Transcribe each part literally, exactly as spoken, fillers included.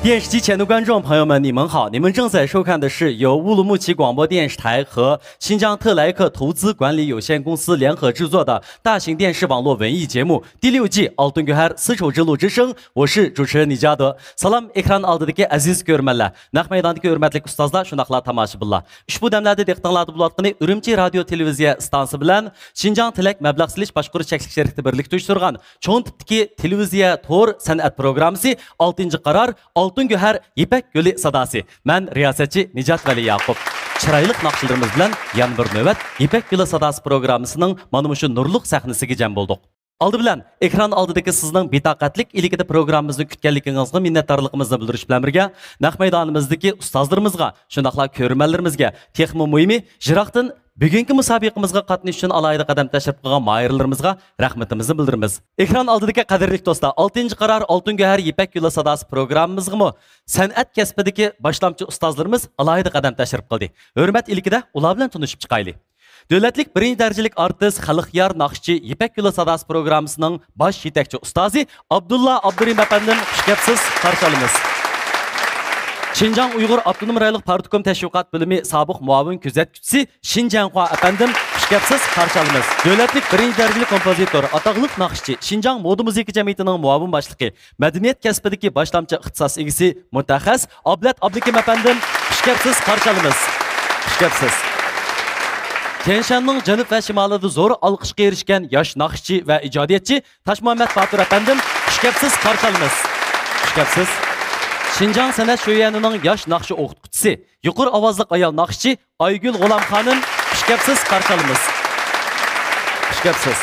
电视机前的观众朋友们，你们好！你们正在收看的是由乌鲁木齐广播电视台和新疆特莱克投资管理有限公司联合制作的大型电视网络文艺节目第六季《Altın Göher: Sıço Cılu之声》，我是主持人尼加德。سالام، ئېكران ئالدىدىكى ئەزىز كۆرۈرمەنلەر، نەق مەيداندىكى ھۆرمەتلىك ئۇستازلار، شۇنداقلا تاماشىبىنلار. ئۇشبۇ دەملەردە دىققىتىڭلاردا بولۇۋاتقىنى ئۈرۈمچى رادىيو تېلېۋىزىيە ئىستانسىسى بىلەن شىنجاڭ تىلەك مەبلەغ سېلىش باشقۇرۇش چەكلىك شىركىتى بىرلىكتە ئۇيۇشتۇرغان چوڭ تىپتىكى تېلېۋىزىيە تور سەنئەت پروگراممىسى ئالتىنچى قارار ئالتۇن گۆھەر يىپەك يولى ساداسى. مەن رىياسەتچى نىجات ۋەلى ياقۇپ. چىرايلىق ناخشىلىرىمىز بىلەن يەنە بىر نۆۋەت يىپەك يولى ساداسى پروگراممىسىنىڭ مانا مۇشۇ نۇرلۇق سەھنىسىگە جەم بولدۇق. ئالدى بىلەن ئېكران ئالدىدىكى سىزنىڭ بىتاقەتلىك ئىلكىدە پروگراممىمىزنى كۈتكەنلىكىڭىزغا مىننەتدارلىقىمىزنى بىلدۈرۈش بىلەن بىرگە، نەق مەيدانىمىزدىكى ئۇستازلىرىمىزغا، شۇنداقلا كۆرۈرمەنلىرىمىزگە، تېخىمۇ مۇھىمى، يىراقتىن بۈگۈنكى مۇسابىقىمىزغا قاتنىشىش ئۈچۈن ئالاھىدە قەدەم تەشرىپ قىلغان ماھىرلىرىمىزغا رەھمىتىمىزنى بىلدۈرىمىز. ئېكران ئالدىدىكى قەدىرلىك دوستلار، ئالتىنچى قارار ئالتۇن گۆھەر يىپەك يولى ساداسى پروگراممىمىزغىمۇ سەنئەت كەسپىدىكى باشلامچى ئۇستازلىرىمىز ئالاھىدە قەدەم تەشرىپ قىلدى. ھۆرمەت ئىلكىدە ئۇلار بىلەن تونۇشۇپ چىقايلى. دۆلەتلىك بىرىنچى دەرىجىلىك ئارتىس، خەلقئار ناخشىچى، يىپەك يولى ساداسى پروگراممىسىنىڭ باش يېتەكچى ئۇستازى ئابدۇللا ئابدۇرېھىم ئەپەندىم، خۇش كەپسىز، قارشى ئالىمىز. شىنجاڭ ئۇيغۇر ئاپتونوم رايونلۇق پارتكوم تەشۋىقات بۆلۈمى سابىق مۇئاۋىن كۆزەتكۈچىسى شىنجەنخۇا ئەپەندىم، خۇش كەپسىز، قارشى ئالىمىز. دۆلەتلىك بىرىنچى دەرىجىلىك كومپوزىتور، ئاتاقلىق ناخشىچى، شىنجاڭ مودا مۇزىكا جەمئىيىتىنىڭ مۇئاۋىن باشلىقى، مەدەنىيەت كەسپىدىكى باشلامچى ئىختىساس ئىگىسى، مۇتەخەسسىس ئابلەت ئابلىكىم ئەپەندىم، خۇش كەپسىز، قارشى ئالىمىز. خۇش كەپسىز. تيەنشاننىڭ جەنۇب ۋە شىمالىدا زور ئالقىشقا ئېرىشكەن ياش ناخشىچى ۋە ئىجادىيەتچى تاشمۇھەممەت باتۇر ئەپەندىم، خۇش كەپسىز، قارشى ئالىمىز. خۇش كەپسىز. شىنجاڭ سەنئەت شۆيۈەنىنىڭ ياش ناخشا ئوقۇتقۇچىسى، يۇقىرى ئاۋازلىق ئايال ناخشىچى ئايگۈل غۇلام خانىم، خۇش كەپسىز، قارشى ئالىمىز. خۇش كەپسىز.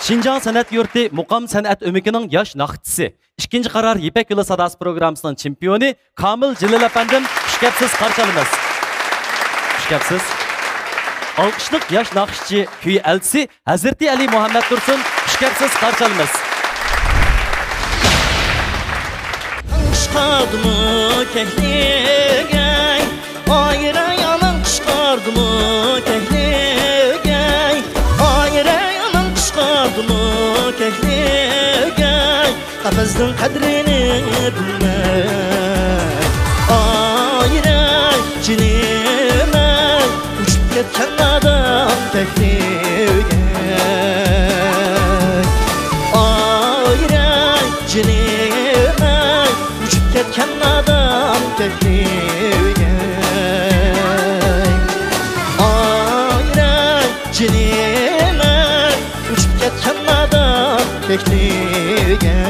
شىنجاڭ سەنئەت يۇرتى مۇقام سەنئەت ئۆمىكىنىڭ ياش ناخشىچىسى، ئىككىنچى قارار يىپەك يولى ساداسى پروگراممىسىنىڭ چېمپىيونى كامىل جېلىل ئەپەندىم، خۇش كەپسىز، قارشى ئالىمىز. خۇش كەپسىز. ئالقىشلىق ياش ناخشىچى، كۈي ئەلچىسى ھەزرىتى ئەلى مۇھەممەد تۇرسۇن، خۇش كەپسىز، قارشى ئالىمىز. قۇشقاردىمۇ كەكلىگەي، ئايراي ئاناڭ قۇشقاردىمۇ كەكلىگەي، ئايراي ئاناڭ قۇشقاردىمۇ كەكلىگەي، قەپەسنىڭ قەدرىنى بىلمەي، ئايراي جېنىم ئەي، ئۇچۇپ كەتكەن نادان كەكلىگەي. ئايراي جېنىم ئەي، ئۇچۇپ كەتكەن نادان كەكلىگەي. ئايراي جېنىم ئەي، ئۇچۇپ كەتكەن نادان كەكلىگەي.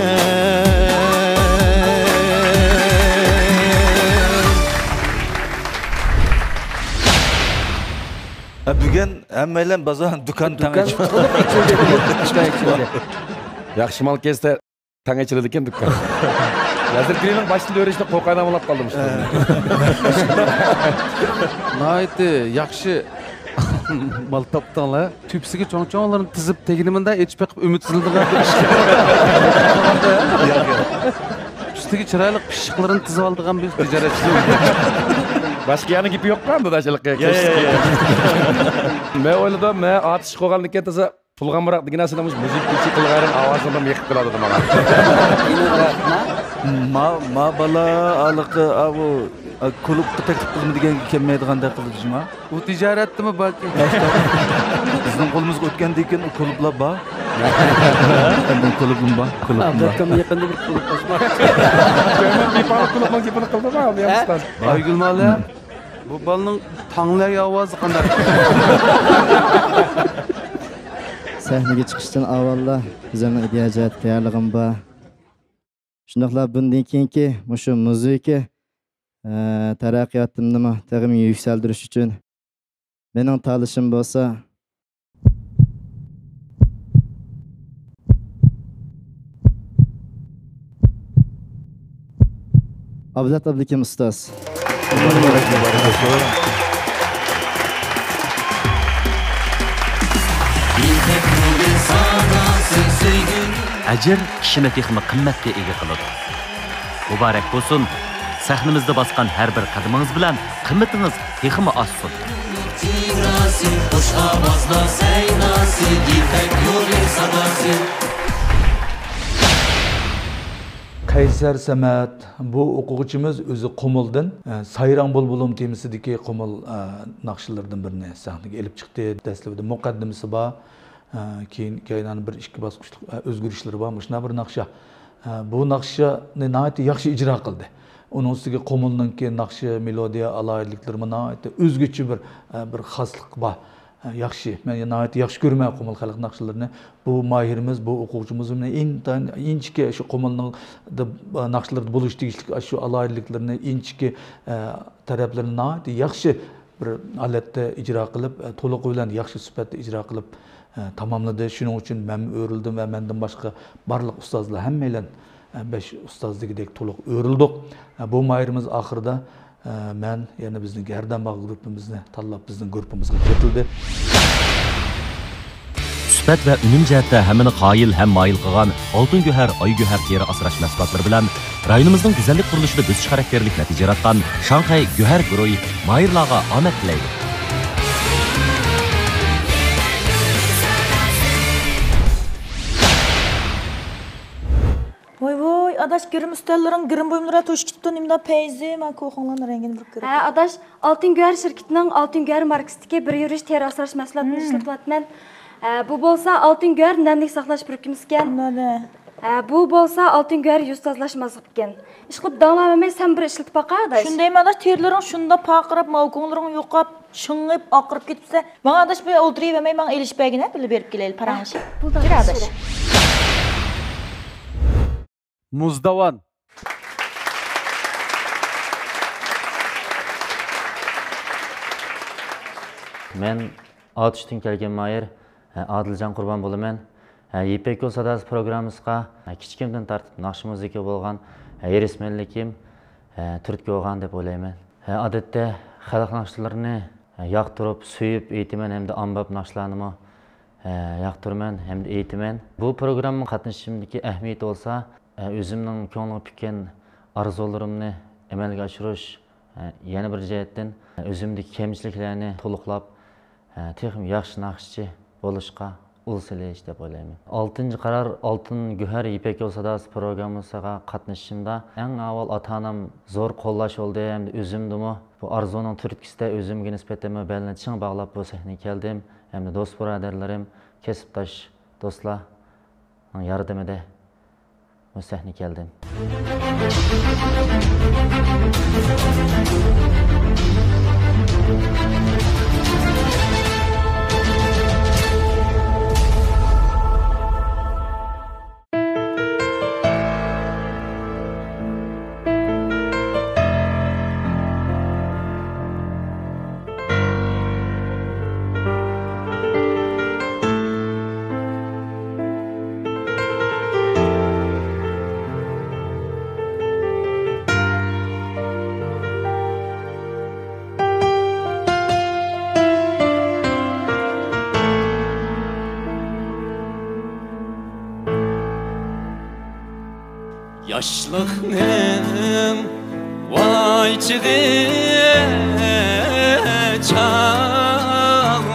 ھە، بۈگۈن ھەممەيلەن بازار دۇكان تەڭ ئېچىپتۇ. ياخشى مال كەلسە تەڭ ئېچىلىدىكەن دۇكان. ھازىر گىرىنىڭ باشتىن ئۆرۈشنى قورقايلا ئاڭلاپ قالدىم شۇ. ناھايىتى ياخشى مال تاپتىڭلار. تۆپىسىگە چوڭ-چوڭلىرىنى تىزىپ، تېگىنى مۇنداق ئېچىپ بېقىپ ئۈمىدسىزلىنىدىغان بىر ئىش. ئۈستىگە چىرايلىق پىششىقلىرىنى تىزىۋالىدىغان بىر تىجارەتچى. باشقا يەرنىڭ گېپى يوققۇ ئەمدى داشىلىقى. يا، يا، يا، يا. مەن ئويلىدىم، مەن ئارتىس چىقىپ قالغاندىكىن تازا پۇلغا ئامراق دېگەن نەرسىنى مۇشۇ مۇزىكا كېچە قىلغانلىرىڭ ئاۋازىڭدىن يېقىپ قىلىۋاتىدۇ ماڭا. ما، ما بالا ھېلىقى، ئاۋۇ، كۇلۇبقا تەكلىپ قىلىمەن دېگەنگە كەلمەيدىغاندەك قىلىدۇ جۇما. ئۇ تىجارەتتىمۇ باركەن. بىزنىڭ قولىمىزغا ئۆتكەندىن كېيىن ئۇ كۇلۇبلار بار. ئەندىن كۇلۇبىم بار، كۇلۇبىم بار. ئابلەتكام يېقىندا بىر كۇلۇب ئاچماقچى. كۆڭۈل بىپايە كۇلۇبنىڭ گېپىنى قىلدىمۇ، ئابلىيام ئۇستاز؟ ئايگۈل مالىم، بۇ بالىنىڭ تاڭلەي ئاۋازى قانداق؟ سەھنىگە چىقىشتىن ئاۋۋاللا ئۆزۈمنىڭ ئىدىيە جەھەتتە تەييارلىقىم بار. شۇنداقلا بۇندىن كېيىنكى مۇشۇ مۇزىكا، ئە، تەرەققىياتىمنىمۇ تېخىمۇ يۈكسەلدۈرۈش ئۈچۈن مېنىڭ تاللىشىم بولسا، ئابلەت ئابلىكىم ئۇستاز. ئەجىر كىشىنى تېخىمۇ قىممەتكە ئىگە قىلىدۇ. مۇبارەك بولسۇن! سەھنىمىزدە باسقان ھەر بىر قەدىمىڭىز بىلەن قىممىتىڭىز تېخىمۇ ئاشسۇن! قەيسەر سەمەت، بۇ ئوقۇغۇچىمىز ئۆزى قۇمۇلدىن، ئە، سايراڭ بۇلبۇلۇم تېمىسىدىكى قۇمۇل، ئە، ناخشىلىرىدىن بىرنى سەھنىگە ئېلىپ چىقتى. دەسلىپىدە مۇقەددىمىسى بار، ئە، كېيىن، كېيىن بىر ئىككى باسقۇچلۇق، ئە، ئۆزگىرىشلىرى بار. مۇشۇنداق بىر ناخشا. ئە، بۇ ناخشىنى ناھايىتى ياخشى ئىجرا قىلدى. ئۇنىڭ ئۈستىگە قۇمۇلنىڭكى ناخشا، مېلودىيە ئالاھىدىلىكلىرىمۇ ناھايىتى ئۆزگىچە بىر، ئە، بىر خاسلىق بار. ياخشى، مەن ناھايىتى ياخشى كۆرىمەن قۇمۇل خەلق ناخشىلىرىنى. بۇ ماھىرىمىز، بۇ ئوقۇغۇچىمىز مېنى ئىنتايىن ئىنچىكە شۇ قۇمۇلنىڭ د-، ناخشىلىرىدا بولۇش تېگىشلىك شۇ ئالاھىدىلىكلىرىنى، ئىنچىكە، ئە، تەرەپلىرىنى ناھايىتى ياخشى بىر ھالەتتە ئىجرا قىلىپ، ئە، تولۇقى بىلەن ياخشى سۈپەتتە ئىجرا قىلىپ، ئە، تاماملىدى. شۇنىڭ ئۈچۈن مەنمۇ ئۆرۈلدۈم ۋە مەندىن باشقا بارلىق ئۇستازلار ھەممەيلەن، ئە، بەش ئۇستاز دېگۈدەك تولۇق ئۆرۈلدۇق. ئە، بۇ ماھىرىمىز ئاخىرىدا ئە، مەن يەنە بىزنىڭ ھەردەم باغ گۇرۇپپىمىزنى تاللاپ، بىزنىڭ گۇرۇپپىمىزغا كىرىزدى. سۈپەت ۋە ئۈنۈم جەھەتتە ھەممىنى قايىل ھەم مايىل قىلغان ئالتۇن گۆھەر، ئاي گۆھەر تېرە ئاسراش مەھسۇلاتلىرى بىلەن رايونىمىزنىڭ گۈزەللىك قۇرۇلۇشىدا بۆسۈش خاراكتېرلىك نەتىجە ياراتقان شاڭخەي گۆھەر گۇرۇھى ماھىرلارغا ئامەت تىلەيدۇ. ۋاي ۋاي، ئاداش، گىرىم ئۈستەللىرىڭ، گىرىم بۇيۇملىرى توشۇپ كېتىپتۇ، نېمىدا پەيزى؟ مانا كوخۇڭلارنىڭ رەڭگىنى بىر كۆرۈپ. ھە، ئاداش، ئالتۇن گۆھەر شىركىتىنىڭ ئالتۇن گۆھەر ماركىسىدىكى بىر يۈرۈش تېرە ئاسراش مەھسۇلاتىنى ئىشلىتىۋاتىمەن. ھە، بۇ بولسا ئالتۇن گۆھەر نەملىك ساقلاش پۈركۈمىسىكەن. ھە، بۇ بولسا ئالتۇن گۆھەر يۈز تازىلاش مازىقىكەن. ئىشقىلىپ داڭلىۋەرمەي سەن بىر ئىشلىتىپ باقە، ئاداش. شۇندايمۇ ئاداش، تېرىلىرىڭ شۇنداق پارقىراپ، ماۋۇ كوڭلىرىڭ يوقاپ، شىڭىپ، ئاقىرىپ كېتىپسەن. ماڭا ئاداش بىر ئولتۇرۇۋەرمەي، ماڭا ئېلىشىپ بەرگىنە، بىللە بېرىپ كېلەيلى، پاراڭلىشىپ. بولدى، يۈر ئاداش. مۇزداۋان. مەن ئاتۇشتىن كەلگەن ماھىر، ئادىلجان قۇربان بولىمەن. يىپەك يول ساداسى پروگراممىسىغا كىچىكىمدىن تارتىپ ناخشا مۇزىكىغا بولغان ھېرىسمەنلىكىم تۈرتكە بولغان دەپ ئويلايمەن. ئادەتتە خەلق ناخشىلىرىنى ياقتۇرۇپ، سۆيۈپ ئېيتىمەن ھەمدە ئامباپ ناخشىلارنىمۇ ياقتۇرىمەن ھەمدە ئېيتىمەن. بۇ پروگراممىغا قاتنىشىشىمدىكى ئەھمىيىتى بولسا، ئۆزۈمنىڭ كۆڭلۈمگە پۈككەن ئارزۇلىرىمنى ئەمەلگە ئاشۇرۇش، يەنە بىر جەھەتتىن ئۆزۈمدىكى كەمچىلىكلەرنى تولۇقلاپ، تېخىمۇ ياخشى ناخشىچى بولۇشقا ئۇل سېلىش دەپ ئويلايمەن. ئالتىنچى قارار، ئالتۇن گۆھەر يىپەك يول ساداسى پروگراممىسىغا قاتنىشىشىمدا ئەڭ ئاۋۋال ئاتا-ئانام زور قوللاش بولدى ھەمدە ئۆزۈمدىمۇ بۇ ئارزۇنىڭ تۈرتكىسىدە ئۆزۈمگە نىسبەتەنمۇ بەلنى چىڭ باغلاپ بۇ سەھنىگە كەلدىم ھەمدە دوست بۇرادەرلىرىم، كەسىپداش دوستلارنىڭ ياردىمىدە بۇ سەھنىگە كەلدىم. ياشلىقنىڭ ۋاي چېغى چاغلىق،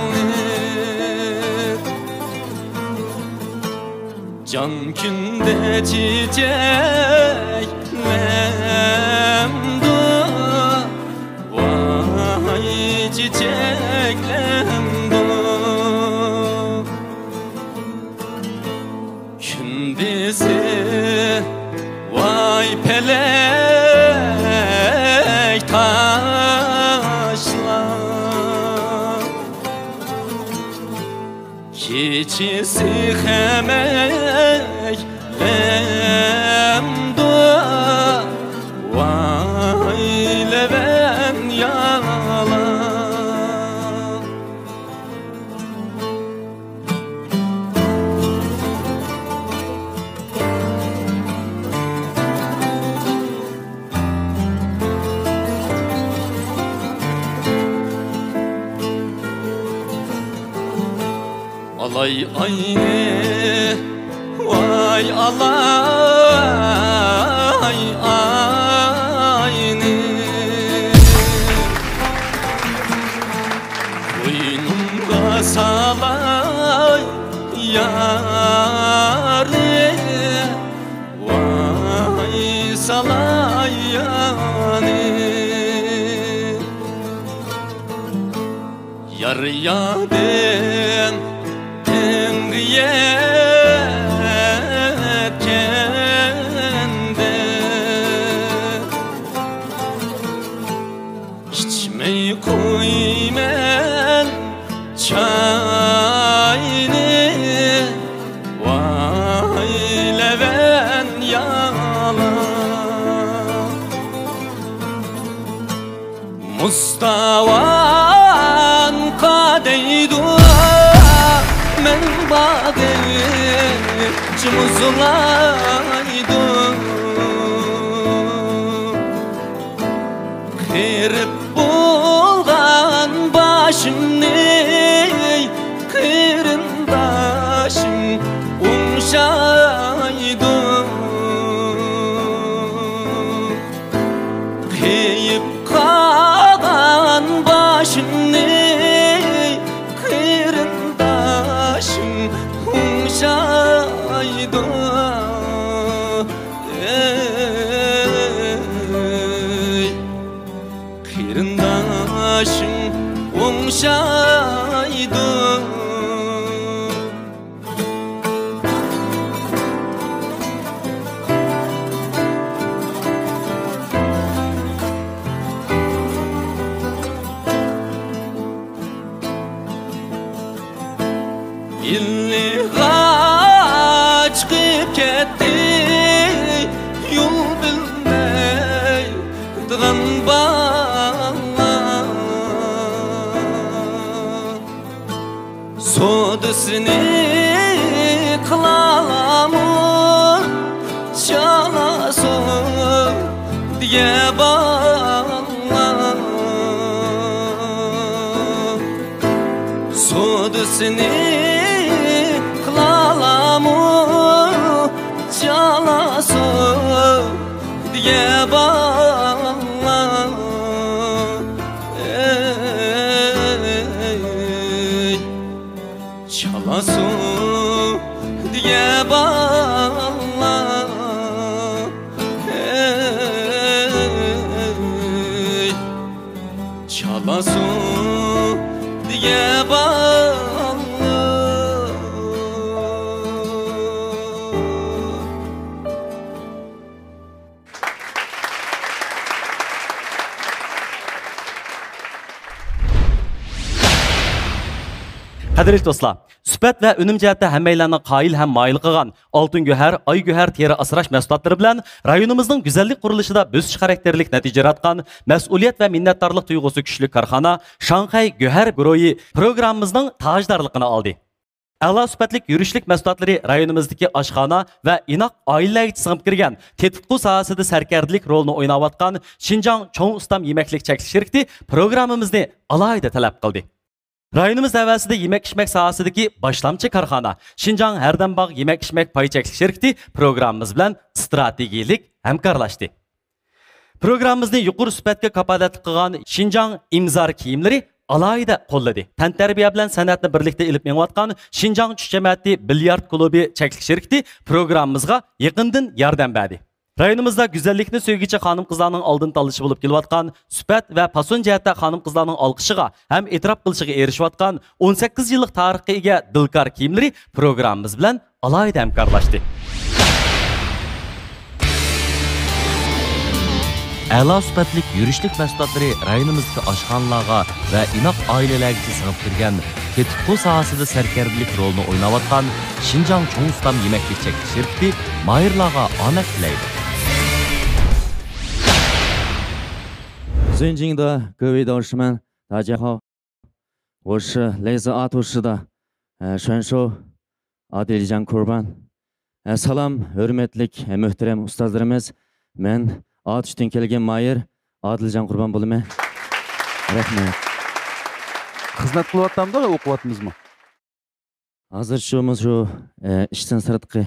جان كۈندە چېچەكلەمدۇ، ۋاي چېچەكلەمدۇ. كۈندۈزى ۋاي پەلەك تاشلاپ، كېچىسى خەمەكلەمدۇ، ۋاي لەۋەن يالاپ. ئالاي ئاينى، ۋاي ئالاي ئاينى، بوينۇمغا سالاي يارنى، ۋاي پەريادىم تەڭگە يەتكەندە، ئىچمەي قويىمەن چاينى، ۋاي لەۋەن يالا. مۇستاۋانقا دەيدۇ، مەن باغىچ مۇزلايدۇ. قېرىپ بولغان باشىمنى قېرىنداشىم ئوڭشايدۇ. قېيىپ قالغان باشىمنى قېرىنداشىم ئوڭشايدۇ. ئەي، قېرىنداشىم ئوڭشايدۇ. ئىللىققا چىقىپ كەتتى يول بىلمەيدىغان بالىلار. سودىسىنى قىلالامۇ چالا سودىگە بالىلار؟ سودىسىنى قىلالامۇ چالا سودىگە بالىلار؟ ئەي، چالا سودىگە بالىلار، ئەي، چالا سودىگە بالىلار. قەدىرلىك دوستلار، سۈپەت ۋە ئۈنۈم جەھەتتە ھەممەيلەننىڭ قايىل ھەم مايىل قىلغان ئالتۇن گۆھەر، ئاي گۆھەر تېرە ئاسراش مەھسۇلاتلىرى بىلەن رايونىمىزنىڭ گۈزەللىك قۇرۇلۇشىدا بۆسۈش خاراكتېرلىك نەتىجە ياراتقان، مەسئۇلىيەت ۋە مىننەتدارلىق تۇيغۇسى كۈچلۈك كارخانا شاڭخەي گۆھەر گۇرۇھى پروگراممىمىزنىڭ تاجدارلىقىنى ئالدى. ئەلا سۈپەتلىك يۈرۈشلۈك مەھسۇلاتلىرى رايونىمىزدىكى ئاشخانا ۋە ئىناق ئائىلىلەرگىچە سىڭىپ كىرگەن تېتىتقۇ ساھەسىدە سەركەردىلىك رولىنى ئويناۋاتقان شىنجاڭ چوڭ ئۇستام يېمەكلىك چەكلىك شىركىتى پروگراممىمىزنى ئالاھىدە تەلەپ قىلدى. رايونىمىز ھەۋەسىدە يېمەك-ئىچمەك ساھەسىدىكى باشلامچى كارخانا، شىنجاڭ ھەردەم باغ يېمەك-ئىچمەك پاي چەكلىك شىركىتى پروگراممىمىز بىلەن ئىستراتېگىيەلىك ھەمكارلاشتى. پروگراممىمىزنى يۇقىرى سۈپەتكە كاپالەتلىك قىلغان شىنجاڭ ئىمزار كىيىملىرى ئالاھىدە قوللىدى. تەنتەربىيە بىلەن سەنئەتنى بىرلىكتە ئېلىپ مېڭىۋاتقان شىنجاڭ چۈش جەمەتى بىليارد كۇلۇبى چەكلىك شىركىتى پروگراممىمىزغا يېقىندىن ياردەم بەردى. رايونىمىزدا گۈزەللىكنى سۆيگۈچى خانىم-قىزلارنىڭ ئالدىن تاللىشى بولۇپ كېلىۋاتقان، سۈپەت ۋە پاسون جەھەتتە خانىم-قىزلارنىڭ ئالقىشىغا ھەم ئېتىراپ قىلىشىغا ئېرىشىۋاتقان ئون سەككىز يىللىق تارىخقا ئىگە دىلكار كىيىملىرى پروگراممىمىز بىلەن ئالاھىدە ھەمكارلاشتى. ئەلا سۈپەتلىك يۈرۈشلۈك مەھسۇلاتلىرى رايونىمىزدىكى ئاشخانىلارغا ۋە ئىناق ئائىلىلەرگىچە سىڭىپ كىرگەن تېتىتقۇ ساھەسىدە سەركەردىلىك رولىنى ئويناۋاتقان شىنجاڭ چوڭ ئۇستام يېمەكلىك چەكلىك شىركىتى ماھىرلارغا ئامەت تىلەيدۇ. زۇيجىڭدا گېۋېي داۋشىمەن داجياخاۋ. 我是来自阿图市的，呃，选手阿迪里江库尔班。ئە، سالام، ھۆرمەتلىك، ئە، مۆھتەرەم ئۇستازلىرىمىز. مەن ئاتۇشتىن كەلگەن ماھىر ئادىلجان قۇربان بولىمەن. رەھمەت. خىزمەت قىلىۋاتامدۇ، ئوقۇۋاتىمىزمۇ؟ ھازىر شۇ، مۇشۇ، ئە، ئىشتىن سىرتقى،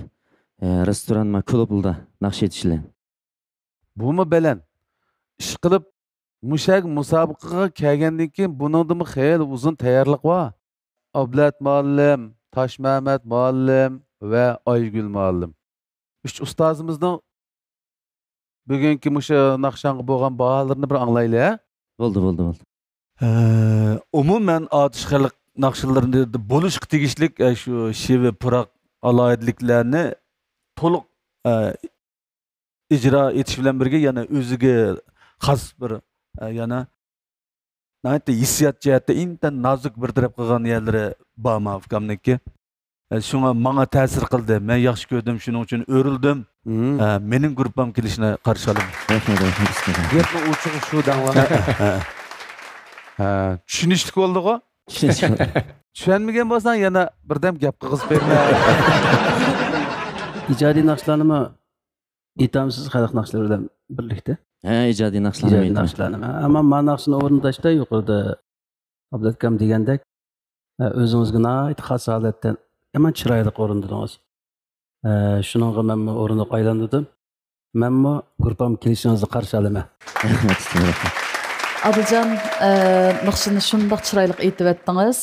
ئە، رېستورانما، كۇلۇبلىدا ناخشا ئېيتىش بىلەن. بۇمۇ بەلەن. ئىشقىلىپ، مۇشەگە مۇسابىقىگە كەلگەندىن كېيىن بۇنىڭدىمۇ خېلى ئۇزۇن تەييارلىق بار. ئابلەت مۇئەللىم، تاشمەمەت مۇئەللىم ۋە ئايگۈل مۇئەللىم. ئۈچ ئۇستازىمىزنىڭ بۈگۈنكى مۇشۇ ناخشاڭغا بولغان باھالىرىنى بىر ئاڭلايلى، ھە؟ بولدى، بولدى، بولدى. ئە، ئومۇمەن ئاتۇش خەلق ناخشىلىرىدا بولۇشقا تېگىشلىك، ئە، شۇ شېۋە، پۇراق ئالاھىدىلىكلەرنى تولۇق، ئە، ئىجرا ئېتىش بىلەن بىرگە يەنە ئۆزىگە خاس بىر، ئە، يەنە ناھايىتى ھېسسىيات جەھەتتە ئىنتايىن نازۇك بىر تەرەپ قىلغان يەرلىرى بار ما ئۇكامنىڭكى. ئە، شۇڭا ماڭا تەسىر قىلدى. مەن ياخشى كۆردۈم، شۇنىڭ ئۈچۈن ئۆرۈلدۈم. مم. ئە، مېنىڭ گۇرۇپپام كېلىشىنى قارشى ئالىمەن. رەھمەت، رەھمەت. گەپنىڭ ئوچۇقى شۇ دەڭلار. ھە، ھە، ھە. ھە، چۈشىنىشلىك بولدىغۇ؟ چۈشەنمىگەن بولساڭ يەنە بىردەم گەپ قىلغۇزۇپ بېرىمەن. ئىجادىي ناخشىلارنىمۇ ئېيتامسىز خەلق ناخشىلىرى بىلەن بىرلىكتە؟ ھە، ئىجادىي ناخشىلارنى ئىجادىي ئېيتىمەن. ناخشىلارنى. ئەمما ما ناخشىنى ئورۇنداشتا يۇقىرىدا ئابلەتكام دېگەندەك، ئە، ئۆزىڭىزگە ناھايىتى خاس ھالەتتە يامان چىرايلىق ئورۇندىدىڭىز. ئە، شۇنىڭغا مەنمۇ ئورۇندۇق ئايلاندۇردۇم. مەنمۇ گۇرۇپپام كېلىشىڭىزنى قارشى ئالىمەن. ئابىلجان، ئە، ناخشىنى شۇنداق چىرايلىق ئېيتىۋەتتىڭىز.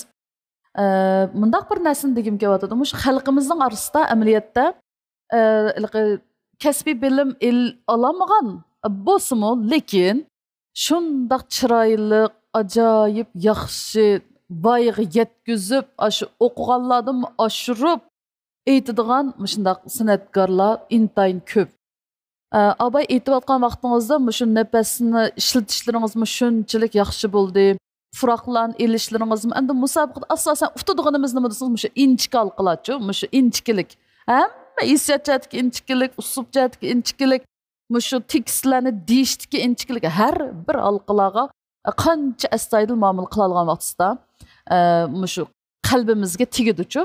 ئە، مۇنداق بىر نەرسىنى دېگۈم كېلىۋاتىدۇ. مۇشۇ خەلقىمىزنىڭ ئارىسىدا ئەمەلىيەتتە، ئە، ھېلىقى كەسپىي بىلىم ئېل-، ئالالمىغان بولسىمۇ، لېكىن شۇنداق چىرايلىق، ئاجايىپ ياخشى، ۋايىغا يەتكۈزۈپ، ئاشۇ ئوقۇغانلاردىنمۇ ئاشۇرۇپ ئېيتىدىغان مۇشۇنداق سەنئەتكارلار ئىنتايىن كۆپ. ئە، ئاباي ئېيتىۋاتقان ۋاقتىڭىزدا مۇشۇ نەپەسنى ئىشلىتىشلىرىڭىزمۇ شۇنچىلىك ياخشى بولدى. پۇراقلارنى ئېلىشلىرىڭىزمۇ، ئەمدى مۇسابىقىدە ئاساسەن ئۇتىدىغىنىمىز نېمە دېسىڭىز، مۇشۇ ئىنچىكە ھالقىلارچۇ، مۇشۇ ئىنچىكىلىك. ھەممە ھېسسىيات جەھەتتىكى ئىنچىكىلىك، ئۇسلۇب جەھەتتىكى ئىنچىكىلىك، مۇشۇ تېكىستلەرنى دېيىشتىكى ئىنچىكىلىك، ھەر بىر ھالقىلارغا قانچە ئەستايىدىل مۇئامىلە قىلالىغان ۋاقتىسىدا، ئە، مۇشۇ قەلبىمىزگە تېگىدۇچۇ.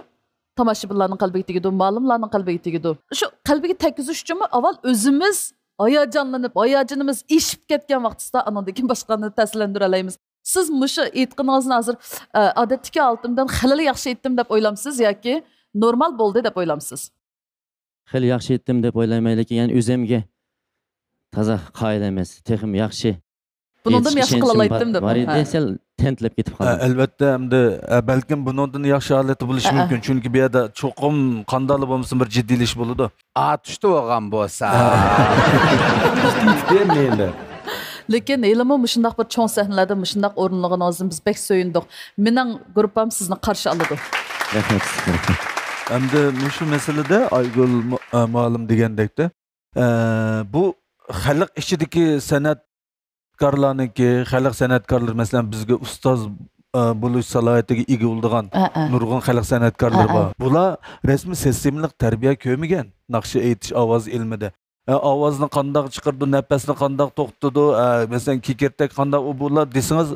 تاماشىبىنلارنىڭ قەلبىگە تېگىدۇ، مۇئەللىملارنىڭ قەلبىگە تېگىدۇ. شۇ قەلبىگە تەگكۈزۈش ئۈچۈنمۇ ئاۋۋال ئۆزىمىز ھاياجانلىنىپ، ھاياجىنىمىز ئېشىپ كەتكەن ۋاقتىسىدا، ئانىڭدىن كېيىن باشقىلارنى تەسىرلەندۈرەلەيمىز. سىز مۇشۇ ئېيتقىنىڭىزنى ھازىر، ئە، ئادەتتىكى ھالىتىمدىن خېلىلا ياخشى ئېيتتىم دەپ ئويلامسىز ياكى نورمال بولدى دەپ ئويلامسىز؟ خېلى ياخشى ئېيتتىم دەپ ئويلايمەن، لېكىن يەنە ئۆزۈمگە تازا قايىل ئەمەس، تېخىمۇ ياخشى بۇنىڭدىن ئېيتىشكە ياخشى ئىشەنچىم قىلالايتتىم بار، دەپ. بار ئىدى، ھە. سەل تەنتلەپ كېتىپ ھە، قالدىم. ئەلۋەتتە، ئەمدى، ئە، بەلكىم بۇنىڭدىن ياخشى ھالەتتە بولۇشى ھە، ھە. مۇمكىن، چۈنكى بۇ يەردە چوقۇم قانداقلا بولمىسۇن بىر جىددىيلىشىش بولىدۇ. ئاتۇشتا بولغان بولسا. مەيلى. لېكىن ھېلىمۇ مۇشۇنداق بىر چوڭ سەھنىلەردە مۇشۇنداق ئورۇنلىغىنىڭىزدىن بىز بەك سۆيۈندۇق. مېنىڭ گۇرۇپپام سىزنى قارشى ئالىدۇ. رەھمەت. ئەمدى مۇشۇ مەسىلىدە ئايگۈل مۇ-، ئە، مۇئەللىم دېگەندەكتە، ئە، بۇ خەلق ئىچىدىكى سەنئەتكارلارنىڭكى، خەلق سەنئەتكارلىرى، مەسىلەن، بىزگە ئۇستاز، ئە، بولۇش سالاھىيىتىگە ئىگە بولىدىغان ھە، ھە. نۇرغۇن خەلق سەنئەتكارلىرى ھە، ھە. بار. بۇلار رەسمىي سىستېمىلىق تەربىيە كۆرمىگەن ناخشا ئېيتىش، ئاۋاز ئىلمىدا. ئە، ئاۋازنى قانداق چىقىرىدۇ، نەپەسنى قانداق توختىتىدۇ، ئە، مەسىلەن، كېكىرتەك قانداق ئۇ بۇلار دېسىڭىز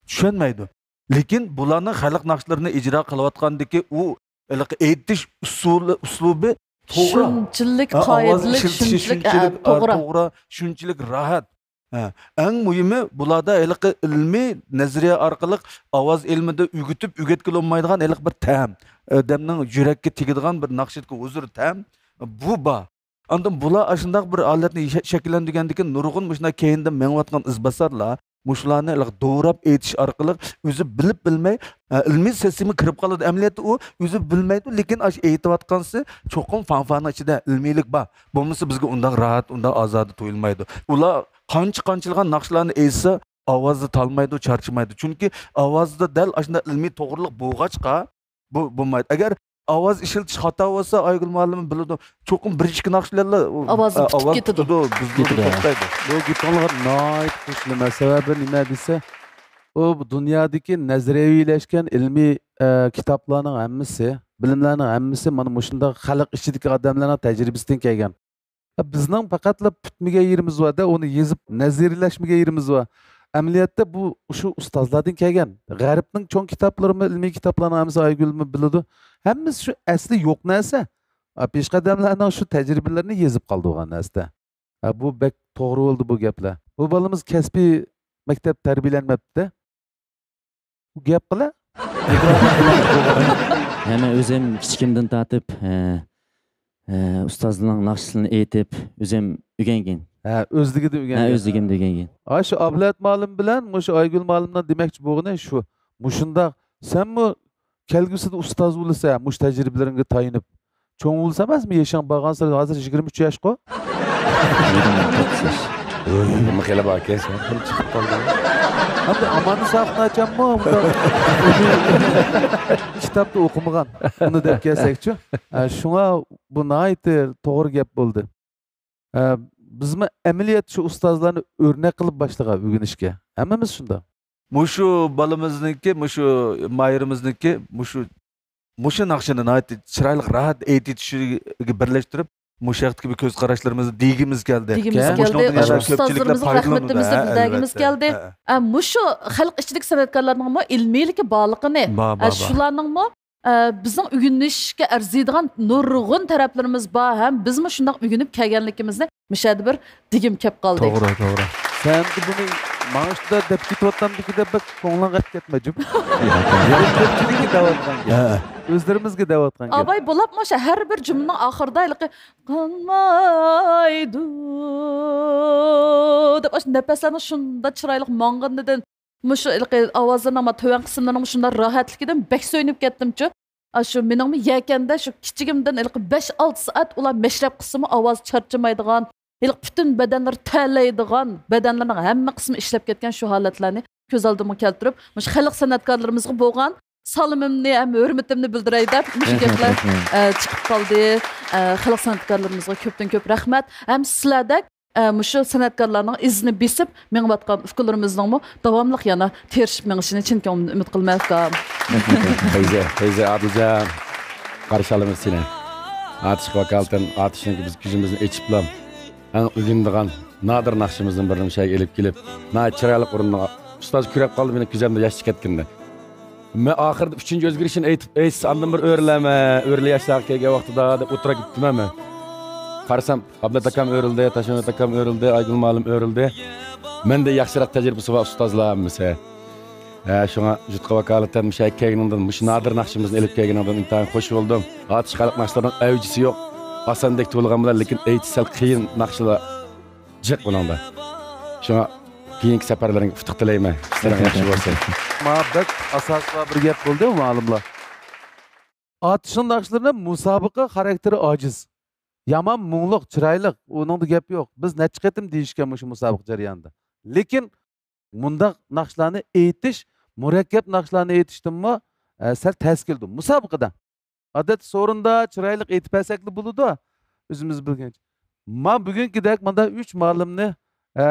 چۈشەنمەيدۇ. لېكىن بۇلارنىڭ خەلق ناخشىلىرىنى ئىجرا قىلىۋاتقاندىكى ئۇ ھېلىقى ئېيتىش ئۇسۇلى، ئۇسلۇبى توغرا. شۇنچىلىك ھە، ئاۋاز قائىدىلىك، ئىشلىتىشى شۇنچىلىك، شۇنچىلىك، ھە، ئە، توغرا. توغرا، شۇنچىلىك راھەت. ھە، ئەڭ مۇھىمى بۇلاردا ھېلىقى ئىلمىي نەزەرىيە ئارقىلىق ئاۋاز ئىلمىدا ئۆگىتىپ ئۆگەتكىلى بولمايدىغان ھېلىقى بىر تەم، ئادەمنىڭ يۈرەككە تېگىدىغان بىر ناخشىدىكى ھۇزۇر تەم بۇ بار. ئاندىن بۇلار ئاشۇنداق بىر ھالەتنى شە-، شەكىللەندۈرگەندىكىن نۇرغۇن مۇشۇنداق كەينىدىن مېڭىۋاتقان ئىزباسارلار مۇشۇلارنى ھېلىقى دوراپ ئېيتىش ئارقىلىق ئۆزى بىلىپ بىلمەي، ئە، ئىلمىي سىستېما كىرىپ قالىدۇ. ئەمەلىيەتتە ئۇ ئۆزى بىلمەيدۇ، لېكىن ئاشۇ ئېيتىۋاتقانسى چوقۇم فانفارنىڭ ئىچىدە ئىلمىيلىك بار. بولمىسا بىزگە ئۇنداق راھەت، ئۇنداق ئازادە تۇيۇلمايدۇ. ئۇلار قانچە قانچىلىغان ناخشىلارنى ئېيتسا، ئاۋازدا تالمايدۇ، چارچىمايدۇ. چۈنكى ئاۋازدا دەل ئاشۇنداق ئىلمىي توغرىلىق بولغاچقا، بۇ بولمايدۇ. ئەگەر ئاۋاز ئىشلىتىش خاتا بولسا، ئايگۈل مۇئەللىمە بىلىدۇ. چوقۇم بىر ئىككى ناخشىلارلا، ئاۋازنى ئە، تۇتۇپ ئاۋاز كېتىدۇ. تۇتىدۇ، بۇزۇلىدۇ، كېتىدۇ. توختايدۇ. بۇ گېپىڭلارغا ناھايىتى قوشۇلىمەن. سەۋەبى نېمە دېسە، ئۇ دۇنيادىكى نەزەرىيەۋىلەشكەن ئىلمىي، ئە، كىتابلارنىڭ ھەممىسى، بىلىملەرنىڭ ھەممىسى مانا مۇشۇنداق خەلق ئىچىدىكى ئادەملەرنىڭ تەجرىبىسىدىن كەلگەن. بىزنىڭ پەقەتلا پۈتمىگەن يېرىمىز بار-دە، ئۇنى يېزىپ نەزەرىيلەشمىگەن يېرىمىز بار. ئەمەلىيەتتە بۇ شۇ ئۇستازلاردىن كەلگەن. غەربنىڭ چوڭ كىتابلىرىمۇ، ئىلمىي كىتابلارنىڭ ھەممىسى ئايگۈلمۇ بىلىدۇ. ھەممىسى شۇ ئەسلى يوق نەرسە. ھە، پېشقەدەملەرنىڭ شۇ تەجرىبىلىرىنى يېزىپ قالدۇرغان نەرسە. ھە، بۇ بەك توغرا بولدى بۇ گەپلەر. بۇ بالىمىز كەسپىي مەكتەپ تەربىيەلەنمەپتۇ-دە. گەپ قىلە. ھە، مەن ئۆزۈم كىچىكىمدىن تارتىپ، ھە، ھە، ئۇستازلارنىڭ ناخشىسىنى ئېيتىپ، ئۆزۈم ئۆگەنگەن. ھە، ئۆزلۈكىدە ھە، ئۆگەنگەن. ئۆزلۈكۈمدە ئۆگەنگەن. ھە، شۇ ئابلەت مۇئەللىم بىلەن مۇشۇ ئايگۈل مۇئەللىمنىڭ دېمەكچى بولغىنى شۇ. مۇشۇنداق، سەنمۇ كەلگۈسىدە ئۇستاز بولىسەن، مۇشۇ تەجرىبىلىرىڭگە تايىنىپ. چوڭ بولسا ئەمەسمۇ، يېشىڭ بارغانسېرى، ھازىر يىگىرمە ئۈچ ياشقۇ؟ يىگىرمە توققۇز ياش. ئۆي، نېمە خېلى باركەن، سەن خېلى چىقىپ قالدىڭ. ھەمدە ئاماننى ساقىناچاممۇ كىتابتا ئوقۇمىغان، بۇنى دەپ كەلسەكچۇ. ئە، شۇڭا بۇ ناھايىتى توغرا گەپ بولدى. ئە، بىزمۇ ئەمەلىيەت شۇ ئۇستازلارنى ئۆرنەك قىلىپ باشلىغان ئۆگىنىشكە. ھەممىمىز شۇنداق. مۇشۇ بالىمىزنىڭكى، مۇشۇ ماھىرىمىزنىڭكى، مۇشۇ، مۇشۇ ناخشىنى ناھايىتى چىرايلىق، راھەت ئېيتىشىگە بىرلەشتۈرۈپ، مۇشۇ ھەقتىكى بىر كۆز قاراشلىرىمىزنى دېگۈمىز كەلدى. دېگۈمىز كەلدى. مۇشۇنىڭدىن يەنە كۆپچىلىكلەر ئۇستازلىرىمىزغا پايدىلىنىدۇ. رەھمىتىمىزنى ھە، بىلدۈرگىمىز ئەلۋەتتە. كەلدى. ھە. ئە، مۇشۇ خەلق ئىچىدىكى سەنئەتكارلارنىڭمۇ ئىلمىيلىكى بارلىقىنى، بار، بار، ئە، بار. شۇلارنىڭمۇ، ئە، بىزنىڭ ئۆگىنىشكە ئەرزىيدىغان نۇرغۇن تەرەپلىرىمىز بار ھەم بىزمۇ شۇنداق ئۆگىنىپ كەلگەنلىكىمىزنى مۇشۇ يەردە بىر دېگۈم كەپ قالدى. توغرا، توغرا. سەن بۇنى ماڭا شۇنداق دەپ كېتىۋاتامدىكى دەپ بەك كۆڭلۈڭ غەپ كەتمە، جۇم. كۆپچىلىككە دەۋاتقان گەپ. ھە. ئۆزلىرىمىزگە دەۋاتقان گەپ. ئاۋاي بولۇپمۇ شۇ ھەر بىر جۈملىنىڭ ئاخىرىدا ھېلىقى قانمايدۇ دەپ ئاشۇ نەپەسلەرنىڭ شۇنداق چىرايلىق ماڭغىنىدىن، مۇشۇ ھېلىقى ئاۋازلىرىنىڭ تۆۋەن قىسىملىرىنىڭ شۇنداق راھەتلىكىدىن بەك سۆيۈنۈپ كەتتىمچۇ. ئاشۇ مېنىڭمۇ يەكەندە شۇ كىچىكىمدىن ھېلىقى بەش ئالتە سائەت ئۇلار مەشرەپ قىلسىمۇ ئاۋاز چارچىمايدىغان، ھېلىقى پۈتۈن بەدەنلىرى تەلەيدىغان، بەدەنلىرىنىڭ ھەممە قىسمى ئىشلەپ كەتكەن شۇ ھالەتلەرنى كۆز ئالدىمغا كەلتۈرۈپ، مۇشۇ خەلق سەنئەتكارلىرىمىزغا بولغان سالىمىمنى ھەم ھۆرمىتىمنى بىلدۈرەي دەپ مۇشۇ رەھمەت، گەپلەر، رەھمەت. ئە، چىقىپ قالدى. ئە، خەلق سەنئەتكارلىرىمىزغا كۆپتىن كۆپ رەھمەت. ھەم سىلەردەك، ئە، مۇشۇ سەنئەتكارلارنىڭ ئىزىنى بېسىپ مېڭىۋاتقان ئۇكىلىرىمىزنىڭمۇ داۋاملىق يەنە تىرىشىپ مېڭىشىنى چىن كۆڭلۈمدىن ئۈمىد قىلىمەن، ئۇكام. پەيزى، پەيزى ئادىلجان، قارشى ئالىمىز سېنى. ئاتۇشقا ۋاكالىتەن، ئاتۇشنىڭكى بىز كۆزىمىزنى ئېچىپلا، ئەڭ ئۆگىنىدىغان نادىر ناخشىمىزدىن بىرىنى مۇشۇ يەرگە ئېلىپ كېلىپ، ناھايىتى چىرايلىق ئورۇندىغان. ئۇستاز كۆرۈپ قالدى مېنىڭ كۆزۈمدە ياش چىقىۋەتكىنىنى. مەن ئاخىرىدا ئۈچىنچى ئۆزگىرىشىنى ئېيتىپ، ئېيتسا ئاندىن بىر ئۆرۈلەرمەن، ئۆرۈلە ياشلارغا كەلگەن ۋاقتىدا دەپ ئولتۇرۇپ كېتىپتىمەنمەن. قارىسام، ئابلەت ئاكام ئۆرۈلدى، تاشمەمەت ئاكام ئۆرۈلدى، ئايگۈل مۇئەللىم ئۆرۈلدى. مەندىن ياخشىراق تەجرىبىسى بار ئۇستازلار ھەممىسى. ھە، شۇڭا جۇتقا ۋاكالىتەن مۇشۇ يەرگە كەلگىنىڭدىن، مۇشۇ نادىر ناخشىمىزنى ئېلىپ كەلگىنىڭدىن ئىنتايىن خۇش بولدۇم. ئاتۇش خەلق ناخشىلىرىنىڭ ئەۋجىسى يوق. ئاساندەك تۇيۇلغان بىلەن، لېكىن ئېيتىش سەل قىيىن ناخشىلار جىق بۇنىڭدا. شۇڭا كېيىنكى سەپەرلىرىڭگە ئۇتۇق تىلەيمەن. ئىشلىرىڭ ياخشى بولسۇن. ماڭا بەك ئاساسىي بىر گەپ بولدى، مۇئەللىملار. ئاتۇشنىڭ ناخشىلىرىنىڭ مۇسابىقە خاراكتېرى ئاجىز. يامان مۇڭلۇق، چىرايلىق، ئۇنىڭدا گەپ يوق. بىز نەچچە قېتىم دېيىشكەن مۇشۇ مۇسابىقە جەريانىدا. لېكىن مۇنداق ناخشىلارنى ئېيتىش، مۇرەككەپ ناخشىلارنى ئېيتىشتىنمۇ، ئە، سەل تەس كېلىدۇ. مۇسابىقىدە. ئادەتتە سورۇندا چىرايلىق ئېيتىپ بەرسەكلا بولىدۇ، ئۆزىمىز بىلگەنچە. ما بۈگۈنكىدەك مانا ئۈچ مۇئەللىمنى، ئە،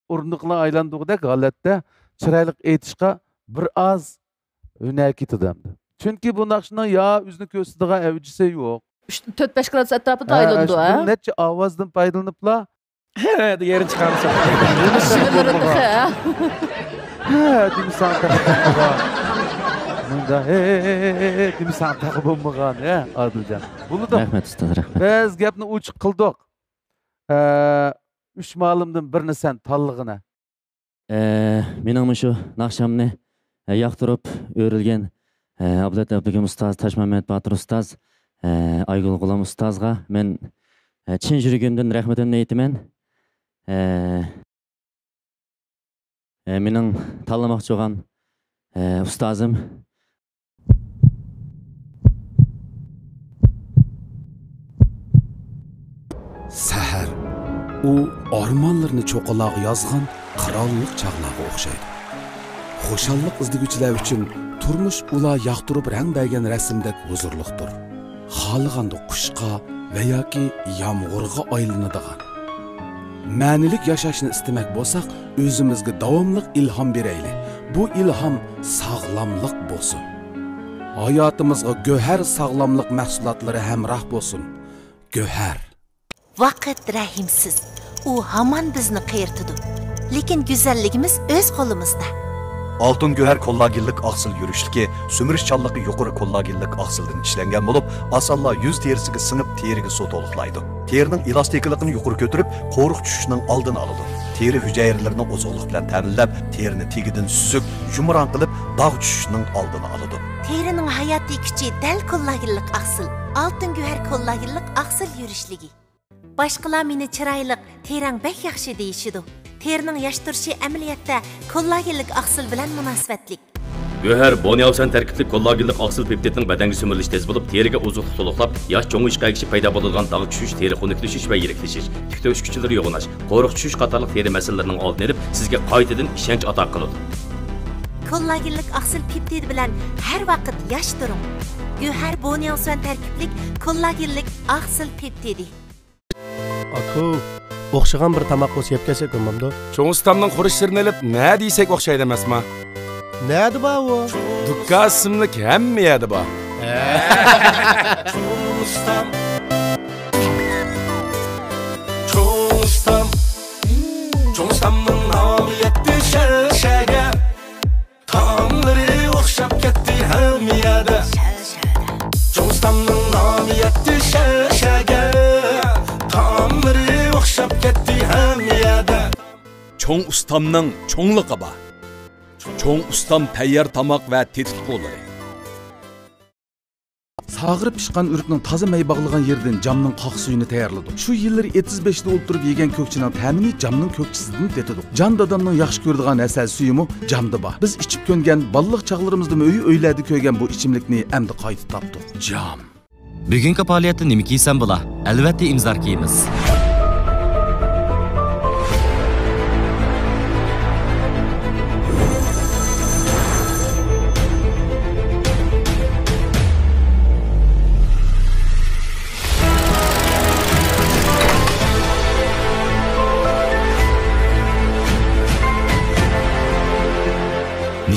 ئورۇندۇقلار ئايلاندۇرغۇدەك ھالەتتە چىرايلىق ئېيتىشقا بىر ئاز ھۈنەر كېتىدۇ ئەمدى. چۈنكى بۇ ناخشىنىڭ يا ئۆزىنى كۆرسىتىدىغان ئەۋجىسى يوق. ئۈچ، تۆت، بەش گرادۇس ئەتراپىدا ھە، ئايلىنىدۇ، شۇ ھە؟ بىر نەچچە ئاۋازدىن پايدىلىنىپلا، ھە دېگەن يېرىنى چىقارمىسا. شىۋىللىرىدى، ھە. ھە دېمىسەڭ تېخى بولمىغان. مۇندا ھە، ھە، ھە، ھە دېمىسەڭ تېخى بولمىغان، ھە، ئادىلجان. بولىدۇ. رەھمەت، ئۇستاز، رەھمەت. بىز گەپنى ئوچۇق قىلدۇق. ئە، ئۈچ مۇئەللىمدىن بىرنى سەن تاللىغىنە. ئە، مېنىڭ مۇشۇ ناخشامنى، ئە، ياقتۇرۇپ ئۆرۈلگەن، ئە، ئابلەت ئابلىكىم ئۇستاز، تاشمەمەت باتۇر ئۇستاز، ئە، ئايگۈل غۇلام ئۇستازغا مەن، ئە، چىن يۈرىكىمدىن رەھمىتىمنى ئېيتىمەن. ئە، ئە، مېنىڭ تاللىماقچى بولغان، ئە، ئۇستازىم. سەھەر، ئۇ ئارمانلىرىنى چوققىلارغا يازغان قىرانلىق چاغلارغا ئوخشايدۇ. خۇشاللىق ئىزدىگۈچىلەر ئۈچۈن تۇرمۇش ئۇلار ياقتۇرۇپ رەڭ بەرگەن رەسىمدەك ھۇزۇرلۇقتۇر. خالىغاندا قۇشقا ۋە ياكى يامغۇرغا ئايلىنىدىغان. مەنىلىك ياشاشنى ئىستىمەك بولساق، ئۆزىمىزگە داۋاملىق ئىلھام بېرەيلى. بۇ ئىلھام ساغلاملىق بولسۇن. ھاياتىمىزغا گۆھەر ساغلاملىق مەھسۇلاتلىرى ھەمراھ بولسۇن. گۆھەر. ۋاقىت رەھىمسىز. ئۇ ھامان بىزنى قېرىتىدۇ. لېكىن گۈزەللىكىمىز ئۆز قولىمىزدا. ئالتۇن گۆھەر كوللاگېنلىق ئاقسىل يۈرۈشلۈكى سۈمۈرۈشچانلىقى يۇقىرى كوللاگېنلىق ئاقسىلدىن ئىشلەنگەن بولۇپ، ئاسانلا يۈز تېرىسىگە سىڭىپ، تېرىگە سۇ تولۇقلايدۇ. تېرىنىڭ ئېلاستىكلىقىنى يۇقىرى كۆتۈرۈپ، قورۇق چۈشۈشنىڭ ئالدىنى ئالىدۇ. تېرە ھۈجەيرىلىرىنى ئوزۇقلۇق بىلەن تەمىنلەپ، تېرىنى تېگىدىن سۈزۈك، يۇمران قىلىپ، داغ چۈشۈشنىڭ ئالدىنى ئالىدۇ. تېرىنىڭ ھاياتىي كۈچى دەل كوللاگېنلىق ئاقسىل. ئالتۇن گۆھەر كوللاگېنلىق ئاقسىل يۈرۈشلۈكى. باشقىلار مېنى چىرايلىق، تېرەڭ بەك ياخشى دېيىشىدۇ. تېرىنىڭ ياش تۇرۇشى ئەمەلىيەتتە كوللاگېنلىك ئاقسىل بىلەن مۇناسىۋەتلىك. گۆھەر بونياۋسەن تەركىبلىك كوللاگېنلىق ئاقسىل پېپتىدنىڭ بەدەنگە سۈمۈرۈلۈشى تېز بولۇپ، تېرىگە ئوزۇقلۇق تولۇقلاپ، ياش چوڭىيىش ئەگىشىپ پەيدا بولىدىغان داغ چۈشۈش، تېرە خۇنۈكلىشىش ۋە يىرىكلىشىش، تۈك تۆكۈش كۈچلىرى يوغىناش، قورۇق چۈشۈش قاتارلىق تېرە مەسىلىلىرىنىڭ ئالدىنى ئېلىپ، سىزگە قايتىدىن ئىشەنچ ئاتا قىلىدۇ. كوللاگېنلىك ئاقسىل پېپتىدى بىلەن ھەر ۋاقىت ياش تۇرۇڭ. گۆھەر بونياۋسەن تەركىبلىك كوللاگېنلىك ئاقسىل پېپتىدى. ئاكا، ئوخشىغان بىر تاماق بولسا يەپ كەلسەك بولمامدۇ؟ چوڭ ئۇستامنىڭ خۇرۇچلىرىنى ئېلىپ، نە دېسەك ئوخشايدۇ ئەمەسما؟ نەدە بار ئۇ؟ دۇكان ئىسىملىك ھەممە يەردە بار. ھە. چوڭ ئۇستام. چوڭ ئۇستام. چوڭ ئۇستامنىڭ نامى يەتتى شەرشەگە. تائاملىرى ئوخشاپ كەتتى ھەممە يەردە. چوڭ ئۇستامنىڭ نامى يەتتى شەرشەگە. تائاملىرى ئوخشاپ كەتتى ھەممە يەردە. چوڭ ئۇستامنىڭ چوڭلۇقى بار. چوڭ ئۇستام تەييار تاماق ۋە تېتىتقۇلىرى. ساغىرى پىشقان ئۆرۈكنىڭ تازا مەي باغلىغان يېرىدىن جامنىڭ قاق سۈيىنى تەييارلىدۇق. شۇ يىللىرى ئېتىز بېشىدا ئولتۇرۇپ يېگەن كۆكچىنىڭ تەمىنى جامنىڭ كۆكچىسىدىن تېتىدۇق. جان دادامنىڭ ياخشى كۆرىدىغان ھەسەل سۈيىمۇ جامدا بار. بىز ئىچىپ كۆنگەن، بالىلىق چاغلىرىمىزدىمۇ ئۆي-ئۆيلەردە كۆرگەن بۇ ئىچىملىكنى ئەمدى قايتا تاپتۇق. جام. بۈگۈنكى پائالىيەتتە نېمە كىيسەم بولا؟ ئەلۋەتتە، ئىمزار كىيىمىز.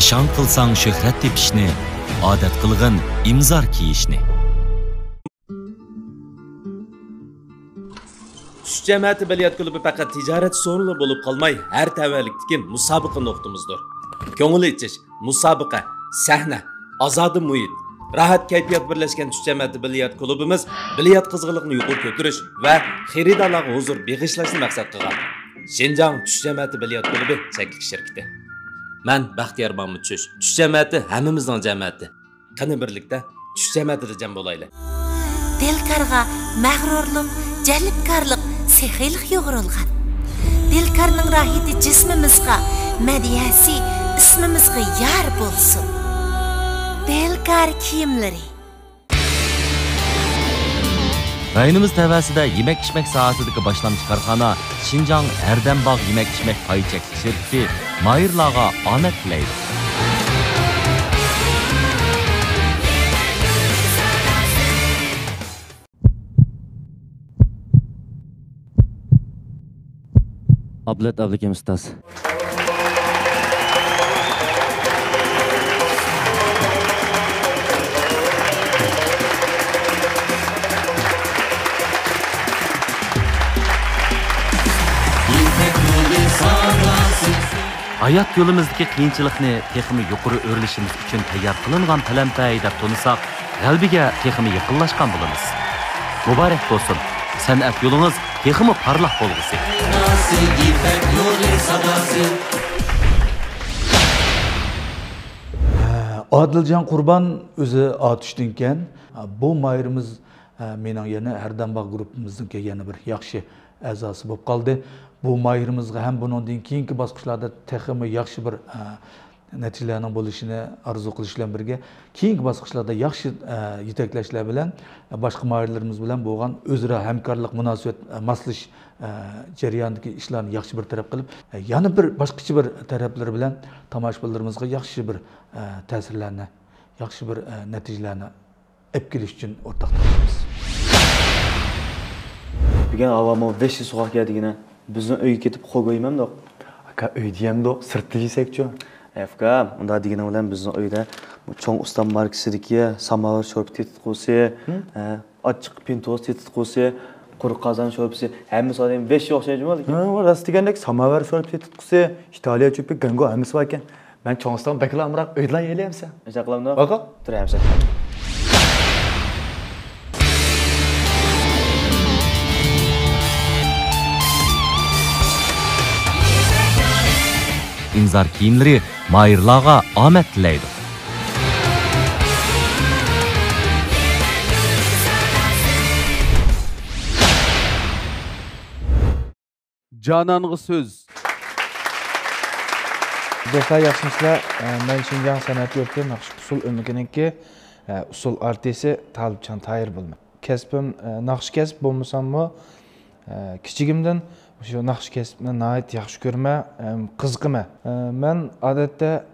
نىشان قىلساڭ شۆھرەت تېپىشنى، ئادەت قىلغىن ئىمزار كىيىشنى. تۈش جەمەتى بىليارت كۇلۇبى پەقەت تىجارەت سورۇنى بولۇپ قالماي، ھەر تەۋەلىكتىكى مۇسابىقە نۇقتىمىزدۇر. كۆڭۈل ئېچىش، مۇسابىقە، سەھنە، ئازادە مۇھىت، راھەت كەيپىيات بىرلەشكەن تۈش جەمەتى بىليارت كۇلۇبىمىز بىليارت قىزغىنلىقىنى يۇقىرى كۆتۈرۈش ۋە خېرىدارلارغا ھۇزۇر بېغىشلاشنى مەقسەت قىلغان. شىنجاڭ تۈش جەمەتى بىليارت كۇلۇبى چەكلىك شىركىتى. مەن بەختىيار مامۇت چۈش. تۈش جەمەتى ھەممىمىزنىڭ جەمەتى. قېنى، بىرلىكتە چۈش جەمەتىدە جەم بولايلى. دىلكارغا مەغرۇرلۇق، جەلپكارلىق، سېخىيلىق يۇغۇرۇلغان. دىلكارنىڭ راھىتى جىسمىمىزغا، مەدھىيەسى ئىسمىمىزغا يار بولسۇن. دىلكار كىيىملىرى. رايونىمىز تەۋەسىدە يېمەك-ئىچمەك ساھەسىدىكى باشلامچى كارخانا شىنجاڭ ھەردەم باغ يېمەك-ئىچمەك پاي چەكلىك شىركىتى ماھىرلارغا ئامەت تىلەيدۇ. ئابلەت ئابلىكىم ئۇستاز. ھايات يولىمىزدىكى قىيىنچىلىقنى تېخىمۇ يۇقىرى ئۆرلىشىمىز ئۈچۈن تەييار قىلىنغان پەلەمپەي دەپ تونۇساق، غەلىبىگە تېخىمۇ يېقىنلاشقان بولىمىز. مۇبارەك بولسۇن! سەنئەت يولىڭىز تېخىمۇ پارلاق بولغۇسى! ئادىلجان قۇربان ئۆزى ئاتۇشتىنكەن. بۇ ماھىرىمىز، مېنىڭ يەنە ھەردەم باغ گۇرۇپپىمىزنىڭكى يەنە بىر ياخشى ئەزاسى بولۇپ قالدى. بۇ ماھىرىمىزغا ھەم بۇنىڭدىن كېيىنكى باسقۇچلاردا تېخىمۇ ياخشى بىر، ئە، نەتىجىلەرنىڭ بولۇشىنى ئارزۇ قىلىش بىلەن بىرگە، كېيىنكى باسقۇچلاردا ياخشى، ئە، يېتەكلەشلەر بىلەن باشقا ماھىرلىرىمىز بىلەن بولغان ئۆزئارا ھەمكارلىق، مۇناسىۋەت، ئە، ماسلىشىش، ئە، جەريانىدىكى ئىشلارنى ياخشى بىر تەرەپ قىلىپ، ئە، يەنە بىر باشقىچە بىر تەرەپلىرى بىلەن تاماشىبىنلىرىمىزغا ياخشى بىر، ئە، تەسىرلەرنى، ياخشى بىر، ئە، نەتىجىلەرنى ئەپ كېلىش ئۈچۈن ئورتاق تىرىشىمىز. بۈگۈن ھاۋامۇ ۋەھشىي سوغۇق كەلدىكىنە، بىزنىڭ ئۆيگە كېتىپ خو گويمەمدۇق؟ ئاكا، ئۆيدە يەمدۇق، سىرتتا يېسەكچۇ؟ ئەفكا، ئۇنداق دېگىنىڭ بىلەن بىزنىڭ ئۆيدە بۇ چوڭ ئۇستام ماركىسىدىكى ساماۋار شورپا تېتىتقۇسى، ھە، ئاچچىق پىنتوز تېتىتقۇسى، قۇرۇق قازان شورپىسى، ھەممىسى ئادەم ۋەھشىي ئوخشايدۇ جۇمۇ لېكىن. ھە، راست دېگەندەك، ساماۋار شورپا تېتىتقۇسى، ئىتالىيە چۆپى، گەڭگو ھەممىسى باركەن. مەن چوڭ ئۇستام بەكلا ئامراق، ئۆيدىلا يەيلى ئەمسە. ئەمسە قىلامدۇ؟ ئاكا. تۇر ئەمسە. ئىمزار كىيىملىرى ماھىرلارغا ئامەت تىلەيدۇ. جانانغا سۆز. دوستلار، ياخشىمۇسىلەر؟ ئە، مەن شىنجاڭ سەنئەت يۇرتى ناخشا ئۇسسۇل ئۆمىكىنىڭكى، ئە، ئۇسسۇل ئارتىسى تالىپجان تاھىر بولىمەن. كەسپىم، ئە، ناخشا كەسىپ بولمىساممۇ، ئە، كىچىكىمدىن شۇ ناخشا كەسپىنى ناھايىتى ياخشى كۆرىمەن ھەم قىزىقىمەن. ئە، مەن ئادەتتە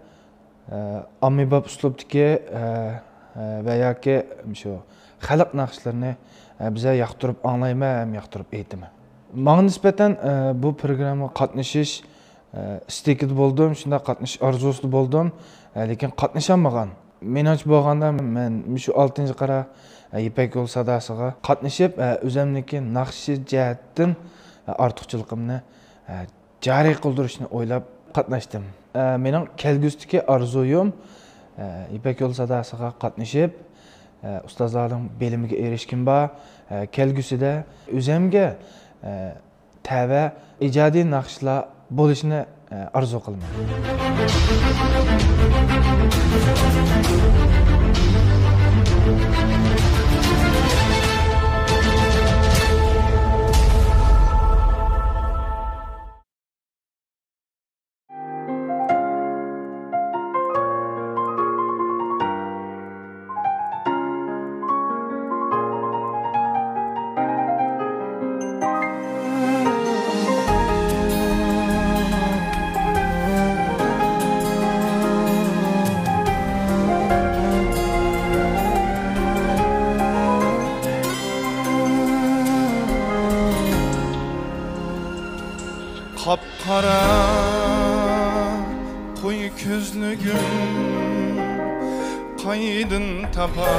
ئە، ئاممىباب ئۇسلۇبتىكى، ئە، ئە، ۋە ياكى شۇ خەلق ناخشىلىرىنى، ئە، بىزە ياقتۇرۇپ ئاڭلايمەن ھەم ياقتۇرۇپ ئېيتىمەن. ماڭا نىسبەتەن، ئە، بۇ پروگراممىغا قاتنىشىش، ئە، ئىستىكىدە بولدۇم، شۇنداق قاتنىشىش ئارزۇسىدا بولدۇم، ئە، لېكىن قاتنىشالمىغان. مېنىڭچە بولغاندا، مەن مۇشۇ ئالتىنچى قارا، ئە، يىپەك يولى ساداسىغا قاتنىشىپ، ئە، ئۆزۈمنىڭكى ناخشا جەھەتتىن، ئە، ئارتۇقچىلىقىمنى، ئە، جارى قىلدۇرۇشنى ئويلاپ قاتناشتىم. ئە، مېنىڭ كەلگۈسىدىكى ئارزۇيۇم، ئە، يىپەك يولى ساداسىغا قاتنىشىپ، ئە، ئۇستازلارنىڭ بىلىمىگە ئېرىشكىن بار. ئە، كەلگۈسىدە ئۆزۈمگە، ئە، تەۋە ئىجادىي ناخشىچىلار بولۇشنى، ئە، ئارزۇ قىلىمەن. قاپقارا قوي كۆزلۈكۈم، قايدىن تاپالايمەن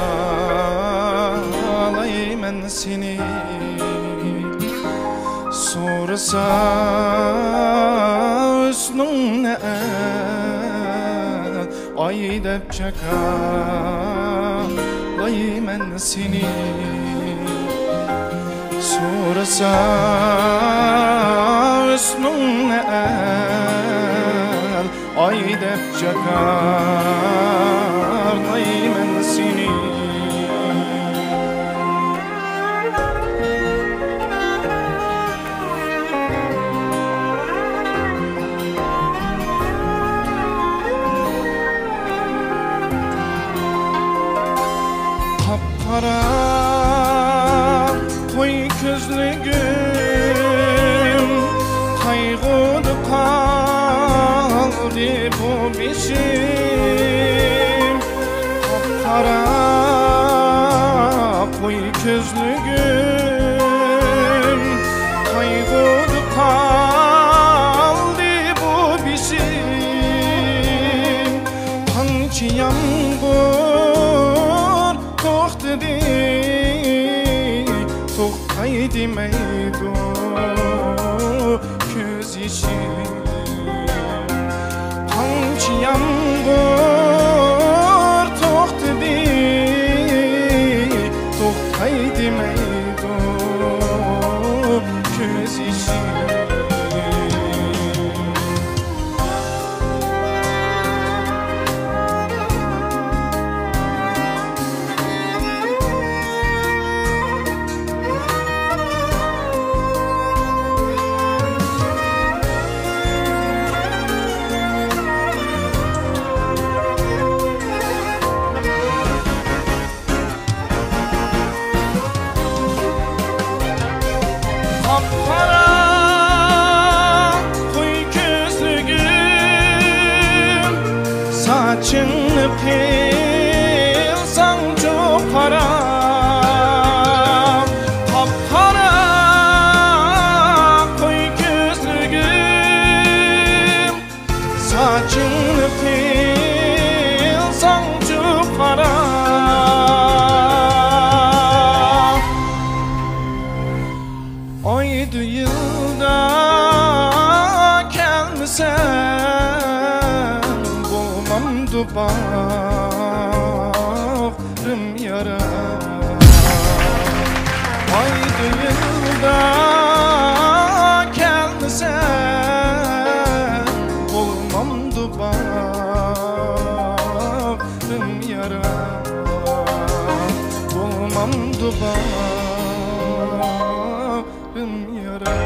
سېنى؟ سورىسا ھۆسنۈڭنى ئەل، ئاي دەپ چاكالايمەن سېنى. سورىسا ھۆسنۈڭنى ئەل، ئاي دەپ جاكارلايمەن سېنى. قاپقارا قوي كۆزلۈكۈم، قايغۇدا قالدى بۇ بېشىم. قاپقارا قوي كۆزلۈكۈم، قايغۇدا قالدى بۇ بېشىم. قانچە يامغۇر توختىدى، توختاي دېمەيدۇ كۆز يېشىم. قانچە يامغۇر توختىدى، توختاي دېمەيدۇ كۆز يېشىم. قاپقارا قوي كۆزلۈكۈم، ساچىڭنى قىلساڭچۇ قارا. قاپقارا قوي كۆزلۈكۈم، ساچىڭنى قىلساڭچۇ قارا. ئايدا يىلدا كەلمىسەڭ، بولمامدۇ باغرىم يارا. ئايدا يىلدا كەلمىسەم، بولمامدۇ باغرىم يارا، بولمامدۇ باغرىم يارا.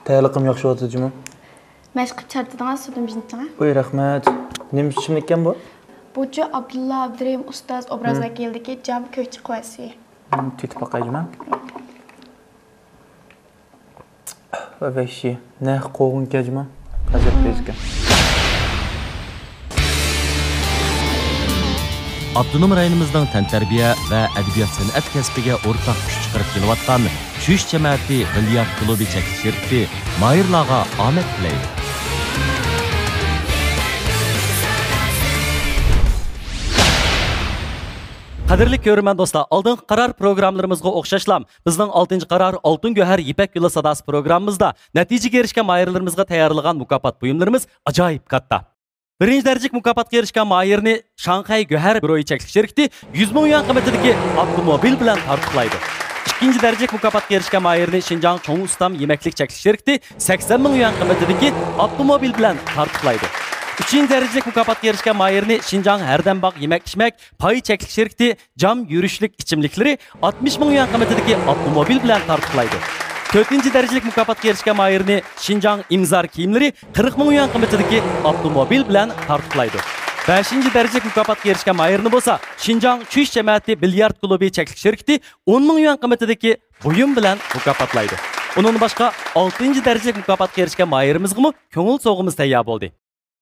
تەييارلىقىم ياخشى بولۇۋاتىدۇ جۇمۇ. مەشىق قىلىپ چارىتىدىڭىز، سۇدىن بېجىنتىڭە. ئۇي، رەھمەت. نېمە ئىچىملىككەن بۇ؟ بۇچۇ ئابدۇللا ئابدۇرېھىم ئۇستاز ئوبراز ۋەكىلىدىكى جام كۆكچە قوۋەسى. تېتىپ باقاي جۇمۇ. ۋەھشىي. نەق قوغۇن كەجمە. غەزەپ بېزىكى. ئاپتونوم رايونىمىزنىڭ تەنتەربىيە ۋە ئەدەبىيات سەنئەت كەسپىگە ئورتاق كۈچ چىقىرىپ كېلىۋاتقان چۈش جەمەتى بىليارد كۇلۇبى چەكلىك شىركىتى ماھىرلارغا ئامەت تىلەيدۇ. قەدىرلىك كۆرۈرمەن دوستلار، ئالدىنقى قارار پروگراممىلىرىمىزغا ئوخشاشلا، بىزنىڭ ئالتىنچى قارار ئالتۇن گۆھەر يىپەك يولى ساداسى پروگراممىمىزدا نەتىجىگە ئېرىشكەن ماھىرلىرىمىزغا تەييارلىغان مۇكاپات بۇيۇملىرىمىز ئاجايىپ كاتتا. بىرىنچى دەرىجىلىك مۇكاپاتقا ئېرىشكەن ماھىرنى شاڭخەي گۆھەر گۇرۇھى چەكلىك شىركىتى يۈز مىڭ يۈەن قىممىتىدىكى ئاپتوموبىل بىلەن تارتۇقلايدۇ. ئىككىنچى دەرىجىلىك مۇكاپاتقا ئېرىشكەن ماھىرنى شىنجاڭ چوڭ ئۇستام يېمەكلىك چەكلىك شىركىتى سەكسەن مىڭ يۈەن قىممىتىدىكى ئاپتوموبىل بىلەن تارتۇقلايدۇ. ئۈچىنچى دەرىجىلىك مۇكاپاتقا ئېرىشكەن ماھىرنى شىنجاڭ ھەردەم باغ يېمەك ئىچمەك پاي چەكلىك شىركىتى جام يۈرۈشلۈك ئىچىملىكلىرى ئاتمىش مىڭ يۈەن قىممىتىدىكى ئاپتوموبىل بىلەن تارتۇقلايدۇ. تۆتىنچى دەرىجىلىك مۇكاپاتقا ئېرىشكەن ماھىرنى شىنجاڭ ئىمزار كىيىملىرى قىرىق مىڭ يۈەن قىممىتىدىكى ئاپتوموبىل بىلەن تارتۇقلايدۇ. بەشىنچى دەرىجىلىك مۇكاپاتقا ئېرىشكەن ماھىرنى بولسا شىنجاڭ چۈش جەمەتى بىليارد كۇلۇبى چەكلىك شىركىتى ئون مىڭ يۈەن قىممىتىدىكى بۇيۇم بىلەن مۇكاپاتلايدۇ. ئۇنىڭدىن باشقا، ئالتىنچى دەرىجىلىك مۇكاپاتقا ئېرىشكەن ماھىرىمىزغىمۇ كۆڭۈل سوۋغىمىز تەييار بولدى.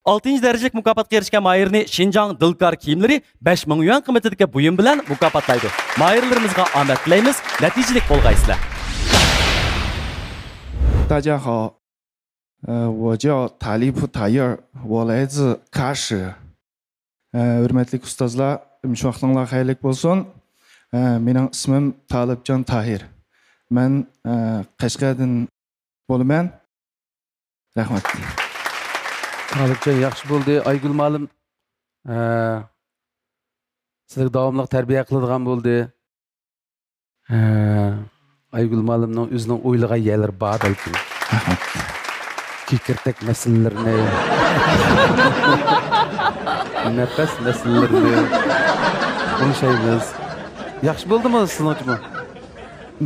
ئالتىنچى دەرىجىلىك مۇكاپاتقا ئېرىشكەن ماھىرنى شىنجاڭ دىلكار كىيىملىرى بەش مىڭ يۈەن قىممىتىدىكى بۇيۇم بىلەن مۇكاپاتلايدۇ. ماھىرلىرىمىزغا ئامەت تىلەيمىز، نەتىجىلىك بولغايسىلەر. 大家好，呃，我叫塔利普塔耶尔，我来自喀什。ئە، ھۆرمەتلىك ئۇستازلار، مۇشۇ ۋاقتىڭلار خەيرلىك بولسۇن. ئە، مېنىڭ ئىسمىم تالىپجان تاھىر. مەن، ئە، قەشقەردىن بولىمەن. رەھمەت. تالىپجان، ياخشى بولدى. ئايگۈل مۇئەللىم، ئە، سىلەرگە داۋاملىق تەربىيە قىلىدىغان بولدى. ھە، ئايگۈل مۇئەللىمنىڭ ئۆزىنىڭ ئويلىغان يەرلىرى بار بەلكىم. كېكىردەك مەسىلىلىرىنى، نەپەس مەسىلىلىرىنى ئوڭشايمىز. ياخشى بولدىمۇ سىزنىڭچىمۇ؟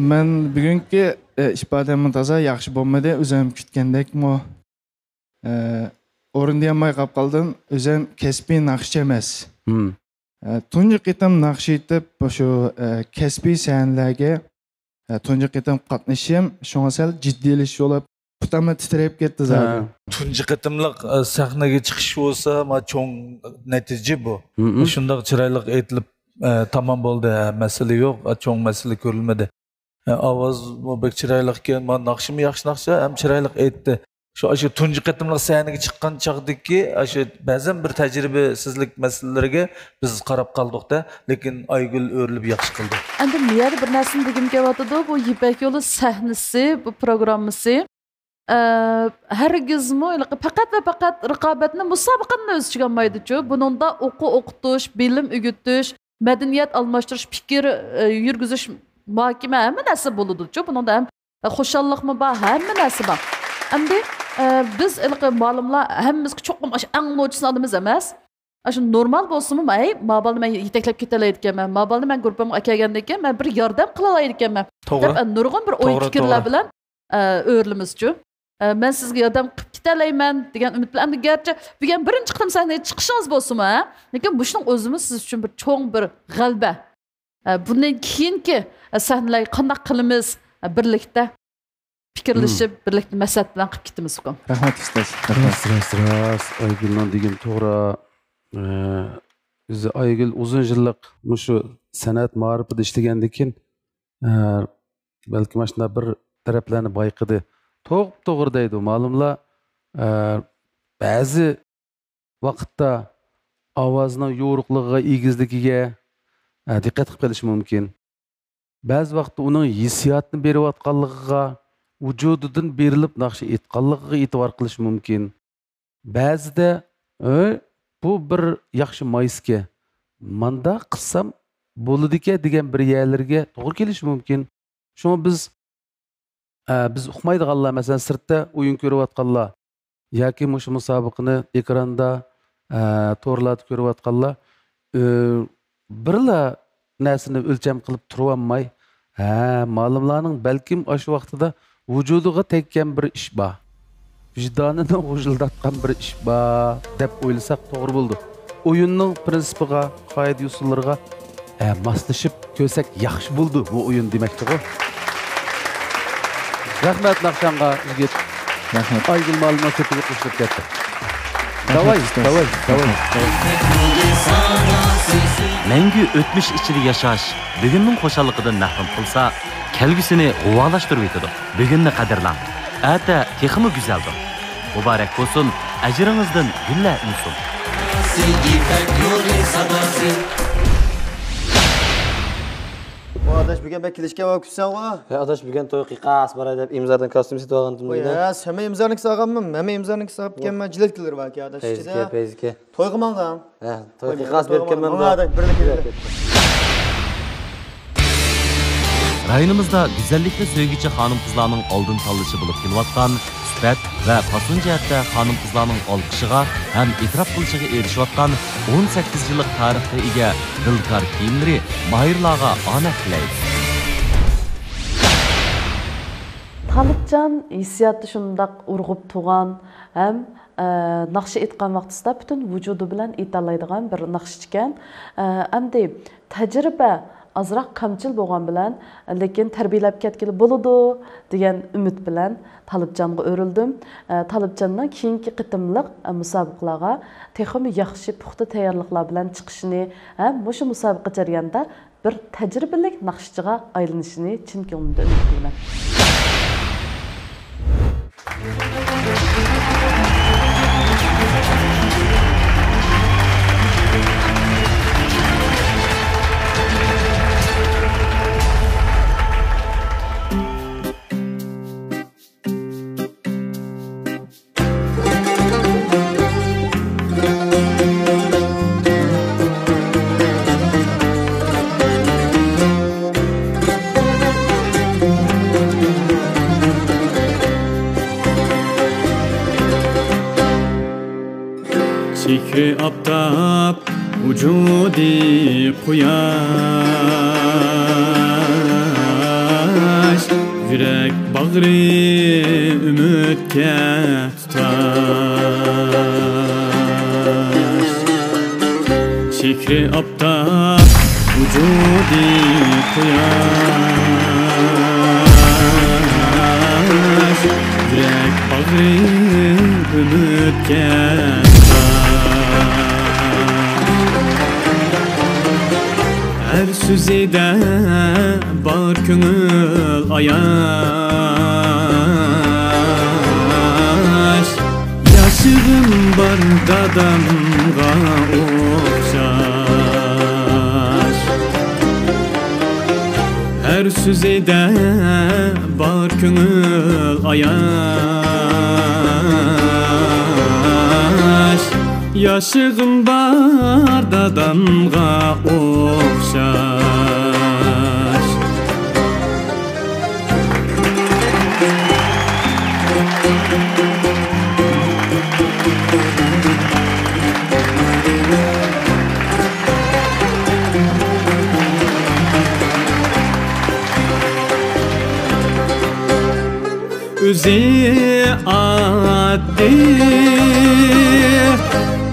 مەن بۈگۈنكى، ئە، ئىپادەممۇ تازا ياخشى بولمىدى. ئۆزۈم كۈتكەندەكمۇ، ئە، ئورۇن دېيەلمەي قاپ قالدىم. ئۆزۈم كەسپىي ناخشىچى ئەمەس. ھىم. ئە، تۇنجى قېتىم ناخشا ئېيتىپ، شۇ، ئە، كەسپىي سەھنىلەرگە، ئە، تۇنجى قېتىم قاتنىشىشىم، شۇڭا سەل جىددىيلىشىش بولۇپ، پۇتۇممۇ تىترەپ كەتتى زادى. ھە. تۇنجى قېتىملىق، ئە، سەھنىگە چىقىش بولسا، ما، چوڭ نەتىجە بۇ. ھىم. شۇنداق چىرايلىق ئېيتىلىپ، ئە، تامام بولدى. ھە، مەسىلە يوق، ئە، چوڭ مەسىلە كۆرۈلمىدى. ئاۋازمۇ بەك چىرايلىقكەن، مانا ناخشىمۇ ياخشى ناخشا، ھەم چىرايلىق ئېيتتى. شۇ، ئاشۇ تۇنجى قېتىملىق سەھنىگە چىققان چاغدىكى، ئاشۇ بەزەن بىر تەجرىبىسىزلىك مەسىلىلىرىگە بىز قاراپ قالدۇق-دە، لېكىن ئايگۈل ئۆرۈلۈپ ياخشى قىلدى. ئەمدى بۇ يەردە بىر نەرسىنى دېگۈم كېلىۋاتىدۇ، بۇ يىپەك يولى سەھنىسى، بۇ پروگراممىسى، ئە، ھەرگىزمۇ ھېلىقى پەقەت ۋە پەقەت رىقابەتنى، مۇسابىقىنى ئۆز ئىچىگە ئالمايدۇچۇ. بۇنىڭدا ئوقۇ ئوقۇتۇش، بىلىم ئۆگىتىش، مەدەنىيەت ئالماشتۇرۇش، پىكىر، ئە، يۈرگۈزۈش، مۇھاكىمە، ھەممە نەرسە بولىدۇچۇ. بۇنىڭدا ھەم خۇشاللىقمۇ بار، ھەممە نەرسە بار. ئەمدى، ئە، بىز ھېلىقى مۇئەللىملار ھەممىمىزگە چوقۇم ئاشۇ ئەڭ نوچىسىنى ئالىمىز ئەمەس. ئاشۇ نورمال بولسىمۇ، ھەي، ما بالىنى مەن يېتەكلەپ كېتەلەيدىكەنمەن، ما بالىنى مەن گۇرۇپپامغا ئەكەلگەندىن كېيىن مەن بىر ياردەم قىلالايدىكەنمەن، توغرا، دەپ، ئە، نۇرغۇن بىر ئوي توغرا، پىكىرلەر توغرا. بىلەن، ئە، ئۆرلىمىزچۇ. ئە، مەن سىزگە ياردەم قىلىپ كېتەلەيمەن دېگەن ئۈمىد بىلەن. ئەمدى گەرچە بۈگۈن بىرىنچى قېتىم سەھنىگە چىقىشىڭىز بولسىمۇ، ھە، لېكىن مۇشۇنىڭ ئۆزىمۇ سىز ئۈچۈن بىر چوڭ بىر غەلىبە. ئە، بۇندىن كېيىنكى، ئە، سەھنىلەرگە قانداق قىلىمىز؟ ئە، بىرلىكتە پىكىرلىشىپ، مم. بىرلىكتە مەسلىھەت بىلەن قىلىپ كېتىمىزكۇ. رەھمەت، ئۇستاز. رەھمەت. راست، راست، راست. ئايگۈلنىڭ دېگىنى توغرا. ئە، ئۆزى ئايگۈل ئۇزۇن يىللىق مۇشۇ سەنئەت مائارىپىدا ئىشلىگەندىن كېيىن، ئە، بەلكىم ئاشۇنداق بىر تەرەپلەرنى بايقىدى. توغرا، توغرا دەيدۇ. مالۇملا، ئە، بەزى ۋاقىتتا ئاۋازنىڭ يورۇقلۇقىغا، ئېگىزلىكىگە، ئە، دىققەت قىلىپ قېلىشى مۇمكىن. بەزى ۋاقىتتا ئۇنىڭ ھېسسىياتنى بېرىۋاتقانلىقىغا، ۋۇجۇدىدىن بېرىلىپ ناخشا ئېيتقانلىقىغا ئېتىبار قىلىشى مۇمكىن. بەزىدە، «ئۆي، بۇ بىر ياخشى مايسىكەن، مانداق قىلسام بولىدىكەن» دېگەن بىر يەرلىرىگە توغرا كېلىشى مۇمكىن. شۇڭا بىز، ئە، بىز ئۇقمايدىغانلار، مەسىلەن، سىرتتا ئويۇن كۆرۈۋاتقانلار ياكى مۇشۇ مۇسابىقىنى ئېكراندا، ئە، تورلاردا كۆرۈۋاتقانلار، ئۆ، بىرلا نەرسىنى ئۆلچەم قىلىپ تۇرۇۋالماي، ھە، مالىملارنىڭ بەلكىم ئاشۇ ۋاقتىدا ۋۇجۇدىغا تەگكەن بىر ئىش بار، ۋىجدانىنى غۇژۇلداتقان بىر ئىش بار دەپ ئويلىساق توغرا بولىدۇ. ئويۇننىڭ پىرىنسىپىغا، قائىدە-يوسۇنلىرىغا، ئە، ماسلىشىپ كۆرسەك ياخشى بولىدۇ بۇ ئويۇن دېمەكتىغۇ. رەھمەت ناخشاڭغا يىگىت. رەھمەت. ئايگۈل مۇئەللىمنىڭ سېپىگە قوشۇلۇپ كەتتى. داۋاي، داۋاي، داۋاي. مەڭگۈ ئۆتمۈش ئىچىدە ياشاش بۈگۈننىڭ خۇشاللىقىدىن مەھرۇم قىلسا، كەلگۈسىنى غۇۋالاشتۇرۇۋېتىدۇ. بۈگۈننى قەدىرلەڭ. ئەتە تېخىمۇ گۈزەلدۇر. مۇبارەك بولسۇن، ئەجرىڭىزدىن گۈللەر ئۈنسۇن. ۋاي ئاداش، بۈگۈن بەك كېلىشكەن بولۇپ كېتىپسەنغۇ. ھە ئاداش، بۈگۈن توي قىيقاس باراي دەپ ئىمزادىن كاستيۇم سېتىۋالغانتىم. ۋاي دېدى. ھە، ھەممە ئىمزانىڭ سالغانمۇ؟ ھەممە ئىمزانىڭ سالغان ئىكەنمەن، جىلەتكىلىرى باركەن ئاداش ئىچىدە. پەيزىكە، پەيزىكە. تويغا ماڭغان. ھە، توي قىيقاس بېرىپ كەلمەمدۇ؟ ماڭا بىرلىككە. رايونىمىزدا گۈزەللىكنى سۆيگۈچى خانىم-قىزلارنىڭ ئالدىن تاللىشى بولۇپ كېلىۋاتقان، سۈپەت ۋە پاسون جەھەتتە خانىم-قىزلارنىڭ ئالقىشىغا ھەم ئېتىراپ قىلىشىغا ئېرىشىۋاتقان ئون سەككىز يىللىق تارىخقا ئىگە دىلكار كىيىملىرى ماھىرلارغا ئامەت تىلەيدۇ. تالىپجان ھېسسىياتى شۇنداق ئۇرغۇپ تۇرغان ھەم، ئە، ناخشا ئېيتقان ۋاقتىسىدا پۈتۈن ۋۇجۇدى بىلەن ئېيتالايدىغان بىر ناخشىچىكەن. ئە، ئەمدى تەجرىبە ئازراق كەمچىل بولغان بىلەن، لېكىن تەربىيەلەپ كەتكىلى بولىدۇ دېگەن ئۈمىد بىلەن تالىپجانغا ئۆرۈلدۈم. ئە، تالىپجاننىڭ كېيىنكى قېتىملىق، ئە، مۇسابىقىلارغا تېخىمۇ ياخشى، پۇختا تەييارلىقلار بىلەن چىقىشىنى ھەم مۇشۇ مۇسابىقە جەريانىدا بىر تەجرىبىلىك ناخشىچىغا ئايلىنىشىنى چىن كۆڭلۈمدىن ئۈمىد قىلىمەن. سېھرىي ئاپتاپ، ۋۇجۇدى قۇياش، يۈرەك باغرى ئۈمىدكە تۇتاش. سېھرىي ئاپتاپ، ۋۇجۇدى قۇياش، يۈرەك باغرى ئۈمىدكە تۇتاش. ھەر سۆزىدە بار كۆڭۈل ئاياش، ياشىغىم بار دادامغا ئوخشاش. ھەر سۆزىدە بار كۆڭۈل ئاياش، ياشىغىم بار دادامغا ئوخشاش. ئۆزى ئاددىي،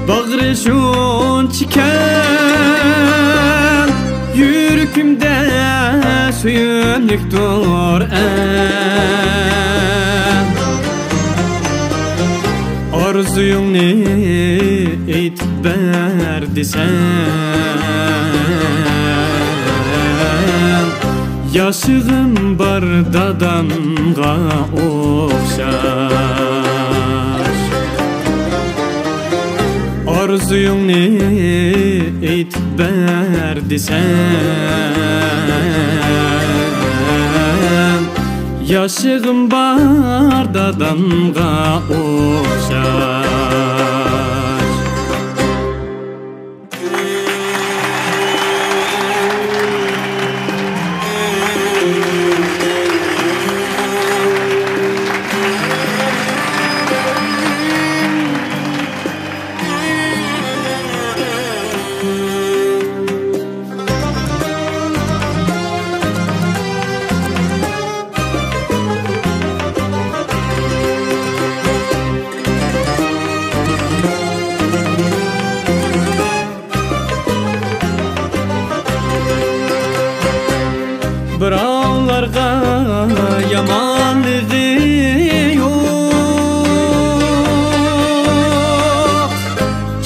باغرى شۇنچە كەڭ، يۈرىكىمدە سۆيۈملۈكتۇر ئەڭ. ئارزۇيۇڭنى ئېيتىپ بەر دېسەڭ، ياشىغىم بار دادامغا ئوخشاش. ئارزۇيۇڭنى ئېيتىپ بەر دېسەڭ، ياشىغىم بار دادامغا ئوخشاش.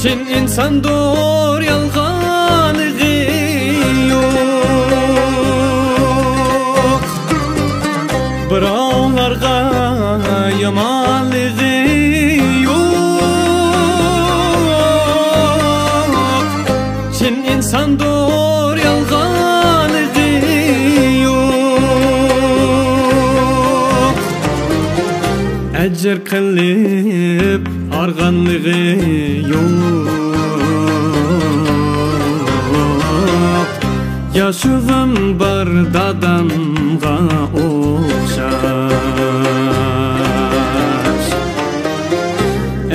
چىن ئىنساندۇر، يالغانلىقى يوق. بىراۋلارغا يامانلىقى يوق. چىن ئىنساندۇر، يالغانلىقى يوق. ئەجىر قىلىپ ھارغانلىقى يوق. ياشىغىم بار دادامغا ئوخشاش.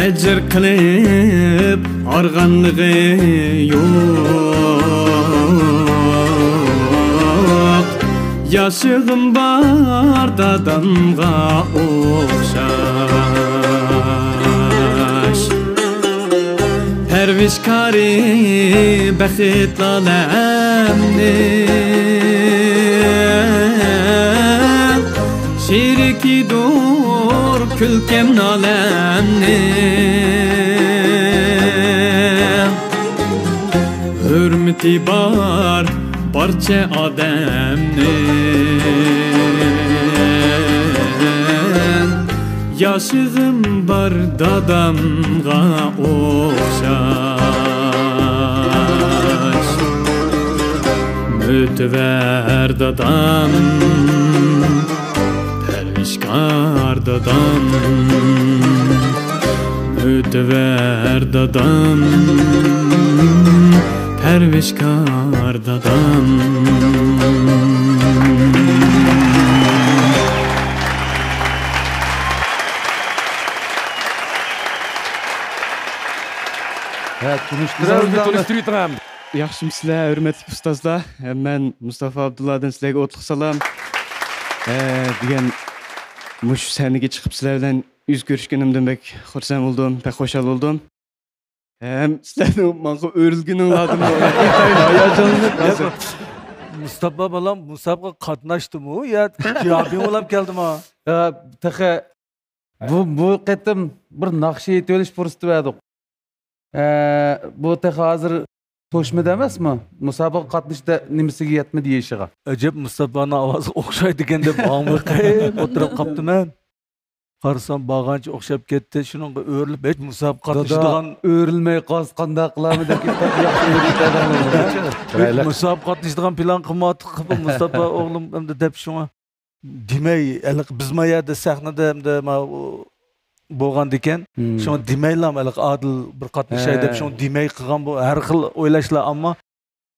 ئەجىر قىلىپ ھارغانلىقى يوق. ياشىغىم بار دادامغا ئوخشاش. پەرۋىشكارى بەخت ئالەمنىڭ، شېرىكىدۇر كۈلكەم نالەمنىڭ. ھۆرمىتى بار بارچە ئادەمنىڭ، ياشىغىم بار دادامغا ئوخشاش. مۆتىۋەر دادام، پەرۋىشكار دادام، مۆتىۋەر دادام، پەرۋىشكار دادام. ھە، تونۇشتۇرىمىز. تونۇشتۇرۇۋېتىڭ. ياخشىمۇسىلەر، ھۆرمەتلىك ئۇستازلار؟ مەن مۇستاپا ئابدۇللادىن سىلەرگە ئوتلۇق سالام. ئە، دېگەن مۇشۇ سەھنىگە چىقىپ سىلەر بىلەن يۈز كۆرۈشكىنىمدىن بەك خۇرسەن بولدۇم، بەك خۇشال بولدۇم. ھەم سىلەرنىڭ ماڭا ئۆرۈلگىنىڭلاردىن ئىنتايىن ھاياجانلىنىپ ھازىر. مۇستاپا بالام مۇسابىقىگە قاتناشتىمۇ يا جاۋابىڭ بولۇپ كەلدىمۇ؟ يا، تېخى بۇ، بۇ قېتىم بىر ناخشا ئېيتىۋېلىش پۇرسىتى بەردۇق. ئە، بۇ تېخى ھازىر توشمىدى ئەمەسمۇ؟ مۇسابىقە قاتنىشىش نېمىسىگە يەتمىدى يېشىغا. ئەجەب، مۇستاپانىڭ ئاۋازىغا ئوخشايدىكەن دەپ ماڭا بېقىپ ئولتۇرۇپ قاپتىمەن. قارىسام بارغانچە ئوخشاپ كەتتى. شۇنىڭغا ئۆرۈلۈپ ھېچ مۇسابىقە قاتنىشىدىغان، ئۆرۈلمەي قالسا قانداق قىلارمەن دەپ كېتىپ قالدى. ياخشى ئۆرۈلۈپ قالدى. ھېچ مۇسابىقە قاتنىشىدىغان پىلان قىلماپتۇق مۇستاپا ئوغلۇم ئەمدى دەپ شۇڭا. دېمەي، ھېلىقى بىز ما يەردە سەھنىدە ئەمدى ما ئۇ بولغاندىكىن، شۇڭا دېمەيلا ھېلىقى ئادىل بىر قاتنىشاي دەپ، شۇڭا دېمەي قىلغان بۇ ھەر خىل ئويلاشلار، ئەمما،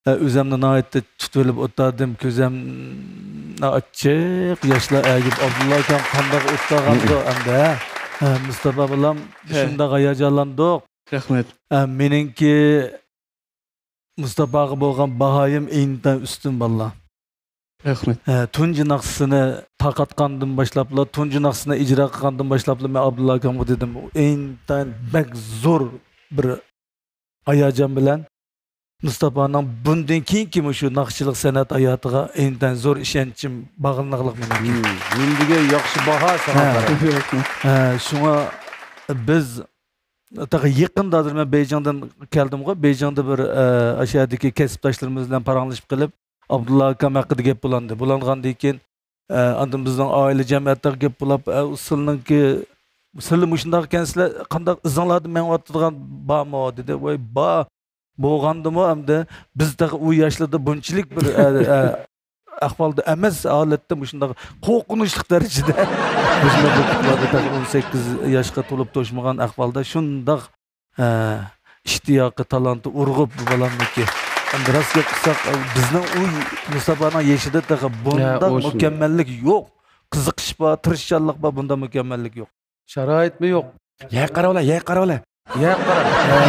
ئە، ئۆزۈمنى ناھايىتى تۇتۇۋېلىپ ئولتۇردۇم، كۆزۈمنى ئاچچىق ياشلار ئەگىپ، ئابدۇللا ئاكام قانداق ئولتۇرغاندۇ ئەمدى، ھە؟ ھە، مۇستاپا بالام، شۇنداق ھاياجانلاندۇق. رەھمەت. ھە، مېنىڭكى مۇستاپاغا بولغان باھايىم ئىنتايىن ئۈستۈن، بالىلار. رەھمەت. ھە، تۇنجى ناخشىسىنى تارقاتقاندىن باشلاپلا، تۇنجى ناخشىسىنى ئىجرا قىلغاندىن باشلاپلا، مەن ئابدۇللا ئاكامغا دېدىم، ئىنتايىن بەك زور بىر ھاياجان بىلەن مۇستاپانىڭ بۇندىن كېيىنكى مۇشۇ ناخشىچىلىق سەنئەت ھاياتىغا ئىنتايىن زور ئىشەنچىم باغلىنىقلىق مېنىڭكى. نېمە دېگەن ياخشى باھا ساڭا قاراپ. ھە، شۇڭا بىز تېخى يېقىندا، ھازىر مەن بېيجىڭدىن كەلدىمغۇ، بېيجىڭدا بىر، ئە، ئاشۇ يەردىكى كەسىپداشلىرىمىز بىلەن پاراڭلىشىپ قېلىپ، ئابدۇللا ئاكام ھەققىدە گەپ بولاندى. بولانغاندىن كېيىن، ئە، ئاندىن بىزنىڭ ئائىلە جەمئىيەتتە گەپ بولاپ، ئە، سىلىنىڭكى، سىلى مۇشۇنداق ئىكەنسىلەر، قانداق ئىزىڭلاردىن مېڭىۋاتىدىغان بارمۇ؟ دېدى. ۋاي، بار. بولغاندىمۇ ئەمدى بىز تېخى ئۇ ياشلاردا بۇنچىلىك بىر، ئە، ئە، ئەھۋالدا ئەمەس ھالەتتە مۇشۇنداق قورقۇنچلۇق دەرىجىدە مۇشۇنداق بولۇپ تېخى ئون سەككىز ياشقا تولۇپ توشمىغان ئەھۋالدا شۇنداق، ئە، ئىشتىياقى، تالانتى ئۇرغۇپ بۇ بالامنىڭكى. ئەمدى راست گەپ قىلساق، بىزنىڭ ئۇ مۇستاپانىڭ يېشىدا تېخى بۇنداق مۇكەممەللىك يوق. قىزىقىش بار، تىرىشچانلىق بار، بۇنداق مۇكەممەللىك يوق. شارائىتمۇ يوق. يەر قاراۋالە، يەر قاراۋالە. يەر قارا. ھە،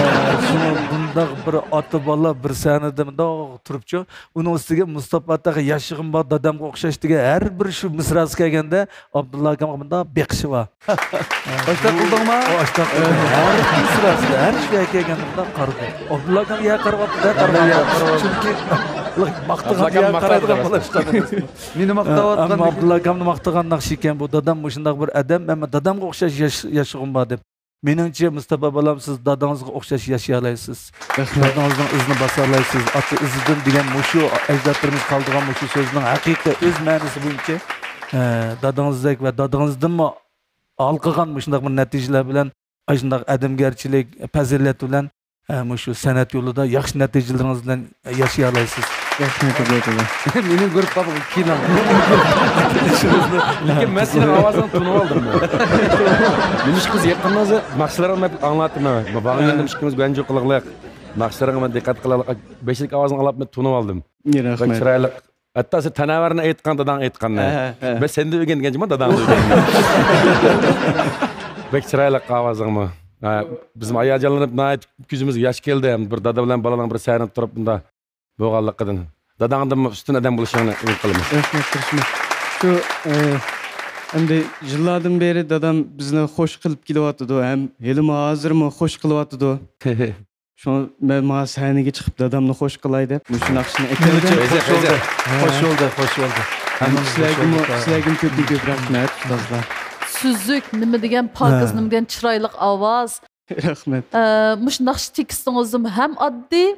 شۇ بۇنداق بىر ئاتا بالا بىر سەھنىدە مۇنداق تۇرۇپچۇ. ئۇنىڭ ئۈستىگە مۇستاپا تېخى ياشىغىم بار، دادامغا ئوخشاش دېگەن ھەر بىر شۇ مىسراسى كەلگەندە ئابدۇللا ئاكامغا مۇنداق بېقىشى بار. ئاشتاق قىلدىڭما؟ ئاشتاق قىلدىم. ھە. ھەر بىر مىسراسىدا، ھەر شۇ يەرگە كەلگەندە مۇنداق قارىدى. ئابدۇللا ئاكام يەر قاراۋاتىدۇ، يەر قاراۋاتىدۇ. چۈنكى ماختىغان يەر قارايدىغان بالا ئىشلار ئەمەس. مېنى ماختاۋاتقان ئەمما ئابدۇللا ئاكامنى ماختىغان ناخشا ئىكەن بۇ. دادام مۇشۇنداق بىر ئادەم، ئەمما دادامغا ئوخشاش ياش-، ياشىغۇم بار دەپ. مېنىڭچە، مۇستاپا بالام، سىز دادىڭىزغا ئوخشاش ياشىيالايسىز. رەھمەت. دادىڭىزنىڭ ئىزىنى باسالايسىز. ئاتا ئىزىدىن دېگەن مۇشۇ ئەجدادلىرىمىز قالدۇرغان مۇشۇ سۆزنىڭ ھەقىقىي ئۆز مەنىسى بويىچە، ئە، دادىڭىزدەك ۋە دادىڭىزدىنمۇ ھالقىغان مۇشۇنداق بىر نەتىجىلەر بىلەن، ئاشۇنداق ئادەمگەرچىلىك، پەزىلەت بىلەن، ئە، مۇشۇ سەنئەت يولىدا ياخشى نەتىجىلىرىڭىز بىلەن ياشىيالايسىز. رەھمەت، ئابلىكىم. مېنىڭ گۇرۇپپامغا كېلىڭ. لېكىن مەن سېنىڭ ئاۋازىڭنى تونۇپ ئالدىم. نېمىشقا بىز يېقىندا ناخشىلىرىڭنى مەن ئاڭلاتتىم. ماڭا يەنە نېمىشقا بىز گۇەنجۇ قىلىقلىق ناخشىلىرىڭغا مەن دىققەت قىلىقلىق. بەشلىك ئاۋازىڭنى ئاڭلاپ مەن تونۇپ ئالدىم. رەھمەت. بەك چىرايلىق. ھەتتا سەن تەنەۋەرنى ئېيتقان، داداڭ ئېيتقاننى. ھە، ھە. مەن سەندىن ئۆگەنگەن جۇمۇ، داداڭدىن ئۆگەنگەن. بەك چىرايلىق ئاۋازىڭمۇ. ھە، بىزمۇ ھاياجانلىنىپ، ناھايىتى كۆزىمىزگە ياش كەلدى. ھەم بىر دادا بىلەن بالىنىڭ بىر سەھنىدە تۇرۇپ بۇنداق بولغانلىقىدىن. داداڭدىنمۇ ئۈستۈن ئادەم بولۇشۇڭنى ئۈمىد قىلىمىز. رەھمەت، تىرىشىمەن. شۇ، ئە، ئەمدى يىللاردىن بېرى دادام بىزنى خوش قىلىپ كېلىۋاتىدۇ ھەم ھېلىمۇ ھازىرمۇ خوش قىلىۋاتىدۇ. شۇڭا مەن ماڭا سەھنىگە چىقىپ دادامنى خوش قىلاي دەپ مۇشۇ ناخشىنى ئەكەلدىم. بەيزە، خوش بولدى. بەيزە. خوش بولدى، خوش بولدى. ھەم ھەممىمىز خوش سىلەرگىمۇ، بولدۇق. سىلەرگىمۇ كۆپتىن كۆپ رەھمەت، ئۇستازلار. سۈزۈك، نېمە دېگەن پاكىز، ھە. نېمە دېگەن چىرايلىق ئاۋاز. رەھمەت. ئە، مۇشۇ ناخشا تېكىستىڭىزمۇ ھەم ئاددىي،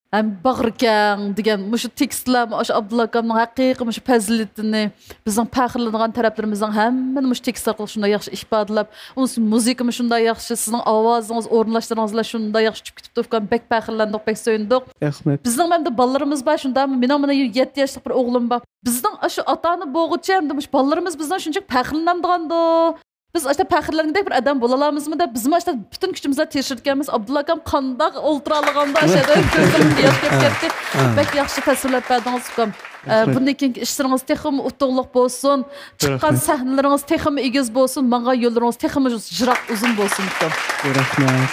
ھەم باغرى كەڭ دېگەن مۇشۇ تېكىستلار، ئاشۇ ئابدۇللا ئاكامنىڭ ھەقىقىي مۇشۇ پەزىلىتىنى، بىزنىڭ پەخىرلىنىدىغان تەرەپلىرىمىزنىڭ ھەممىنى مۇشۇ تېكىست ئارقىلىق شۇنداق ياخشى ئىپادىلەپ، ئۇنىسى مۇزىكىمۇ شۇنداق ياخشى، سىزنىڭ ئاۋازىڭىز، ئورۇنداشلىرىڭىز بىلەن شۇنداق ياخشى چۈشۈپ كېتىپتۇ، ئۇكام، بەك پەخىرلەندۇق، بەك سۆيۈندۇق. رەھمەت. بىزنىڭ ئەمدى بالىلىرىمىز بار، شۇنداقمۇ؟ مېنىڭ مانا يەتتە ياشلىق بىر ئوغلۇم بار. بىزنىڭ ئاشۇ ئاتا-ئانا بولغۇچە ئەمدى مۇشۇ بالىلىرىمىز بىزنىڭ شۇنچىلىك پەخىرلىنەمدىغاندۇ؟ بىز ئاشتا پەخىرلەنگۈدەك بىر ئادەم بولالامىزمۇ دەپ، بىزمۇ ئاشتا پۈتۈن كۈچىمىز بىلەن تىرىشىدىكەنمىز. ئابدۇللا ئاكام قانداق ئولتۇرالىغاندا، ئاشتا كۆزلىرىمدىن ياش كېلىپ كەتتى. ھە. بەك ياخشى تەسۋىرلەپ بەردىڭىز، ئۇكام. ئە، رەھمەت. بۇندىن كېيىنكى ئىشلىرىڭىز تېخىمۇ ئۇتۇقلۇق بولسۇن. چىققان رەھمەت. سەھنىلىرىڭىز تېخىمۇ ئېگىز بولسۇن. ماڭغان يوللىرىڭىز تېخىمۇ يىراق، ئۇزۇن بولسۇن، ئۇكام. رەھمەت.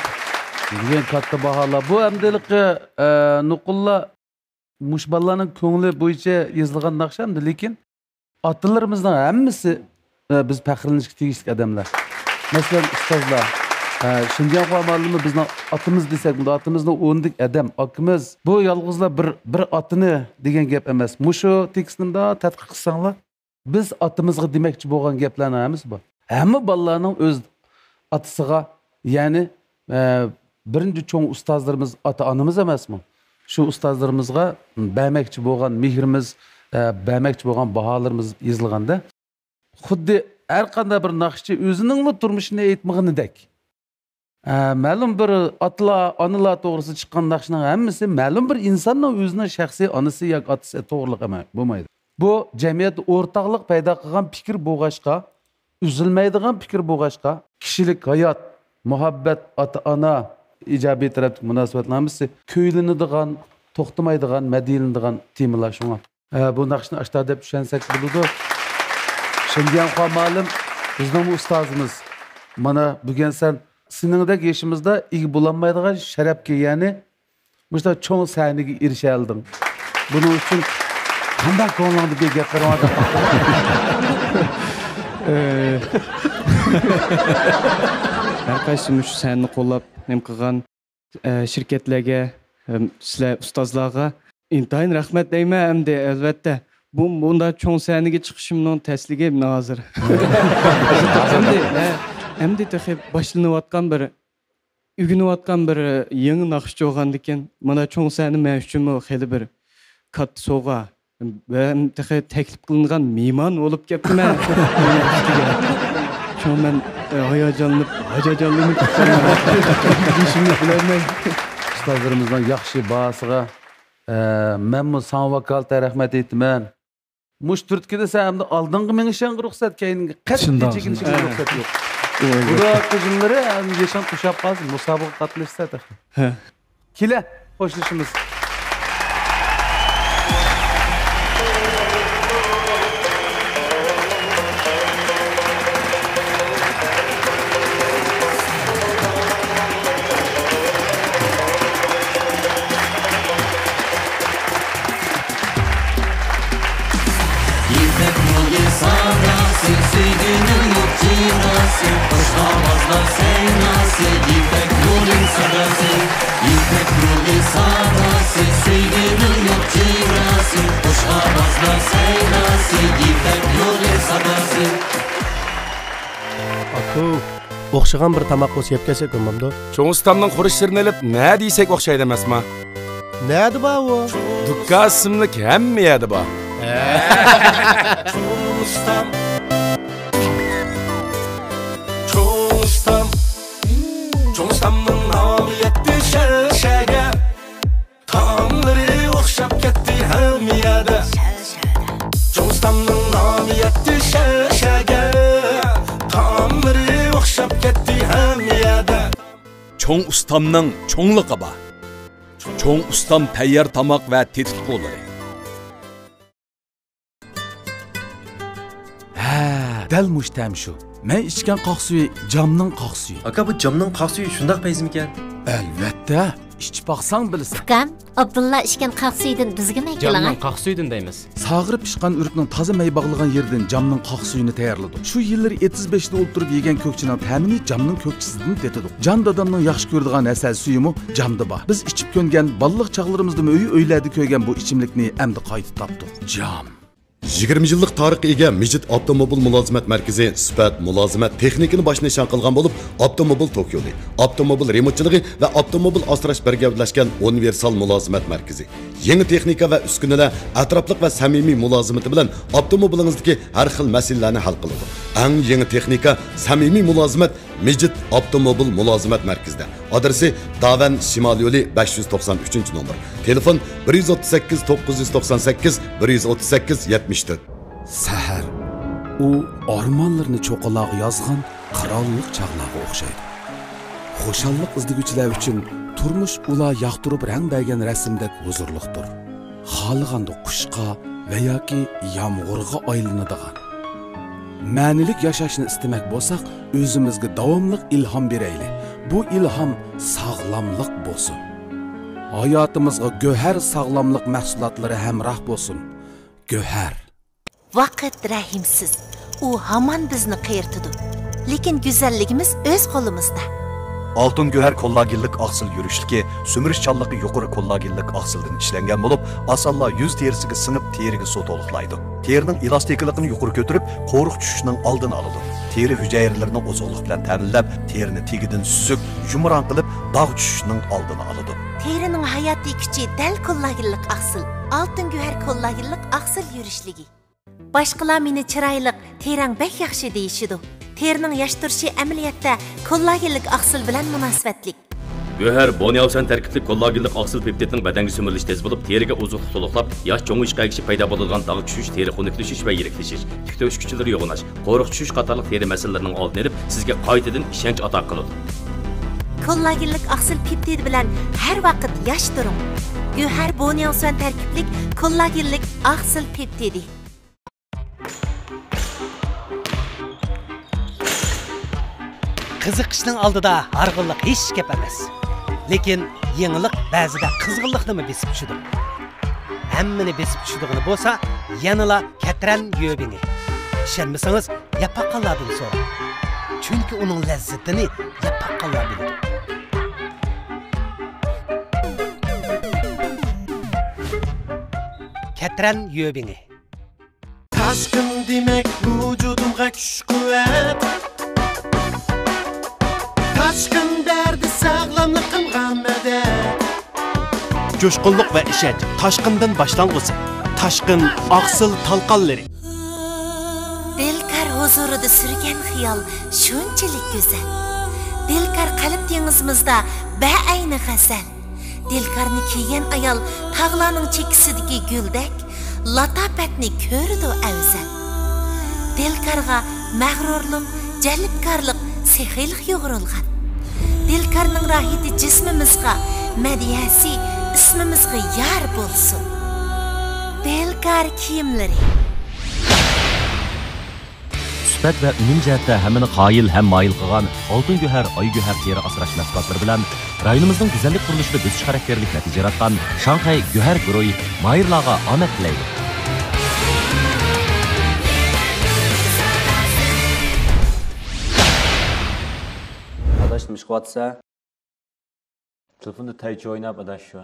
دېگەن كاتتا باھالار. بۇ ئەمدى ھېلىقى، ئە، نوقۇللار مۇشۇ بالىلارنىڭ كۆڭلى بويىچە يېزىلغان ناخشا ئەمدى، لېكىن ئاتىلىرىمىزنىڭ ھەممىسى، ئە، بىز پەخىرلىنىشكە تېگىشلىك ئادەملەر. مەسىلەن، ئۇستازلار، ئە، شېنجياڭخۇا مۇئەللىمى بىزنىڭ ئاتىمىز دېسەك بولىدۇ، ئاتىمىزنىڭ ئورنىدىكى ئادەم، ئاكىمىز. بۇ يالغۇزلا بىر، بىر ئاتىنى دېگەن گەپ ئەمەس. مۇشۇ تېكىستنى مۇنداق تەتقىق قىلساڭلار، بىز ئاتىمىزغا دېمەكچى بولغان گەپلەرنىڭ ھەممىسى بار. ھەممە بالىلارنىڭ ئۆز ئاتىسىغا، يەنى، ئە، بىرىنچى چوڭ ئۇستازلىرىمىز ئاتا-ئانىمىز ئەمەسمۇ؟ شۇ ئۇستازلىرىمىزغا بەرمەكچى بولغان مېھرىمىز، ئە، بەرمەكچى بولغان باھالىرىمىز يېزىلغاندا، خۇددى ھەر قانداق بىر ناخشىچى ئۆزىنىڭلا تۇرمۇشىنى ئېيتمىغىنىدەك. ئە، مەلۇم بىر ئاتىلار، ئانىلار توغرىسىدا چىققان ناخشىنىڭ ھەممىسى مەلۇم بىر ئىنساننىڭ ئۆزىنىڭ شەخسىي ئانىسى ياكى ئاتىسى توغرىلىق ئەمەس، بولمايدۇ. بۇ جەمئىيەتتە ئورتاقلىق پەيدا قىلغان پىكىر بولغاچقا، ئۈزۈلمەيدىغان پىكىر بولغاچقا، كىشىلىك ھايات، مۇھەببەت، ئاتا-ئانا، ئىجابىي تەرەپتىكى مۇناسىۋەتلەر ھەممىسى كۆيلىنىدىغان، توختىمايدىغان، مەدھىيەلىنىدىغان تېمىلار شۇڭا. ئە، بۇ ناخشىنى ئاشتا دەپ چۈشەنسەك بولىدۇ. شېنجياڭخۇا مۇئەللىم بىزنىڭمۇ ئۇستازىمىز. مانا، بۈگۈن سەن سېنىڭدەك يېشىمىزدا ئىگە بولالمايدىغان شەرەپكە، يەنى مۇشۇنداق چوڭ سەھنىگە ئېرىشەلىدىڭ. بۇنىڭ ئۈچۈن قانداق كۆڭلۈڭدە بىر گەپلىرىڭ بار؟ ئە، ھەر قايسى مۇشۇ سەھنىنى قوللاپ، نېمە قىلغان، ئە، شىركەتلەرگە، ئەم، سىلەر ئۇستازلارغا ئىنتايىن رەھمەت دەيمەن ئەمدى، ئەلۋەتتە. بۇ، بۇنداق چوڭ سەھنىگە چىقىشىمنىڭ تەسلىكى مانا ھازىر. ئەمدى، ئە، ئەمدى تېخى باشلىنىۋاتقان بىر، ئۆگىنىۋاتقان بىر يېڭى ناخشىچى بولغاندىكىن، مانا چوڭ سەھنە مەن ئۈچۈنمۇ خېلى بىر كاتتا سوۋغا. ۋە تېخى تەكلىپ قىلىنغان مېھمان بولۇپ كەپتىمەن. شۇڭا مەن، ئە، ھاياجانلىنىپ، ھاياجانلىنىپ كېتىمەن. ئۇستازلىرىمىزنىڭ ياخشى باھاسىغا، ئە، مەنمۇ ساڭا ۋاكالىتەن رەھمەت ئېيتىمەن. مۇشۇ تۈرتكىدە سەن ئەمدى ئالدىڭغا مېڭىشىڭغا رۇخسەت، كەينىڭگە قەتئىي چېكىنىشىڭگە رۇخسەت يوق. بۇ ھېلىقى يىللىرى ھەم يېشىڭ توشاپ قالسا، مۇسابىقىگە قاتنىشىسەن تېخى. كېلە، خوشلىشىمىز. يىپەك يولى ساداسى، سۆيگۈنىڭ يوق چىراسى، خوش ئاۋازلار سەيناسى، يىپەك يولى ساداسى، يىپەك يولى ساداسى، سۆيگۈنىڭ يوق چىراسى، خوش ئاۋازلار سەيناسى، يىپەك يولى ساداسى. ئاتۇ. ئوخشىغان بىر تاماق بولسا يەپ كەلسەك بولمامدۇ؟ چوڭ ئۇستامنىڭ خۇرۇچلىرىنى ئېلىپ، نە دېسەك ئوخشايدۇ ئەمەسما؟ نەدە بار ئۇ؟ دۇكان ئىسىملىك ھەممە يەردە بار. ھە. چوڭ ئۇستام. چوڭ ئۇستام. چوڭ ئۇستامنىڭ نامى يەتتى شەرشەگە. تائاملىرى ئوخشاپ كەتتى ھەممە يەردە. چوڭ ئۇستامنىڭ نامى يەتتى شەرشەگە. تائاملىرى ئوخشاپ كەتتى ھەممە يەردە. چوڭ ئۇستامنىڭ چوڭلۇقى بار. چوڭ ئۇستام تەييار تاماق ۋە تېتىتقۇلىرى. ھە، دەل مۇشۇ تەم شۇ. مەن ئىچكەن قاق سۈيى جامنىڭ قاق سۈيى. ئاكا، بۇ جامنىڭ قاق سۈيى شۇنداق پەيزىمىكەن؟ ئەلۋەتتە، ئىچىپ باقساڭ بىلىسەن. ئۇكام، ئابدۇللا ئىچكەن قاق سۈيىدىن بىزگىمۇ ئەكىلىڭە. جامنىڭ قاق سۈيىدىن دەيمىز. ساغىرىپ پىشقان ئۆرۈكنىڭ تازا مەي باغلىغان يېرىدىن جامنىڭ قاق سۈيىنى تەييارلىدۇق. شۇ يىللىرى ئېتىز بېشىدا ئولتۇرۇپ يېگەن كۆكچىنىڭ تەمىنى جامنىڭ كۆكچىسىدىن تېتىدۇق. جان دادامنىڭ ياخشى كۆرىدىغان ھەسەل سۈيىمۇ جامدا بار. بىز ئىچىپ كۆنگەن، بالىلىق چاغلىرىمىزدىمۇ ئۆي-ئۆيلەردە كۆرگەن بۇ ئىچىملىكنى ئەمدى قايتا تاپتۇق. جام. يىگىرمە يىللىق تارىخقا ئىگە مىجىت ئاپتوموبىل مۇلازىمەت مەركىزى سۈپەت، مۇلازىمەت، تېخنىكىنى باش نىشان قىلغان بولۇپ، ئاپتوموبىل توك يولى، ئاپتوموبىل رېمونتچىلىقى ۋە ئاپتوموبىل ئاسراش بىرگە بىرلەشكەن ئۇنىۋېرسال مۇلازىمەت مەركىزى. يېڭى تېخنىكا ۋە ئۈسكۈنىلەر ئەتراپلىق ۋە سەمىمىي مۇلازىمىتى بىلەن ئاپتوموبىلىڭىزدىكى ھەر خىل مەسىلىلەرنى ھەل قىلىدۇ. ئەڭ يېڭى تېخنىكا، سەمىمىي مۇلازىمەت مىجىت ئاپتوموبىل مۇلازىمەت مەركىزىدە. ئادرېسى داۋەن شىمال يولى بەش يۈز توقسان ئۈچىنچى نومۇر. تېلېفون بىر يۈز ئوتتۇز سەككىز، توققۇز يۈز توقسان سەككىز، بىر يۈز ئوتتۇز سەككىز، يەتمىش تۆت. سەھەر. ئۇ ئارمانلىرىنى چوققىلارغا يازغان قىرانلىق چاغلارغا ئوخشايدۇ. خۇشاللىق ئىزدىگۈچىلەر ئۈچۈن تۇرمۇش ئۇلار ياقتۇرۇپ رەڭ بەرگەن رەسىمدەك ھۇزۇرلۇقتۇر. خالىغاندا قۇشقا ۋە ياكى يامغۇرغا ئايلىنىدىغان. مەنىلىك ياشاشنى ئىستىمەك بولساق، ئۆزىمىزگە داۋاملىق ئىلھام بېرەيلى. بۇ ئىلھام ساغلاملىق بولسۇن. ھاياتىمىزغا گۆھەر ساغلاملىق مەھسۇلاتلىرى ھەمراھ بولسۇن. گۆھەر. ۋاقىت رەھىمسىز. ئۇ ھامان بىزنى قېرىتىدۇ. لېكىن گۈزەللىكىمىز ئۆز قولىمىزدا. ئالتۇن گۆھەر كوللاگېنلىق ئاقسىل يۈرۈشلۈكى سۈمۈرۈشچانلىقى يۇقىرى كوللاگېنلىق ئاقسىلدىن ئىشلەنگەن بولۇپ، ئاسانلا يۈز تېرىسىگە سىڭىپ، تېرىگە سۇ تولۇقلايدۇ. تېرىنىڭ ئېلاستىكىلىقىنى يۇقىرى كۆتۈرۈپ، قورۇق چۈشۈشنىڭ ئالدىنى ئالىدۇ. تېرە ھۈجەيرىلىرىنى ئوزۇقلۇق بىلەن تەمىنلەپ، تېرىنى تېگىدىن سۈزۈك، يۇمران قىلىپ، داغ چۈشۈشنىڭ ئالدىنى ئالىدۇ. تېرىنىڭ ھاياتىي كۈچى دەل كوللاگېنلىق ئاقسىل. ئالتۇن گۆھەر كوللاگېنلىق ئاقسىل يۈرۈشلۈكى. باشقىلار مېنى چىرايلىق، تېرەڭ بەك ياخشى دېيىشىدۇ. تېرىنىڭ ياش تۇرۇشى ئەمەلىيەتتە كوللاگېنلىك ئاقسىل بىلەن مۇناسىۋەتلىك. گۆھەر بونياۋسەن تەركىبلىك كوللاگېنلىق ئاقسىل پېپتىدنىڭ بەدەنگە سۈمۈرۈلۈش تېزى بولۇپ، تېرىگە ئوزۇقلۇق تولۇقلاپ، ياش چوڭىيىشقا ئەگىشىپ پەيدا بولىدىغان داغ چۈشۈش، تېرە خۇنۈكلىشىش ۋە يىرىكلىشىش، تۈك تۆشۈكچىلىرى يوغىناش، قورۇق چۈشۈش قاتارلىق تېرە مەسىلىلىرىنىڭ ئالدىنى ئېلىپ، سىزگە قايتىدىن ئىشەنچ ئاتا قىلىدۇ. كوللاگېنلىك ئاقسىل پېپتىدى بىلەن ھەر ۋاقىت ياش تۇرۇڭ. گۆھەر بونياۋسەن تەركىبلىك كوللاگېنلىك ئاقسىل پېپتىدى. قىزىقىشنىڭ ئالدىدا ھارغىنلىق ھېچ گەپ ئەمەس. لېكىن يېڭىلىق بەزىدە قىزغىنلىقنىمۇ بېسىپ چۈشىدۇ. ھەممىنى بېسىپ چۈشىدىغىنى بولسا، يەنىلا كەترەن يۆبىڭى. ئىشەنمىسىڭىز، يەپ باققانلاردىن سوراڭ. چۈنكى ئۇنىڭ لەززىتىنى يەپ باققانلا بىلىدۇ. كەترەن يۆبىڭى. تاشقىن دېمەك ۋۇجۇدۇمغا كۈچ-قۇۋۋەت. تاشقىن بەردى ساغلاملىقىمغا مەدەت. جۇشقۇنلۇق ۋە ئىشەنچ تاشقىندىن باشلانغۇسى. تاشقىن ئاقسىل تالقانلىرى. دىلكار ھۇزۇرىدا سۈرگەن خىيال شۇنچىلىك گۈزەل. دىلكار قەلب دېڭىزىمىزدا بەئەينى غەزەل. دىلكارنى كىيگەن ئايال تاغلارنىڭ چېكىسىدىكى گۈلدەك، لاتاپەتنى كۆرىدۇ ئەۋزەل. دىلكارغا مەغرۇرلۇق، جەلپكارلىق، سېخىيلىق يۇغۇرۇلغان. دىلكارنىڭ راھىتى جىسمىمىزغا، مەدھىيەسى ئىسمىمىزغا يار بولسۇن. دىلكار كىيىملىرى. سۈپەت ۋە ئۈنۈم جەھەتتە ھەممىنى قايىل ھەم مايىل قىلغان ئالتۇن گۆھەر، ئاي گۆھەر تېرە ئاسراش مەھسۇلاتلىرى بىلەن رايونىمىزنىڭ گۈزەللىك قۇرۇلۇشىدا بۆسۈش خاراكتېرلىك نەتىجە ياراتقان شاڭخەي گۆھەر گۇرۇھى ماھىرلارغا ئامەت تىلەيدۇ. ئاداش، نېمە ئىش قىلىۋاتىسەن؟ تېلېفوندا تەيچى ئويناپ، ئاداش، شۇ.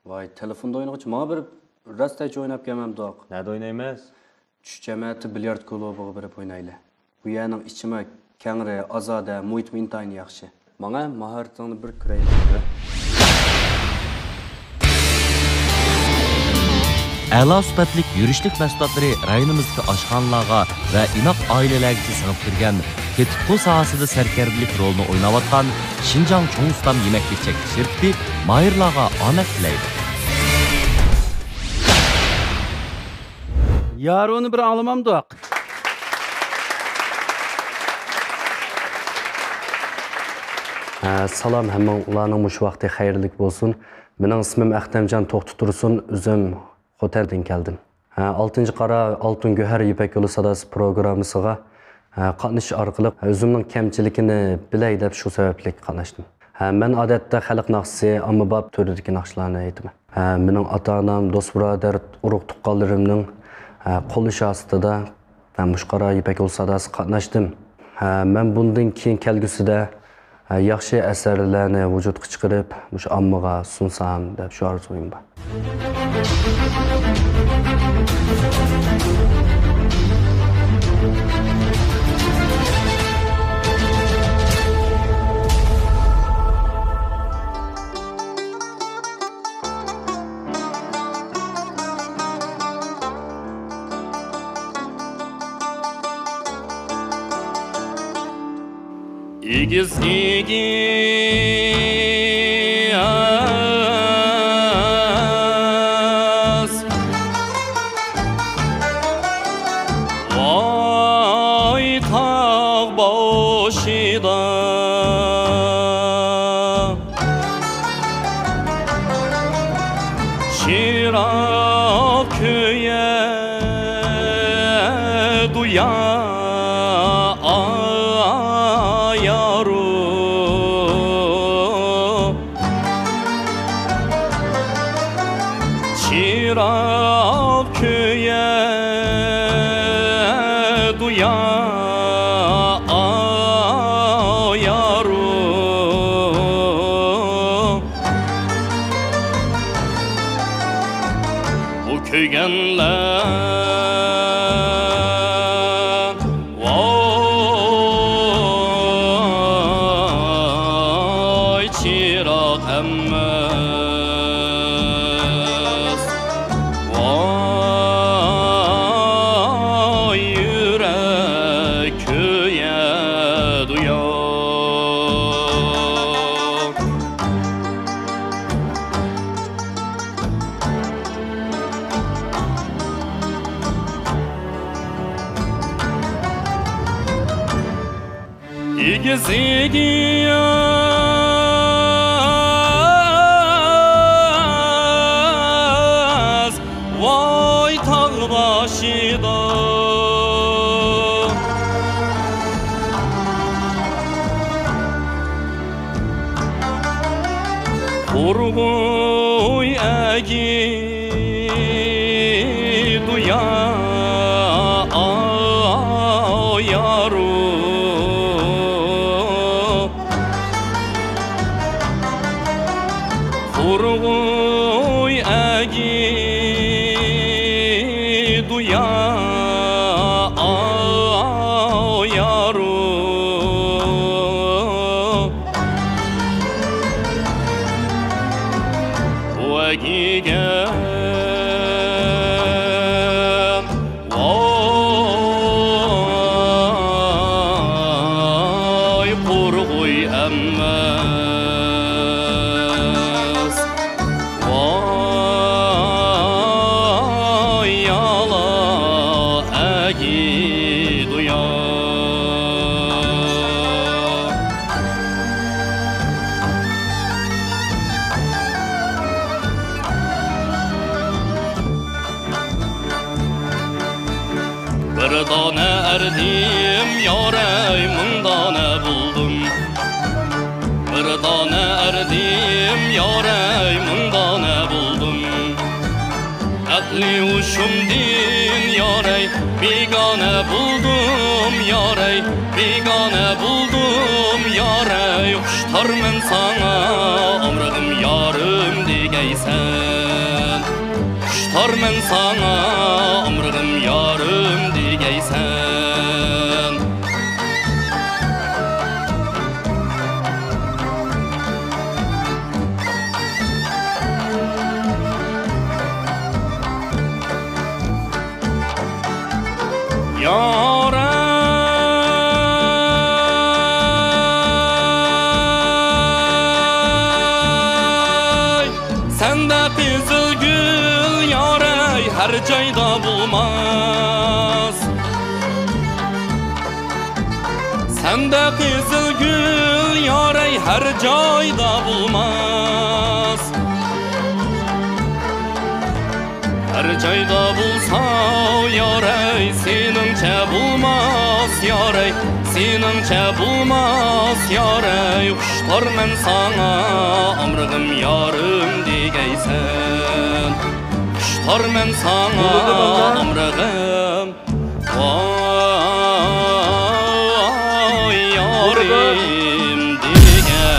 ۋاي، تېلېفوندا ئوينىغۇچە ماڭا بېرىپ راست تەيچى ئويناپ كەلمەمدۇق؟ نەدە ئوينايمىز؟ چۈش جەمەتى بىليارد كۇلۇبىغا بېرىپ ئوينايلى. بۇ يەرنىڭ ئىچىمۇ كەڭرى، ئازادە، مۇھىتمۇ ئىنتايىن ياخشى. ماڭە ماھارىتىڭنى بىر كۆرەيلى. ئەلا سۈپەتلىك يۈرۈشلۈك مەھسۇلاتلىرى رايونىمىزدىكى ئاشخانىلارغا ۋە ئىناق ئائىلىلەرگىچە سىڭىپ كىرگەن تېتىتقۇ ساھەسىدە سەركەردىلىك رولىنى ئويناۋاتقان شىنجاڭ چوڭ ئۇستام يېمەكلىك چەكلىك شىركىتى ماھىرلارغا ئامەت تىلەيدۇ. يارۇنى بىر ئاڭلىمامدۇق؟ ھە، سالام، ھەممىڭلارنىڭ مۇشۇ ۋاقتى خەيرلىك بولسۇن. مېنىڭ ئىسمىم ئەختەمجان توختى تۇرسۇن، ئۆزۈم خوتەندىن كەلدىم. ھە، ئالتىنچى قارا ئالتۇن گۆھەر يىپەك يولى ساداسى پروگراممىسىغا، ھە، قاتنىشىش ئارقىلىق ئۆزۈمنىڭ كەمچىلىكىنى بىلەي دەپ شۇ سەۋەبلىك قاتناشتىم. ھە، مەن ئادەتتە خەلق ناخشىسى، ئاممىباب تۈرىدىكى ناخشىلارنى ئېيتىمەن. ھە، مېنىڭ ئاتا-ئانام، دوست-بۇرادەر، ئۇرۇق-تۇغقانلىرىمنىڭ، ھە، قوللىشى ئاستىدا مەن مۇشۇ قارا يىپەك يولى ساداسىغا قاتناشتىم. ھە، مەن بۇندىن كېيىن كەلگۈسىدە، ھە، ياخشى ئەسەرلەرنى ۋۇجۇدقا چىقىرىپ، مۇشۇ ئاممىغا سۇنسام دەپ شۇ ئارزۇيۇم بار. ئېگىز، ئېگىز، ۋاي تاغ باشىدا. چىراغ كۆيەدۇ يا ئايارۇ. چىراغ كۆيەدۇ يا ئايارۇ. بۇ كۆيگەنلەر ۋاي چىراغ ئەمەس، ۋاي يۈرەك كۆيەدۇ يا. ئېگىز، ئېگىز، ۋاي تاغ باشىدا. قۇرغۇي ئەگىدۇ يا ئايارۇ. قۇرغۇي ئەگىدۇ يا ئايارۇ. ۋەگىگە ۋاي قۇرغۇي ئەمەس، ۋاي يالا ئەگىدۇ يا. بىر دانە ئەردىم يارەي، مىڭ دانە بولدۇم. بىر دانە ئەردىم يارەي، مىڭ دانە بولدۇم. ئەقلى ھوشۇمدىن يارەي، بىگانە بولدۇم يارەي، بىگانە بولدۇم يارەي. خۇشتارمەن ساڭا ئامرىغىم يارىم دېگەيسەن. خۇشتارمەن ساڭا ئامرىغىم يارىم دېگەيسەن. سەندە قىزىل گۈل يارەي ھەر جايدا بولماس. سەندە قىزىل گۈل يارەي ھەر جايدا بولماس. ھەر جايدا بولسا يارەي، سېنىڭچە بولماس يارەي، سېنىڭچە بولماس يارەي. خۇشتارمەن ساڭا ئامرىغىم يارىم دېگەيسەن. خۇشتارمەن ساڭا ئامرىغىم، ۋاي يارىم دېگەيسەن.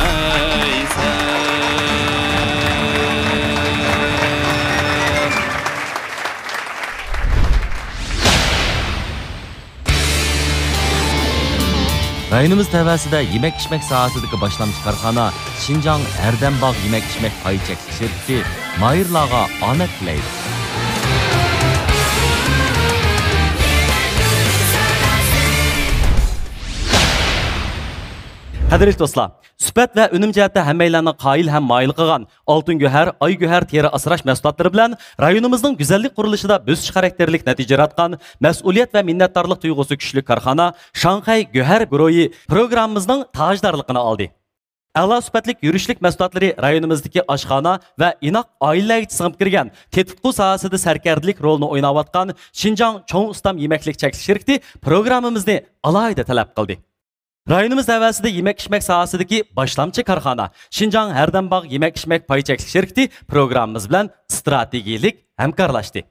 رايونىمىز تەۋەسىدە يېمەك-ئىچمەك ساھەسىدىكى باشلامچى كارخانا شىنجاڭ ھەردەم باغ يېمەك-ئىچمەك پاي چەكلىك شىركىتى ماھىرلارغا ئامەت تىلەيدۇ. قەدىرلىك دوستلار، سۈپەت ۋە ئۈنۈم جەھەتتە ھەممەيلەننى قايىل ھەم مايىل قىلغان ئالتۇن گۆھەر، ئاي گۆھەر تېرە ئاسراش مەھسۇلاتلىرى بىلەن رايونىمىزنىڭ گۈزەللىك قۇرۇلۇشىدا بۆسۈش خاراكتېرلىك نەتىجە ياراتقان مەسئۇلىيەت ۋە مىننەتدارلىق تۇيغۇسى كۈچلۈك كارخانا شاڭخەي گۆھەر گۇرۇھى پروگراممىمىزنىڭ تاجدارلىقىنى ئالدى. ئەلا سۈپەتلىك يۈرۈشلۈك مەھسۇلاتلىرى رايونىمىزدىكى ئاشخانا ۋە ئىناق ئائىلىلەرگىچە سىڭىپ كىرگەن تېتىتقۇ ساھەسىدە سەركەردىلىك رولىنى ئويناۋاتقان شىنجاڭ چوڭ ئۇستام يېمەكلىك چەكلىك شىركىتى پروگراممىمىزنى ئالاھىدە تەلەپ قىلدى. رايونىمىز تەۋەسىدە يېمەك-ئىچمەك ساھەسىدىكى باشلامچى كارخانا شىنجاڭ ھەردەم باغ يېمەك-ئىچمەك پاي چەكلىك شىركىتى پروگراممىمىز بىلەن ئىستراتېگىيىلىك ھەمكارلاشتى.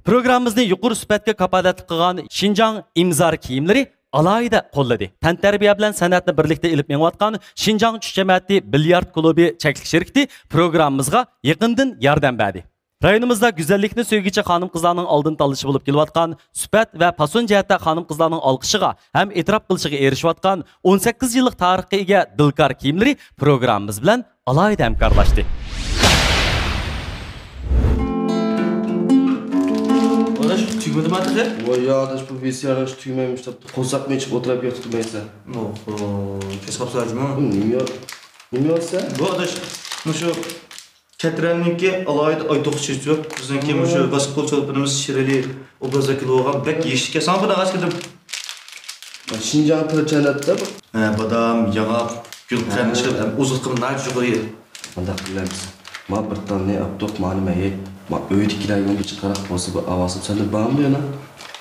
پروگراممىمىزنى يۇقىرى سۈپەتكە كاپالەتلىك قىلغان شىنجاڭ ئىمزار كىيىملىرى ئالاھىدە قوللىدى. تەنتەربىيە بىلەن سەنئەتنى بىرلىكتە ئېلىپ مېڭىۋاتقان شىنجاڭ چۈش جەمەتى بىليارد كۇلۇبى چەكلىك شىركىتى پروگراممىمىزغا يېقىندىن ياردەم بەردى. رايونىمىزدا گۈزەللىكنى سۆيگۈچى خانىم-قىزلارنىڭ ئالدىن تاللىشى بولۇپ كېلىۋاتقان، سۈپەت ۋە پاسون جەھەتتە خانىم-قىزلارنىڭ ئالقىشىغا ھەم ئېتىراپ قىلىشىغا ئېرىشىۋاتقان ئون سەككىز يىللىق تارىخقا ئىگە دىلكار كىيىملىرى پروگراممىمىز بىلەن ئالاھىدە ھەمكارلاشتى. ئاداش، تۈگىمىدىما تېخى؟ ۋاي يا ئاداش، بۇ ۋىسىئارنى تۈگىمەي مۇشۇنداق قورساقنى ئېچىپ ئولتۇرۇپ ياتىدۇ مەيسە. ئوھو، كەچ قاپسەن جۇمۇ. نېمە يا-، نېمە يالسا؟ بۇ ئاداش، مۇشۇ كەترەننىڭكى ئالاھىدە ئاي توخۇ چېچىۋەپ، بىزنىڭكى مۇشۇ باشقۇل چولپىنىمىز شىرئەلى ئوبرازىدا كېلىۋالغان بەك يېيىشكەن. ساڭا بۇنى ئاچ كىردىم. شىنجاڭ تىل چەنەتتە بۇ. ھە، بادام، ياڭاق، گۈلقەنت چىقىپ، ھەم ئوزۇقلۇقى ناھايىتى يۇقىرى. مۇنداق قىلىمىز. ما بىر تال نەي ئاپتۇق، مانى مەيەي. ما ئۆيدىكىلەر يولدا چىقاراق بولسا بۇ ئاۋازىم سەندە بارمۇ يەنە؟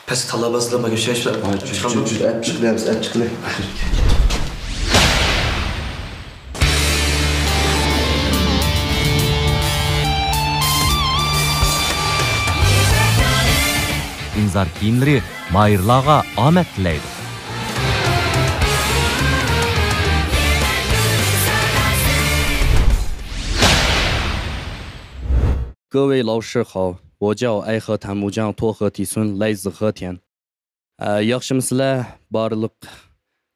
پەس تالابازلىرىما ئوخشاش. ۋاي، چۈش، چۈش، چۈش، ئەپ چىقىلى، ئەپ چىقىلى. ئىمزار كىيىملىرى ماھىرلارغا ئامەت تىلەيدۇ. 各位老师好，我叫艾赫坦木匠托赫提孙，来自和田。 ئە، ياخشىمۇسىلەر بارلىق،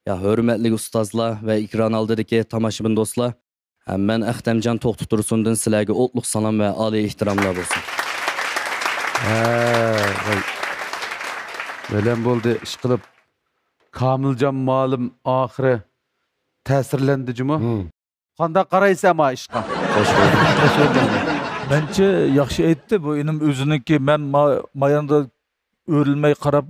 يا، ھۆرمەتلىك ئۇستازلار ۋە ئېكران ئالدىدىكى تاماشىبىن دوستلار؟ ئە، مەن ئەختەمجان توختى تۇرسۇندىن سىلەرگە ئوتلۇق سالام ۋە ئالىي ئېھتىراملار بولسۇن. ھە، ۋاي. بەلەن بولدى، ئىشقىلىپ، كامىلجان مۇئەللىم ئاخىرى تەسىرلەندى جۇمۇ. ھىم. قانداق قارايسەن ما ئىشقا؟ خوش بولدۇق. خوش بولدۇق. مەنچە ياخشى ئېيتتى بۇ ئىنىم ئۆزىنىڭكى. مەن ما-، ماياندا ئۆرۈلمەي قاراپ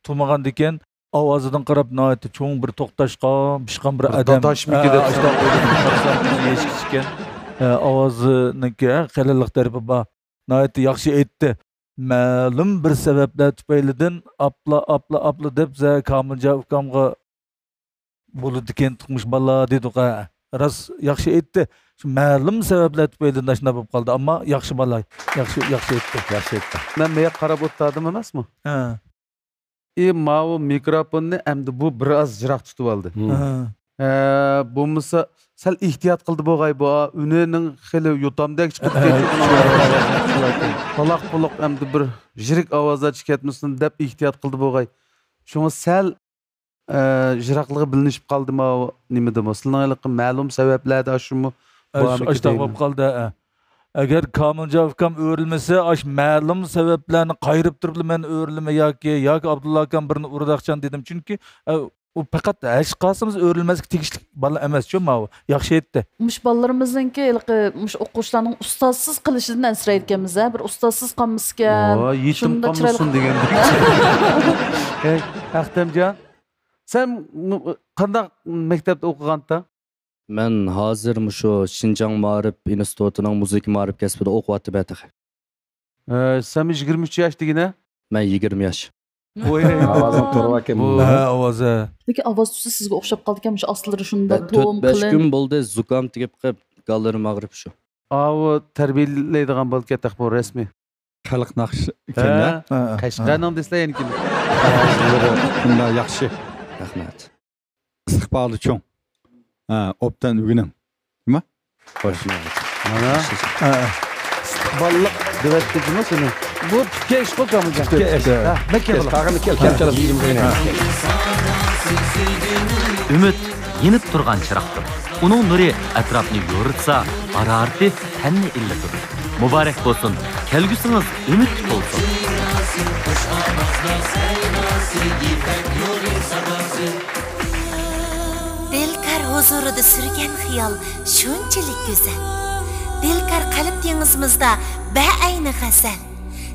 تۇرمىغاندىكىن، ئاۋازىدىن قاراپ ناھايىتى چوڭ بىر توختاشقان، پىشقان بىر بىر ئادەم. داداشمىكى ھە، دەپ. ئاشۇنداق ئويلىدىم. قارىسام يەشكىچىكەن. ھە، ئاۋازىنىڭكى، ھە، قېلىنلىق تەرىپى بار. ناھايىتى ياخشى ئېيتتى. مەلۇم بىر سەۋەبلەر تۈپەيلىدىن ئاپلا، ئاپلا، ئاپلا دەپ زە-، كامىلجان ئۇكامغا بولىدىكەن تۇغمۇش بالا دېدۇق ھە. راست ياخشى ئېيتتى. شۇ مەلۇم سەۋەبلەر تۈپەيلىدىن ئاشۇنداق بولۇپ قالدى. ئەمما ياخشى بالا، ياخشى، ياخشى ئېيتتى. ياخشى ئېيتتى. مەن مېيەپ قاراپ ئولتۇردۇم ئەمەسمۇ؟ ھە. ئى، ماۋۇ مىكروفوننى ئەمدى بۇ بىر ئاز يىراق تۇتۇۋالدى. ھىم. ھە. ھە، بولمىسا سەل ئېھتىيات قىلدى بولغاي بۇ، ئا، ئۈنىنىڭ خېلى يوتامدەك چىقىپ ھە، كېتىدۇ. پالاق پۇلۇق ئەمدى بىر يىرىك ئاۋازلار چىقىپ كەتمىسۇن دەپ ئېھتىيات قىلدى بولغاي. شۇڭا سەل، ئە، يىراقلىقى بىلىنىشىپ قالدى ماۋۇ نېمىدىمۇ. سىلىنىڭ ھېلىقى مەلۇم سەۋەبلەردە ئاشۇمۇ ئە، بارمىكىن ئاشۇنداق دەيمەن. بولۇپ قالدى، ھە. ئەگەر كامىلجان ئۇكام ئۆرۈلمىسە، ئاشۇ مەلۇم سەۋەبلەرنى قايرىپ تۇرۇپلا مەن ئۆرۈلىمەن ياكى، ياكى ئابدۇللا ئاكام بىرنى ئۇرىدىغان دېدىم. چۈنكى، ئە، ئۇ پەقەت ھېچقايسىمىز ئۆرۈلمەسكە تېگىشلىك بالا ئەمەسچۇ ماۋۇ. ياخشى ئېيتتى. مۇشۇ بالىلىرىمىزنىڭكى ھېلىقى مۇشۇ ئوقۇغۇچىلارنىڭ ئۇستازسىز قېلىشىدىن ئەنسىرەيدىكەنمىز ھە. بىر ئۇستازسىز قالمىسىكەن. ۋاي، يېتىم شۇنداق چىرايلىق قالمىسۇن دېگەندەك. ئەي، ئەختەمجان، سەن مۇ-، قانداق مەكتەپتە ئوقۇغانتىڭ؟ مەن ھازىر مۇشۇ شىنجاڭ مائارىپ ئىنستىتۇتىنىڭ مۇزىكا مائارىپ كەسپىدە ئوقۇۋاتىمەن تېخى. ئە، سەنمۇ يىگىرمە ئۈچ ياش دېگىنە؟ مەن يىگىرمە ياش. ۋوي. ئاۋازىڭ تورۇۋاكەن بۇ. ھە، ئاۋازى. لېكىن ئاۋاز تۈسى سىزگە ئوخشاپ قالدىكەن، مۇشۇ ئاستىلىرى شۇنداق بە-، تۆت، توم بەش قېلىن. كۈن بولدى، زۇكام تېگىپ قېلىپ، گاللىرىم ئاغرىپ شۇ. ئاۋۇ تەربىيەلەيدىغان بولىدىكەن تېخى بۇ رەسمىي. خەلق ناخشىسى ئىكەن-دە. ھە، ھە، ھە. قەشقەرنىڭ دېسىلە يەنە كىم؟ ئاۋازلىرى شۇنداق ياخشى. رەھمەت. ئىستىقبالى چوڭ. ھە، ئوبدان ئۆگىنىڭ. نېمە؟ خوش. مانا. ھە، ھە. ئىستىقباللىق دېۋەتتى جۇمۇ سېنى. بۇ پۈتكەن ئىشقۇ كامىلجان. پۈتكەن ئىش. ھە، مەن كېلىپ كەل، قالغان. تاغىنى كەل، كەل، كەل، يېرىمىزگە ئوينايلى. ئۈمىد يېنىپ تۇرغان چىراغدۇر. ئۇنىڭ نۇرى ئەتراپنى يورۇتسا، ھارارىتى تەننى ئىللىتىدۇ. مۇبارەك بولسۇن، كەلگۈسىڭىز ئۈمىد تولسۇن. دىلكار ھۇزۇرىدا سۈرگەن خىيال شۇنچىلىك گۈزەل. دىلكار قەلب دېڭىزىمىزدا بەئەينى غەزەل.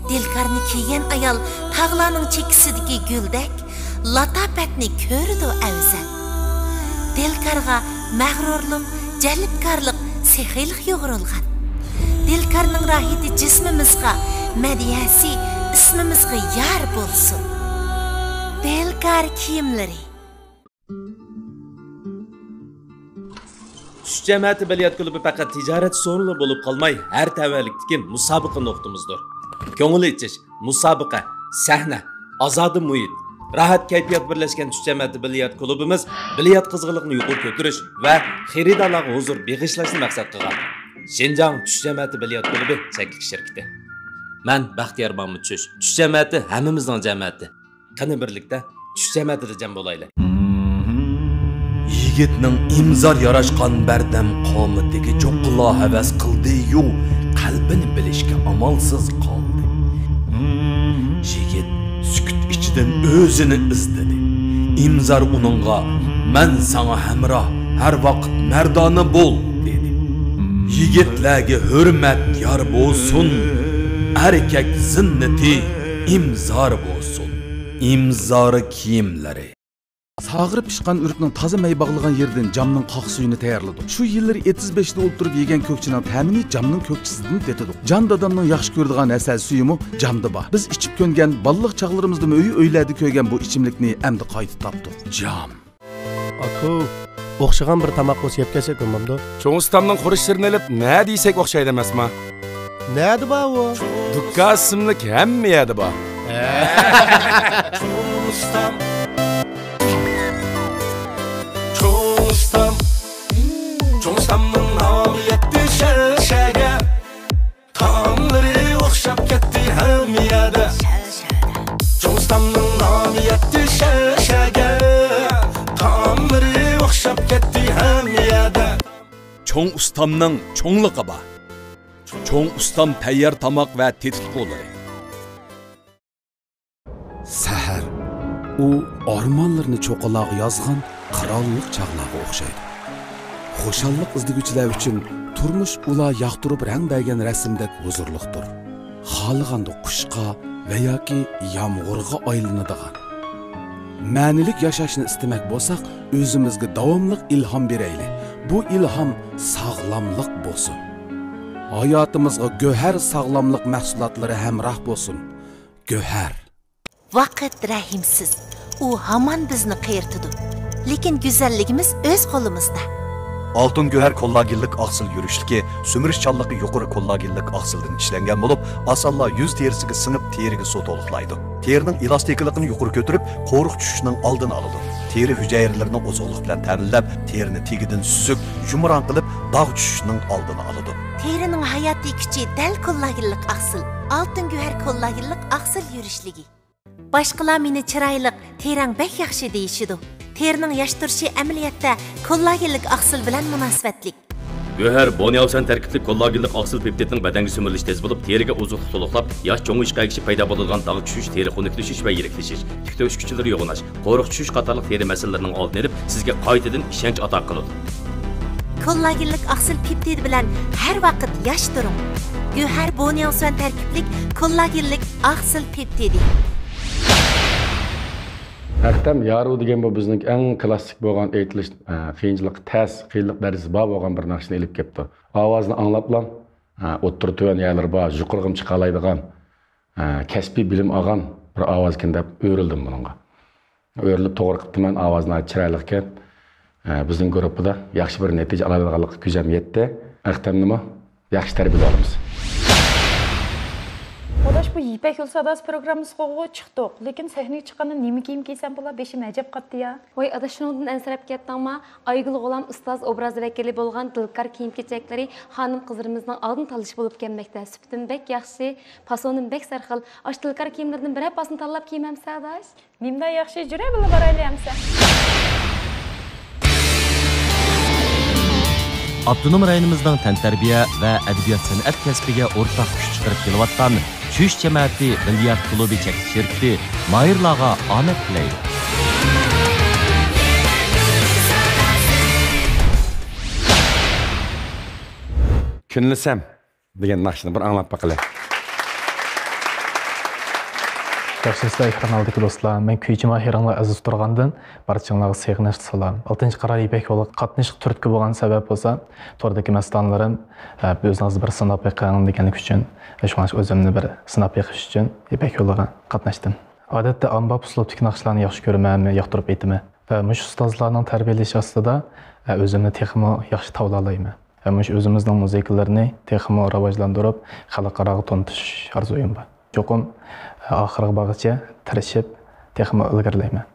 دىلكارنى كىيگەن ئايال تاغلارنىڭ چېكىسىدىكى گۈلدەك، لاتاپەتنى كۆرىدۇ ئەۋزەل. دىلكارغا مەغرۇرلۇق، جەلپكارلىق، سېخىيلىق يۇغۇرۇلغان. دىلكارنىڭ راھىتى جىسمىمىزغا، مەدھىيەسى ئىسمىمىزغا يار بولسۇن. دىلكار كىيىملىرى. چۈش جەمەتى بىليارت كۇلۇبى پەقەت تىجارەت سورۇنلا بولۇپ قالماي، ھەر تەۋەلىكتىكى مۇسابىقە نۇقتىمىزدۇر. كۆڭۈل ئېچىش، مۇسابىقە، سەھنە، ئازادە مۇھىت، راھەت كەيپىيات بىرلەشكەن چۈش جەمەتى بىليارت كۇلۇبىمىز بىليارت قىزغىنلىقىنى يۇقىرى كۆتۈرۈش ۋە خېرىدارلارغا ھۇزۇر بېغىشلاشنى مەقسەت قىلغان. شىنجاڭ چۈش جەمەتى بىليارت كۇلۇبى چەكلىك شىركىتى. مەن بەختىيار مامۇت چۈش. چۈش جەمەتى ھەممىمىزنىڭ جەمەتى. قېنى بىرلىكتە چۈش جەمەتىدە جەم بولايلى. يىگىتنىڭ ئىمزار ياراشقان بەردەم قامىتىگە چوققىلا ھەۋەس قىلدى-يۇ، قەلبىنى بىلىشكە ئامالسىز قالدى. يىگىت سۈكۈت ئىچىدىن ئۆزىنى ئىزدىدى. ئىمزار ئۇنىڭغا، «مەن ساڭا ھەمراھ، ھەر ۋاقىت مەردانە بول» دېدى. يىگىتلەرگە ھۆرمەت يار بولسۇن، ئەركەك زىننىتى ئىمزار بولسۇن. ئىمزار كىيىملىرى. ساغىرى پىشقان ئۆرۈكنىڭ تازا مەي باغلىغان يېرىدىن جامنىڭ قاق سۈيىنى تەييارلىدۇق. شۇ يىللىرى ئېتىز بېشىدا ئولتۇرۇپ يېگەن كۆكچىنىڭ تەمىنى جامنىڭ كۆكچىسىدىن تېتىدۇق. جان دادامنىڭ ياخشى كۆرىدىغان ھەسەل سۈيىمۇ جامدا بار. بىز ئىچىپ كۆنگەن، بالىلىق چاغلىرىمىزدىمۇ ئۆي-ئۆيلەردە كۆرگەن بۇ ئىچىملىكنى ئەمدى قايتا تاپتۇق. جام. ئاكا، ئوخشىغان بىر تاماق بولسا يەپ كەلسەك بولمامدۇ؟ چوڭ ئۇستامنىڭ خۇرۇچلىرىنى ئېلىپ نە دېسەك ئوخشايدۇ ئەمەسما؟ نەدە بار ئۇ؟ دۇكا ئىسىملىك ھەممە يەردە بار. چوڭ ئۇستام. چوڭ ئۇستام. چوڭ ئۇستامنىڭ نامى يەتتى شەرشەگە. تائاملىرى ئوخشاپ كەتتى ھەممە يەردە. چوڭ ئۇستامنىڭ نامى يەتتى شەرشەگە. تائاملىرى ئوخشاپ كەتتى ھەممە يەردە. چوڭ ئۇستامنىڭ چوڭلۇقى بار. چوڭ ئۇستام تەييار تاماق ۋە تېتىتقۇلىرى. سەھەر. ئۇ ئارمانلىرىنى چوققىلارغا يازغان قىرانلىق چاغلارغا ئوخشايدۇ. خۇشاللىق ئىزدىگۈچىلەر ئۈچۈن تۇرمۇش ئۇلار ياقتۇرۇپ رەڭ بەرگەن رەسىمدەك ھۇزۇرلۇقتۇر. خالىغاندا قۇشقا ۋە ياكى يامغۇرغا ئايلىنىدىغان. مەنىلىك ياشاشنى ئىستىمەك بولساق، ئۆزىمىزگە داۋاملىق ئىلھام بېرەيلى. بۇ ئىلھام ساغلاملىق بولسۇن. ھاياتىمىزغا گۆھەر ساغلاملىق مەھسۇلاتلىرى ھەمراھ بولسۇن. گۆھەر. ۋاقىت رەھىمسىز. ئۇ ھامان بىزنى قېرىتىدۇ. لېكىن گۈزەللىكىمىز ئۆز قولىمىزدا. ئالتۇن گۆھەر كوللاگېنلىق ئاقسىل يۈرۈشلۈكى سۈمۈرۈشچانلىقى يۇقىرى كوللاگېنلىق ئاقسىلدىن ئىشلەنگەن بولۇپ، ئاسانلا يۈز تېرىسىگە سىڭىپ، تېرىگە سۇ تولۇقلايدۇ. تېرىنىڭ ئېلاستىكىلىقىنى يۇقىرى كۆتۈرۈپ، قورۇق چۈشۈشنىڭ ئالدىنى ئالىدۇ. تېرە ھۈجەيرىلىرىنى ئوزۇقلۇق بىلەن تەمىنلەپ، تېرىنى تېگىدىن سۈزۈك، يۇمران قىلىپ، داغ چۈشۈشنىڭ ئالدىنى ئالىدۇ. تېرىنىڭ ھاياتىي كۈچى دەل كوللاگېنلىق ئاقسىل. ئالتۇن گۆھەر كوللاگېنلىق ئاقسىل يۈرۈشلۈكى. باشقىلار مېنى چىرايلىق، تېرەڭ بەك ياخشى دېيىشىدۇ. تېرىنىڭ ياش تۇرۇشى ئەمەلىيەتتە كوللاگېنلىك ئاقسىل بىلەن مۇناسىۋەتلىك. گۆھەر بونياۋسەن تەركىبلىك كوللاگېنلىق ئاقسىل پېپتىدنىڭ بەدەنگە سۈمۈرۈلۈشى تېز بولۇپ، تېرىگە ئوزۇقلۇق تولۇقلاپ، ياش چوڭىيىشقا ئەگىشىپ پەيدا بولىدىغان داغ چۈشۈش، تېرە خۇنۈكلىشىش ۋە يىرىكلىشىش، تۈك تۆكۈش كۈچلىرى يوغىناش، قورۇق چۈشۈش قاتارلىق تېرە مەسىلىلىرىنىڭ ئالدىنى ئېلىپ، سىزگە قايتىدىن ئىشەنچ ئاتا قىلىدۇ. كوللاگېنلىق ئاقسىل پېپتىدى بىلەن ھەر ۋاقىت ياش تۇرۇڭ. گۆھەر بونياۋسەن تەركىبلىك كوللاگېنلىك ئاقسىل پېپتىدى. ھەقتەم يارۇ دېگەن بۇ بىزنىڭ ئەڭ كلاسسىك بولغان ئېيتىلىش، ئە، قىيىنچىلىقى تەس، قىيىنلىق دەرىجىسى بار بولغان بىر ناخشىنى ئېلىپ كەپتۇ. ئاۋازىنى ئاڭلاپلا، ئە، ئوتتۇرا تۆۋەن يەرلىرى بار، يۇقىرىغىمۇ چىقالايدىغان، ئە، كەسپىي بىلىم ئالغان بىر ئاۋازكەن دەپ ئۆرۈلدۈم بۇنىڭغا. ئۆرۈلۈپ توغرا قىپتىمەن، ئاۋازى ناھايىتى چىرايلىقكەن. ئە، بىزنىڭ گۇرۇپپىدا ياخشى بىر نەتىجە ئالالايدىغانلىققا كۆزۈم يەتتى. ئەختەمنىمۇ ياخشى تەربىيەلەۋالىمىز. ئاداش، بۇ يىپەك يولى ساداسى پروگراممىسىغىغۇ چىقتۇق، لېكىن سەھنىگە چىققاندا نېمە كىيىم كىيسەم بولا؟ بېشىم ئەجەب قاتتى يا. ۋاي ئاداش، شۇنىڭدىن ئەنسىرەپ كەتتىڭما؟ ئايگۈل غۇلام ئۇستاز ئوبرازى ۋەكىلى بولغان دىلكار كىيىم كېچەكلىرى خانىم قىزلىرىمىزنىڭ ئالدىن تاللىشى بولۇپ كەلمەكتە. سۈپىتىمۇ بەك ياخشى، پاسونىمۇ بەك سەرخىل. ئاشۇ دىلكار كىيىملىرىدىن بىرەر پاسنى تاللاپ كىيمەمسە ئاداش؟ نېمىنداق ياخشى، جۈرە بىللە بارايلى ئەمسە. ئاپتونوم رايونىمىزنىڭ تەنتەربىيە ۋە ئەدەبىيات-سەنئەت كەسپىگە ئورتاق كۈچ چىقىرىپ كېلىۋاتقان چۈش جەمەتى بىليارت كۇلۇبى چەكلىك شىركىتى ماھىرلارغا ئامەت تىلەيدۇ. كۈنلىسەم دېگەن ناخشىنى بىر ئاڭلاپ باقىلى. ياخشىمۇسىلەر ئېكران ئالدىدىكى دوستلار، مەن كۈيچى ماھىرىڭلار ئەزىز تۇرغاندىن بارچىڭلارغا سېغىنىشلىق سالام. ئالتىنچى قارار يىپەك يولىغا قاتنىشىشقا تۈرتكە بولغان سەۋەب بولسا، توردىكى مەستانىلىرىم، ئە، ئۆزىڭىزنى بىر سىناپ بېقىڭ دېگەنلىكى ئۈچۈن، شۇڭا ئۆزۈمنى بىر سىناپ بېقىش ئۈچۈن يىپەك يولىغا قاتناشتىم. ئادەتتە ئامباپ ئۇسلۇبتىكى ناخشىلارنى ياخشى كۆرىمەن، ياقتۇرۇپ ئېيتىمەن. ۋە مۇشۇ ئۇستازلارنىڭ تەربىيەلىشى ئاستىدا، ئە، ئۆزۈمنى تېخىمۇ ياخشى تاۋلالايمەن. ھەم مۇشۇ ئۆزىمىزنىڭ مۇزىكىلىرىنى تېخىمۇ راۋاجلاندۇرۇپ، خەلقئاراغا تونۇتۇش ئارزۇيۇم بار. چوقۇم، ئاخىرىغا بارغىچە تىرىشىپ، تېخىمۇ ئىلگىرىلەيمەن.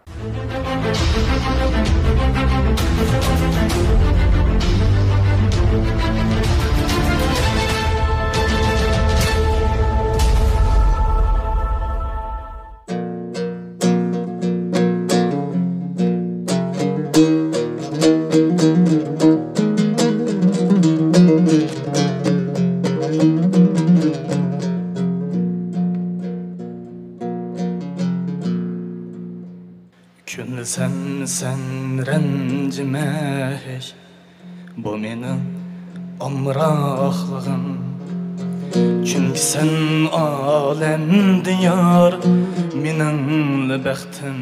كۈنلىسەم سەن رەنجىمە ھېچ، بۇ مېنىڭ ئامراقلىقىم. چۈنكى سەن ئالەمدە يار، مېنىڭلا بەختىم،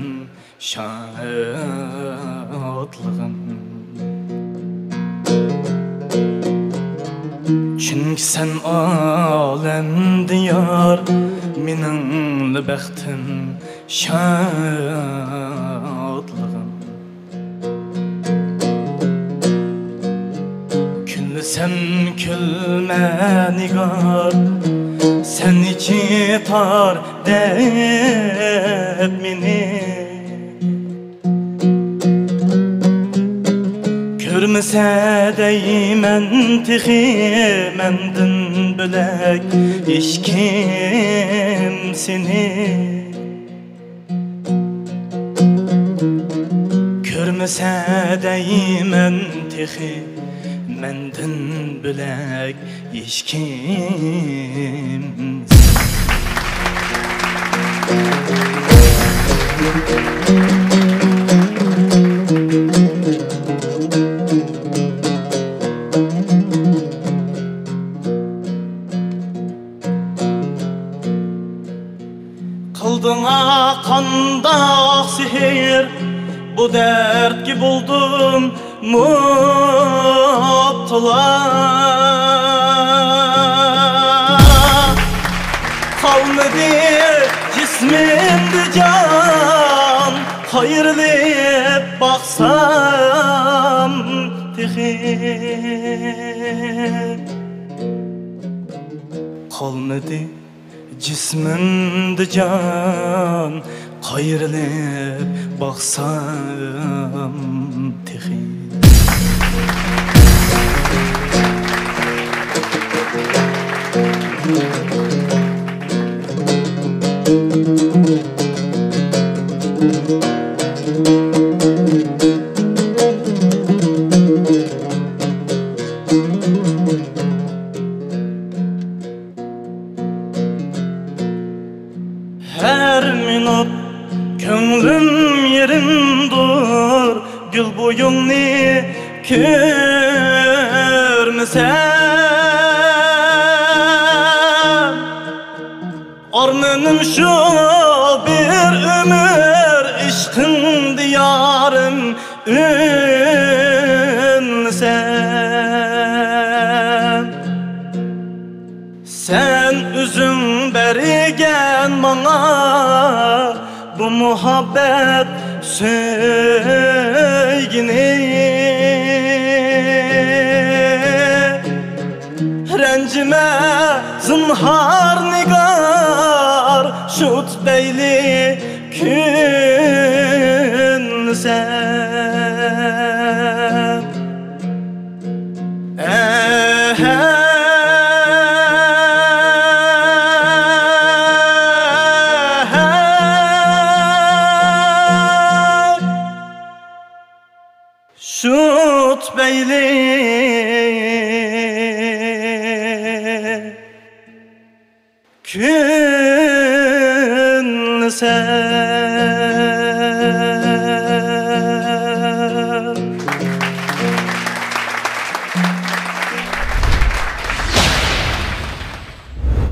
شادلىقىم. چۈنكى سەن ئالەمدە يار، مېنىڭلا بەختىم، شادلىقىم. كۈنلىسەم كۈلمە نىگار، سەن ئېچىتار دەپ مېنى. كۆرمىسە دەيمەن تېخى مەندىن بۆلەك ھېچكىم سېنى. كۆرمىسە دەيمەن تېخى مەندىن بۆلەك ھېچكىم. قىلدىڭا قانداق سېھىر، بۇ دەردكە بولدۇم مۇپتىلا. قالمىدى جىسمىمدە جان، قايرىلىپ باقسام تېخى. قالمىدى جىسمىمدە جان، قايرىلىپ باقسام تېخى. بويۇڭنى كۆرمىسەم، ئارمىنىم شۇ بىر ئۆمۈر، ئىشقىڭدا يارىم ئۆلمىسەم. سەن ئۆزۈڭ بەرگەن ماڭا بۇ مۇھەببەت سۆيگىنى. رەنجىمە زىنھار نىگار، شۇ تۈپەيلى كۆيۈنسەم. شۇ تۈپەيلى كۆيۈنسەم.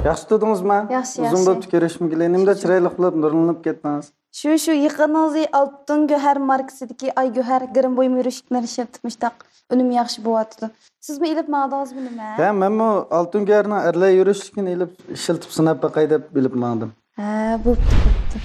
ياخشى تۇردىڭىزمۇ؟ ياخشى، ئۇزۇن ياخشى. بولۇپتۇ كۆرۈشمىگىلى. نېمىدەك چىرايلىق بولۇپ نۇرلىنىپ كەتتىڭىز. شۇ، شۇ يېقىنىڭىزى ئالتۇن گۆھەر ماركىسىدىكى ئاي گۆھەر گىرىم بۇيۇم يۈرۈشلۈكلىرىنى ئىشلىتىپ مۇشتاق ئۈنۈم ياخشى بولۇۋاتىدۇ. سىزمۇ ئېلىپ ماڭدىڭىزمۇ نېمە؟ ھە، مەنمۇ ئالتۇن گۆھەرنىڭ ئەرلەر يۈرۈشلۈكىنى ئېلىپ ئىشلىتىپ سىناپ باقاي دەپ ئېلىپ ماڭدىم. ھە، بوپتۇ، بوپتۇ.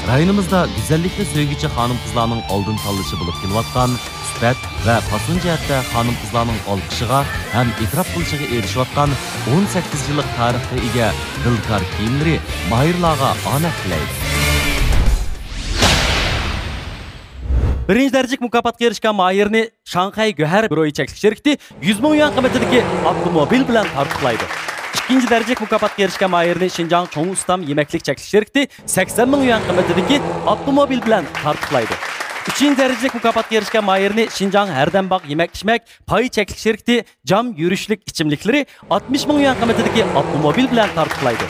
رايونىمىزدا گۈزەللىكنى سۆيگۈچى خانىم-قىزلارنىڭ ئالدىن تاللىشى بولۇپ كېلىۋاتقان سۈپەت ۋە پاسون جەھەتتە خانىم-قىزلارنىڭ ئالقىشىغا ھەم ئېتىراپ قىلىشىغا ئېرىشىۋاتقان ئون سەككىز يىللىق تارىخقا ئىگە دىلكار كىيىملىرى ماھىرلارغا ئامەت تىلەيدۇ. بىرىنچى دەرىجىلىك مۇكاپاتقا ئېرىشكەن ماھىرنى شاڭخەي گۆھەر بىرويى چەكلىك شىركىتى يۈز مىڭ يۈەن قىممىتىدىكى ئاپتوموبىل بىلەن تارتۇقلايدۇ. ئىككىنچى دەرىجىلىك مۇكاپاتقا ئېرىشكەن ماھىرنى شىنجاڭ چوڭ ئۇستام يېمەكلىك چەكلىك شىركىتى سەكسەن مىڭ يۈەن قىممىتىدىكى ئاپتوموبىل بىلەن تارتۇقلايدۇ. ئۈچىنچى دەرىجىلىك مۇكاپاتقا ئېرىشكەن ماھىرنى شىنجاڭ ھەردەم باغ يېمەك ئىچمەك پاي چەكلىك شىركىتى جام يۈرۈشلۈك ئىچىملىكلىرى ئاتمىش مىڭ يۈەن قىممىتىدىكى ئاپتوموبىل بىلەن تارتۇقلايدۇ.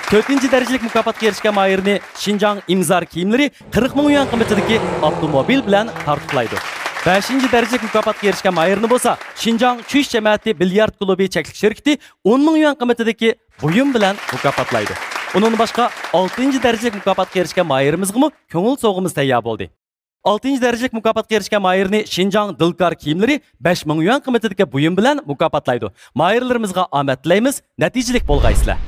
تۆتىنچى دەرىجىلىك مۇكاپاتقا ئېرىشكەن ماھىرنى شىنجاڭ ئىمزار كىيىملىرى قىرىق مىڭ يۈەن قىممىتىدىكى ئاپتوموبىل بىلەن تارتۇقلايدۇ. بەشىنچى دەرىجىلىك مۇكاپاتقا ئېرىشكەن ماھىرنى بولسا شىنجاڭ چۈش جەمەتى بىليارد كۇلۇبى چەكلىك شىركىتى ئون مىڭ يۈەن قىممىتىدىكى بۇيۇم بىلەن مۇكاپاتلايدۇ. ئۇنىڭدىن باشقا، ئالتىنچى دەرىجىلىك مۇكاپاتقا ئېرىشكەن ماھىرىمىزغىمۇ كۆڭۈل سوۋغىمىز تەييار بولدى. ئالتىنچى دەرىجىلىك مۇكاپاتقا ئېرىشكەن ماھىرنى شىنجاڭ دىلكار كىيىملىرى بەش مىڭ يۈەن قىممىتىدىكى بۇيۇم بىلەن مۇكاپاتلايدۇ. ماھىرلىرىمىزغا ئامەت تىلەيمىز، نەتىجىلىك بولغايسىلەر.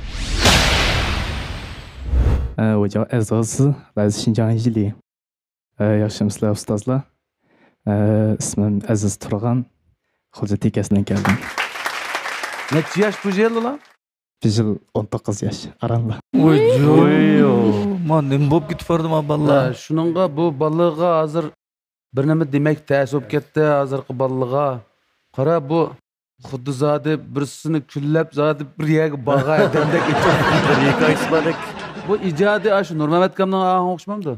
呃，我叫艾泽斯，来自新疆伊犁。ئە، ياخشىمۇسىلەر ئۇستازلار؟ ئە، ئىسمىم ئەزىز تۇرغان، خۇلجا تېكەستىن كەلدىم. نەچچە ياش بۇ يىل ئۇلار؟ بۇ يىل ئون توققۇز ياش، ئارانلا. ۋوي، ۋوي. ما نېمە بولۇپ كېتىپ بارىدۇ ما بالىلار؟ ھە، شۇنىڭغا بۇ بالىلارغا ھازىر بىر نېمە دېمەك تەس بولۇپ كەتتى ھازىرقى بالىلارغا. قارا، بۇ خۇددى زادى بىرسىنى كۈنلەپ زادى بىر يەرگە بارغان ئادەمدەك ئېيتىپ ھېكايىسى باردەك. بۇ ئىجادى ئاشۇ نۇرمەمەت ئاكامنىڭ ئاھاڭىغا ئوخشىمامدۇ؟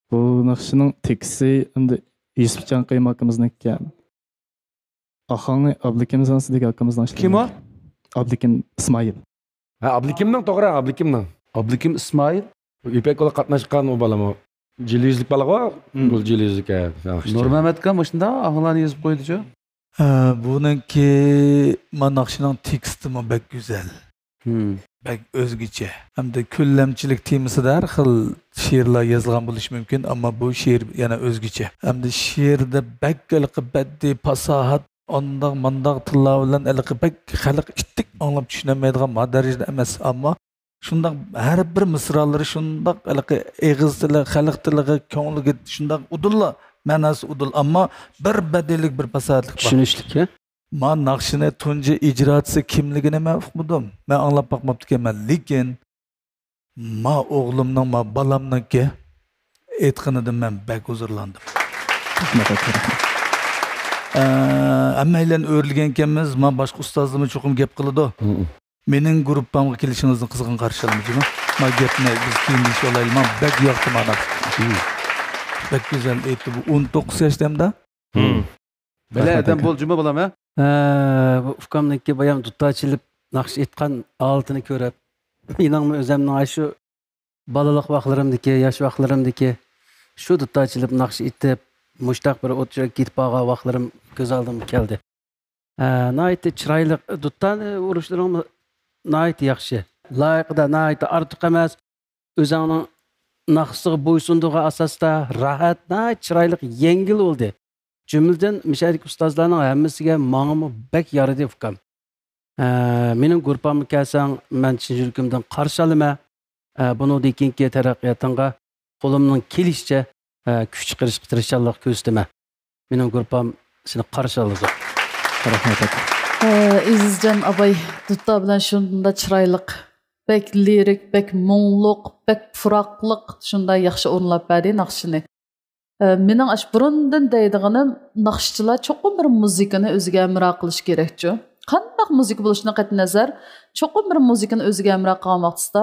بۇ ناخشىنىڭ تېكىستى ئەمدى يۈسۈپجان قېيۇم ئاكىمىزنىڭكى ئىكەن. ئاھاڭى ئابلىكىم زانسىدىكى ئاكىمىزنىڭ ئىشلىگەن. كىم ئۇ؟ ئابلىكىم ئىسمائىل. ھە، ئابلىكىمنىڭ، توغرا، ئابلىكىمنىڭ. ئابلىكىم ئىسمائىل. يىپەك يولىغا قاتناشقان ئۇ بالىمۇ. جىلى يۈزلۈك بالىغۇ. مم. بۇ جىلى يۈزلۈك، ھە، ياخشى. نۇرمەمەت ئاكا مۇشۇنداق ئاھاڭلارنى يېزىپ قويدىچۇ. ھە، بۇنىڭكى، ما ناخشىنىڭ تېكىستىمۇ بەك گۈزەل. مم. بەك ئۆزگىچە. ھەمدە كۈنلەمچىلىك تېمىسىدا ھەر خىل شېئىرلار يېزىلغان بولۇشى مۇمكىن، ئەمما بۇ شېئىر يەنە ئۆزگىچە. ھەمدە شېئىردا بەك ھېلىقى بەدىئىي پاساھەت، ئانداق مانداق تىللار بىلەن ھېلىقى بەك خەلق ئىتتىك ئاڭلاپ چۈشىنەلمەيدىغان ما دەرىجىدە ئەمەس، ئەمما شۇنداق ھەر بىر مىسرالىرى شۇنداق ھېلىقى ئېغىز تىلى، خەلق تىلىغا، كۆڭلىگە شۇنداق ئۇدۇللا، مەناسى ئۇدۇل، ئەمما بىر بەدىئىيلىك، بىر پاساھەتلىك بار. چۈشىنىشلىك، ھە؟ ما ناخشىنى تۇنجى ئىجراچىسى كىملىكىنى مەن ئۇقمىدىم. مەن ئاڭلاپ باقماپتىكەنمەن، لېكىن ما ئوغلۇمنىڭ، ما بالامنىڭكى ئېيتقىنىدىن مەن بەك ھۇزۇرلاندىم. رەھمەت، رەھمەت. ئە، ھەممەيلەن ئۆرۈلگەنكەنمىز، ما باشقا ئۇستازلىرىمۇ چوقۇم گەپ قىلىدۇ. مم. مېنىڭ گۇرۇپپامغا كېلىشىڭىزنى قىزغىن قارشى ئالىمىز جۇمۇ. ما گەپنى بىز كېيىن دېيىشىۋالايلى، ما بەك ياقتى ما ناخشا. مم. بەك گۈزەل ئېيتتى بۇ ئون توققۇز ياش دەمدە. مم. بەلە رەھمەت ئادەم ئاكا. بول جۇمۇ بالام، ھە؟ ھە، بۇ ئۇكامنىڭكى بايام دۇتار چېلىپ ناخشا ئېيتقان ھالىتىنى كۆرۈپ، مېنىڭمۇ ئۆزەمنىڭ ئاشۇ بالىلىق ۋاقىتلىرىمدىكى، ياش ۋاقىتلىرىمدىكى شۇ دۇتار چېلىپ ناخشا ئېيتىپ، مۇشتاق بىر ئوتتۇرىغا كېتىپ بارغان ۋاقىتلىرىم كۆز ئالدىمغا كەلدى. ھە، ناھايىتى چىرايلىق. دۇتارنى ئۇرۇشلىرىڭمۇ ناھايىتى ياخشى. لايىقىدا ناھايىتى ئارتۇق ئەمەس. ئۆزۈڭنىڭ ناخشىسىغا بويسۇندۇرغان ئاساستا راھەت، ناھايىتى چىرايلىق، يەڭگىل بولدى. جۈملىدىن مۇشۇ يەردىكى ئۇستازلارنىڭ ھەممىسىگە ماڭىمۇ بەك يارىدى، ئۇكام. ئە، مېنىڭ گۇرۇپپامغا كەلسەڭ، مەن چىن يۈرىكىمدىن قارشى ئالىمەن. ئە، بۇنىڭدىن كېيىنكى تەرەققىياتىڭغا قولۇمنىڭ كېلىشىچە، ئە، كۈچ چىقىرىشقا تىرىشچانلىق كۆرسىتىمەن. مېنىڭ گۇرۇپپام سېنى قارشى ئالىدۇ. رەھمەت، ئاكا. ئە، ئەزىزجان ئاباي، دۇتار بىلەن شۇنداق چىرايلىق، بەك لىرىك، بەك مۇڭلۇق، بەك پۇراقلىق، شۇنداق ياخشى ئورۇنلاپ بەردى ناخشىنى. ئە، مېنىڭ ئاشۇ بۇرۇندىن دەيدىغىنىم، ناخشىچىلار چوقۇم بىر مۇزىكىنى ئۆزىگە ھەمراھ قىلىشى كېرەكچۇ. قانداق مۇزىكا بولۇشىدىن قەتئىينەزەر، چوقۇم بىر مۇزىكىنى ئۆزىگە ھەمراھ قىلغان ۋاقتىدا،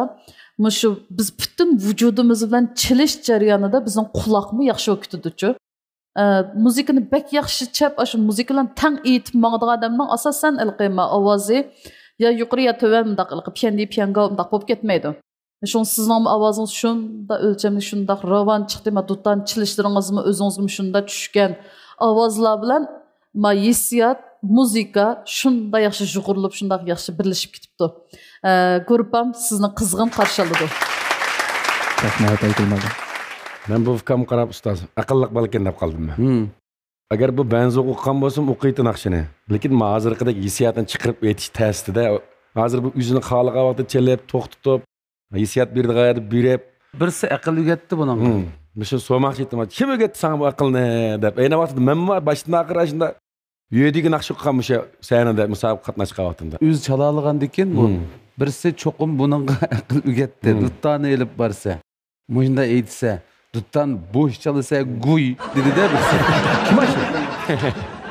مۇشۇ بىز پۈتۈن ۋۇجۇدىمىز بىلەن چېلىش جەريانىدا بىزنىڭ قۇلاقمۇ ياخشى بولۇپ كېتىدۇچۇ. ئە، مۇزىكىنى بەك ياخشى چەپ، ئاشۇ مۇزىكا بىلەن تەڭ ئېيتىپ ماڭىدىغان ئادەمنىڭ ئاساسەن ھېلىقى ما ئاۋازى يا يۇقىرى يا تۆۋەن، مۇنداق ھېلىقى پيەندى پيەنگاۋ مۇنداق بولۇپ كەتمەيدۇ. شۇڭا سىزنىڭمۇ ئاۋازىڭىز شۇنداق ئۆلچەملىك، شۇنداق راۋان چىقتى. ما دۇتارنى چېلىشلىرىڭىزمۇ ئۆزىڭىزگىمۇ شۇنداق چۈشكەن ئاۋازلار بىلەن ما ھېسسىيات، مۇزىكا شۇنداق ياخشى يۇغۇرۇلۇپ، شۇنداق ياخشى بىرلىشىپ كېتىپتۇ. ئە، گۇرۇپپام سىزنى قىزغىن قارشى ئالىدۇ. رەھمەت، ئايگۈل مۇئەللىم. مەن بۇ ئۇكامغا قاراپ، ئۇستاز، ئەقىللىق بالىكەن دەپ قالدىم مەن. ھىم. ئەگەر بۇ بەنزۇغا ئوقۇغان بولسىمۇ ئوقۇيتتى ناخشىنى. لېكىن ما ھازىرقىدەك ھېسسىياتنى چىقىرىپ ئېيتىش تەستىدە، ھازىر بۇ ئۆزىنى خالىغان ۋاقىتتا چېلىپ، توختىتىپ، ھېسسىيات بېرىدىغان يەردە بېرىپ. بىرسى ئەقىل ئۆگەتتى بۇنىڭغا. ھىم. مۇشۇ سورىماقچى ئىدىم، كىم ئۆگەتتى ساڭا بۇ ئەقىلنى دەپ. ئەينى ۋاقىتتا مەنمۇ باشتىن ئاخىر ئاشۇنداق يۆدىگە ناخشا ئوقۇغان مۇشۇ سەھنىدە مۇسابىقە قاتناشقان ۋاقتىمدا. ئۆزى چالالىغاندىكىن بۇ. ھىم. بىرسى چوقۇم بۇنىڭغا ئەقىل ئۆگەتتى. ھىم. دۇتارنى ئېلىپ بارسا. مۇشۇنداق ئېيتسا، دۇتان بوش چالىسا، گۇي دېدى-دە بىرسى. كىم ئاشۇ؟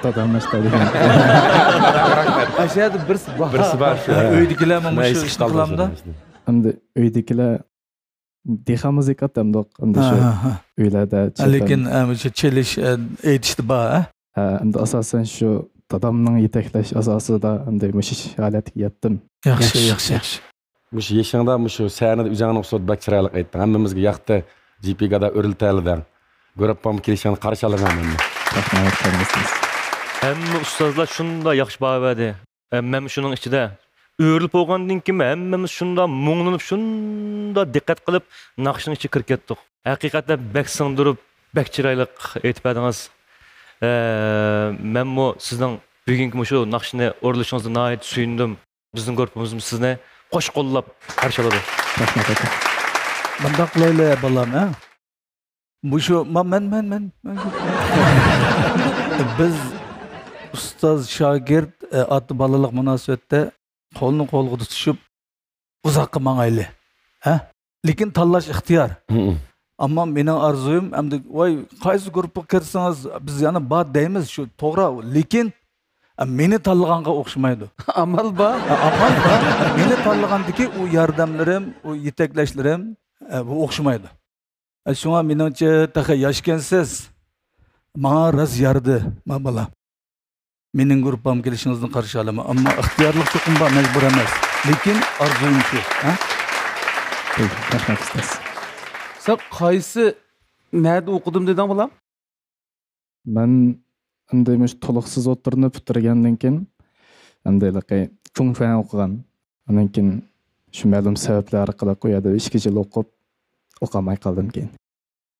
دادام ئاشۇنداق دېگەن. ئاشۇ يەردە بىرسى بار. بىرسى بار شۇ. ئۆيدىكىلەرمۇ مۇشۇ ئىشنى قىلامدۇ؟ ئەمدى ئۆيدىكىلەر دېھقان مۇزىكانت ئەمدى ئەمدى شۇ ھە، ھە، ھە. ئۆيلەردە ھە، لېكىن، ئە، مۇشۇ چېلىش، ئە، ئېيتىشتا بار، ھە؟ ھە، ئەمدى ئاساسەن شۇ دادامنىڭ يېتەكلەش ئاساسىدا ئەمدى مۇشۇ ھالەتكە يەتتىم. ياخشى، ياخشى، ياخشى، ياخشى. مۇشۇ يېشىڭدا مۇشۇ سەھنىدە ئۆزۈڭنىڭ ئۇسلۇبىدا بەك چىرايلىق ئېيتتىڭ. ھەممىمىزگە ياقتى. جى پى گادا ئۆرۈلتەلىدىڭ. گۇرۇپپامغا كېلىشىڭنى قارشى ئالىمەن مەنمۇ. رەھمەت، قەدىرلىك ئۇستاز. ھەممە ئۇستازلار شۇنداق ياخشى باھا بەردى. ھەم مەن شۇنىڭ ئىچىدە ئۆرۈلۈپ بولغاندىن كېيىن ھەممىمىز شۇنداق مۇڭلىنىپ، شۇنداق دىققەت قىلىپ ناخشىنىڭ ئىچىگە كىرىپ كەتتۇق. ھەقىقەتەن بەك سىڭدۈرۈپ، بەك چىرايلىق ئېيتىپ بەردىڭىز. ئە، مەنمۇ سىزنىڭ بۈگۈنكى مۇشۇ ناخشىنى ئورۇنلىشىڭىزدىن ناھايىتى سۆيۈندۈم. بىزنىڭ گۇرۇپپىمىزمۇ سىزنى قوش قوللاپ قارشى ئالىدۇ. رەھمەت، ئاكا. مۇنداق قىلايلى، بالام، ھە؟ مۇشۇ، ما-، مەن، مەن، مەن، مەن. بىز ئۇستاز شاگىرت، ئە، ئاتا بالىلىق مۇناسىۋەتتە قولنى قولغا تۇتۇشۇپ، ئۇزاققا ماڭايلى. ھە؟ لېكىن تاللاش ئىختىيار. ھىم. ئەمما مېنىڭ ئارزۇيۇم، ئەمدى، ۋاي، قايسى گۇرۇپپىغا كىرسىڭىز، بىز يەنە بار دەيمىز، شۇ توغرا. لېكىن، ئە، مېنى تاللىغانغا ئوخشىمايدۇ. ئامال بار. ئە، ئامال بار. مېنى تاللىغاندىكى ئۇ ياردەملىرىم، ئۇ يېتەكلەشلىرىم، ئە، بۇ ئوخشىمايدۇ. ئە، شۇڭا مېنىڭچە، تېخى ياشكەنسىز. ماڭا راست يارىدى، ما بالا. مېنىڭ گۇرۇپپامغا كېلىشىڭىزنى قارشى ئالىمەن. ئەمما ئىختىيارلىق چوقۇم بار، مەجبۇر ئەمەس. لېكىن ئارزۇيۇم شۇ، ھە؟ رەھمەت، ئۇستاز. سەن قايسى، نەدە ئوقۇدۇم دېدىڭ، بالام؟ مەن ئەمدى مۇشۇ تولۇقسىز ئوتتۇرىنى پۈتتۈرگەندىن كېيىن، ئەمدى ھېلىقى چۇڭفەن ئوقۇغان. ئاندىن كېيىن شۇ مەلۇم سەۋەبلەر ئارقىلىق ئۇ يەردە ئىككى يىل ئوقۇپ، ئوقالماي قالدىم كېيىن.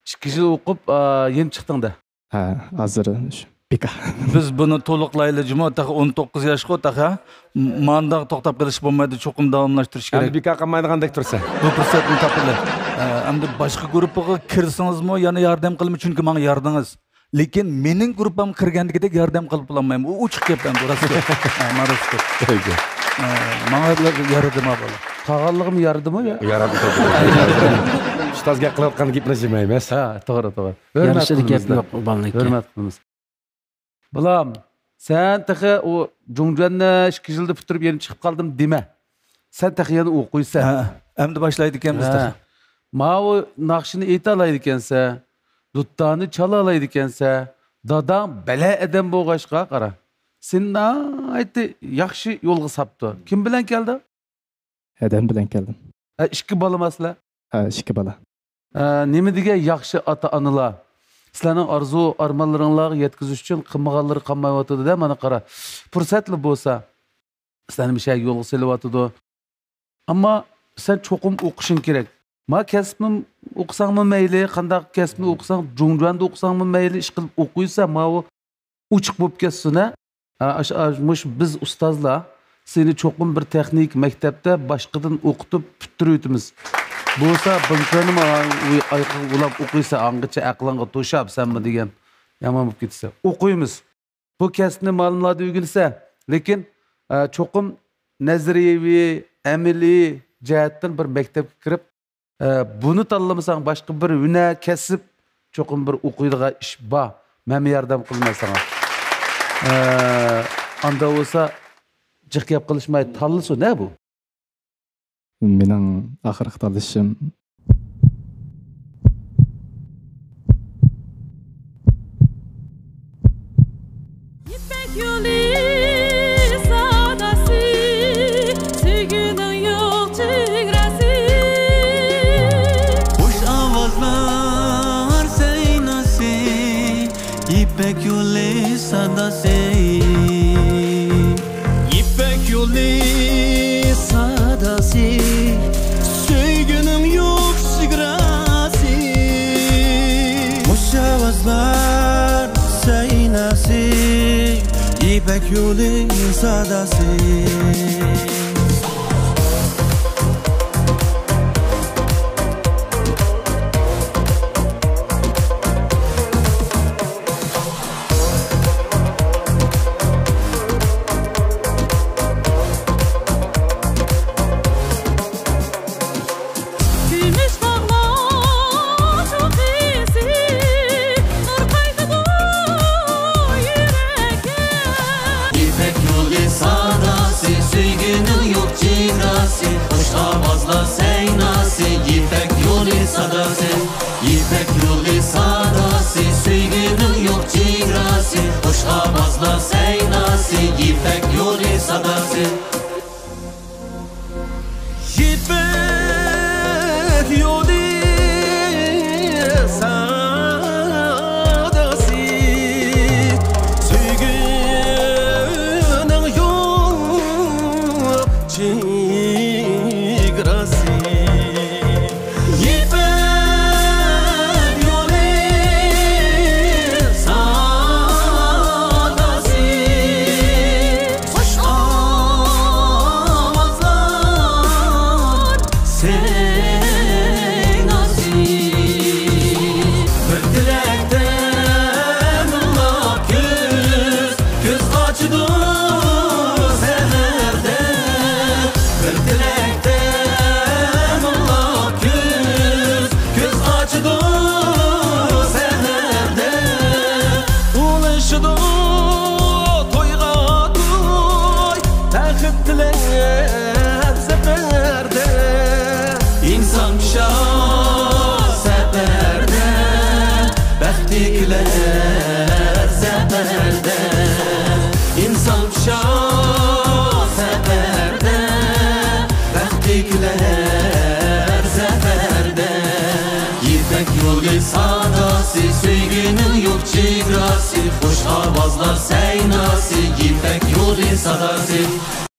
ئىككى يىل ئوقۇپ، ئا، يېنىپ چىقتىڭ-دە؟ ھە، ھازىر شۇ بىكار. بىز بۇنى تولۇقلايلى جۇمۇ، تېخى ئون توققۇز ياشقۇ، تېخى، ھە؟ م-، مانداق توختاپ قېلىشقا بولمايدۇ، چوقۇم داۋاملاشتۇرۇش كېرەك. ئەمدى بىكار قالمايدىغاندەك تۇرسا. بۇ پۇرسەتنى تاپىلى. ئە، ئەمدى باشقا گۇرۇپپىغا كىرسىڭىزمۇ يەنە ياردەم قىلىمەن، چۈنكى ماڭا ياردىڭىز. لېكىن مېنىڭ گۇرۇپپامغا كىرگەندىكىدەك ياردەم قىلىپ بولالمايمەن. ئۇ ئوچۇق گەپ ئەمدى، راست گەپ. ھە، ما راست گەپ. ئە، ماڭا يارىدىما بالا؟ قالغانلىقىمۇ يارىدىمۇ يا؟ يارىدى. ئۇستاز گەپ قىلىۋاتقان گېپىنى جىمەيمىز. ھە، توغرا، توغرا. ھۆرمەت قىلىمىز. گەپ يوق بالىنىڭكى. ھۆرمەت قىلىمىز. بالام، سەن تېخى ئۇ جۇڭجۈەننى ئىككى يىلدا پۈتتۈرۈپ يەنە چىقىپ قالدىم دېمە. سەن تېخى يەنە ئوقۇيسەن. ھە، ئەمدى باشلايدىكەنمىز ھە. تېخى. ماۋۇ ناخشىنى ئېيتالايدىكەنسەن، دۇتارنى چالالايدىكەنسەن، داداڭ بەلە ئادەم بولغاچقا قارا. سېنى ناھايىتى ياخشى يولغا ساپتۇ. كىم بىلەن كەلدىڭ؟ ھەدەم بىلەن كەلدىم. ھە، ئىككى بالىما سىلەر؟ ھە، ئىككى بالا. ئە، نېمە دېگەن ياخشى ئاتا-ئانىلار. سىلەرنىڭ ئارزۇ-ئارمانلىرىڭلارغا يەتكۈزۈش ئۈچۈن قىلمىغانلىرى قالمايۋاتىدۇ-دە، مانا قارا. پۇرسەتلا بولسا، سىلەرنى مۇشۇ يولغا سېلىۋاتىدۇ. ئەمما سەن چوقۇم ئوقۇشۇڭ كېرەك. ما كەسىپنى ئوقۇساڭمۇ مەيلى، قانداق كەسىپنى ئوقۇساڭ، جۇڭجۈەندە ئوقۇساڭمۇ مەيلى، ئىشقىلىپ ئوقۇيسەن، ماۋۇ ئوچۇق بولۇپ كەتسۇن، ھە. ھە، ئاش-، ئاش-، مۇش بىز ئۇستازلار سېنى چوقۇم بىر تېخنىك مەكتەپتە باشقىدىن ئوقۇتۇپ پۈتتۈرۈۋېتىمىز. بولسا بىڭتۈەننىمۇ ئايىغىڭغا ئۇلاپ ئوقۇيسەن، ئاڭغىچە ئەقلىڭگە توشاپ سەنمۇ دېگەن يامان بولۇپ كېتىسەن. ئوقۇيمىز. بۇ كەسىپنى مالىملاردا ئۆگىنىسەن، لېكىن، ئە، چوقۇم نەزەرىيەۋى، ئەمەلىي جەھەتتىن بىر مەكتەپكە كىرىپ، ئە، بۇنى تاللىمىساڭ، باشقا بىر ھۈنەر، كەسىپ، چوقۇم بىر ئوقۇيدىغان ئىش بار. مەنمۇ ياردەم قىلىمەن ساڭا. ئە، ئاندا بولسا، جىق گەپ قىلىشماي تاللىسۇن، ھە، بۇ. مېنىڭ ئاخىرقى تاللىشىم. يىپەك يولى ساداسى، سۆيگۈنىڭ يوق چېگراسى. خۇش ئاۋازلار سەيناسى، يىپەك يولى ساداسى. يىپەك يولى ساداسى، سۆيگۈنىڭ يوق چېگراسى. خۇش ئاۋازلار سەيناسى، يىپەك يولى ساداسى. كۈمۈش تاغلار چوققىسى، نۇر قايتىدۇ يۈرەككە. يىپەك يولى ساداسى، سۆيگۈنىڭ يوق چېگراسى، خۇش ئاۋازلار سەيناسى، يىپەك يولى ساداسى. يىپەك يولى ساداسى، سۆيگۈنىڭ يوق چېگراسى، خۇش ئاۋازلار سەيناسى، يىپەك يولى ساداسى. يىپەك يولى ساداسى، سۆيگۈنىڭ يوق چېگراسى. يىپەك يولى ساداسى، خۇش ئاۋازلار سەيناسى. بىر تىلەكتە مىڭلاپ كۈز، كۈز قاچىدۇ سەھەردە. بىر تىلەكتە مىڭلاپ كۈز، كۈز قاچىدۇ سەھەردە. ئۇلىشىدۇ تويغا توي، بەخت تىلەپ زەپەردە. ئىنسان پىشا سەپەردە، بەختلىكلەر زەپەردە. ئىنسان پىشا سەپەردە، بەختلىكلەر زەپەردە. يىپەك يولى ساداسى، سۆيگۈنىڭ يوق چېگراسى، خۇش ئاۋازلار سەيناسى، يىپەك يولى ساداسى.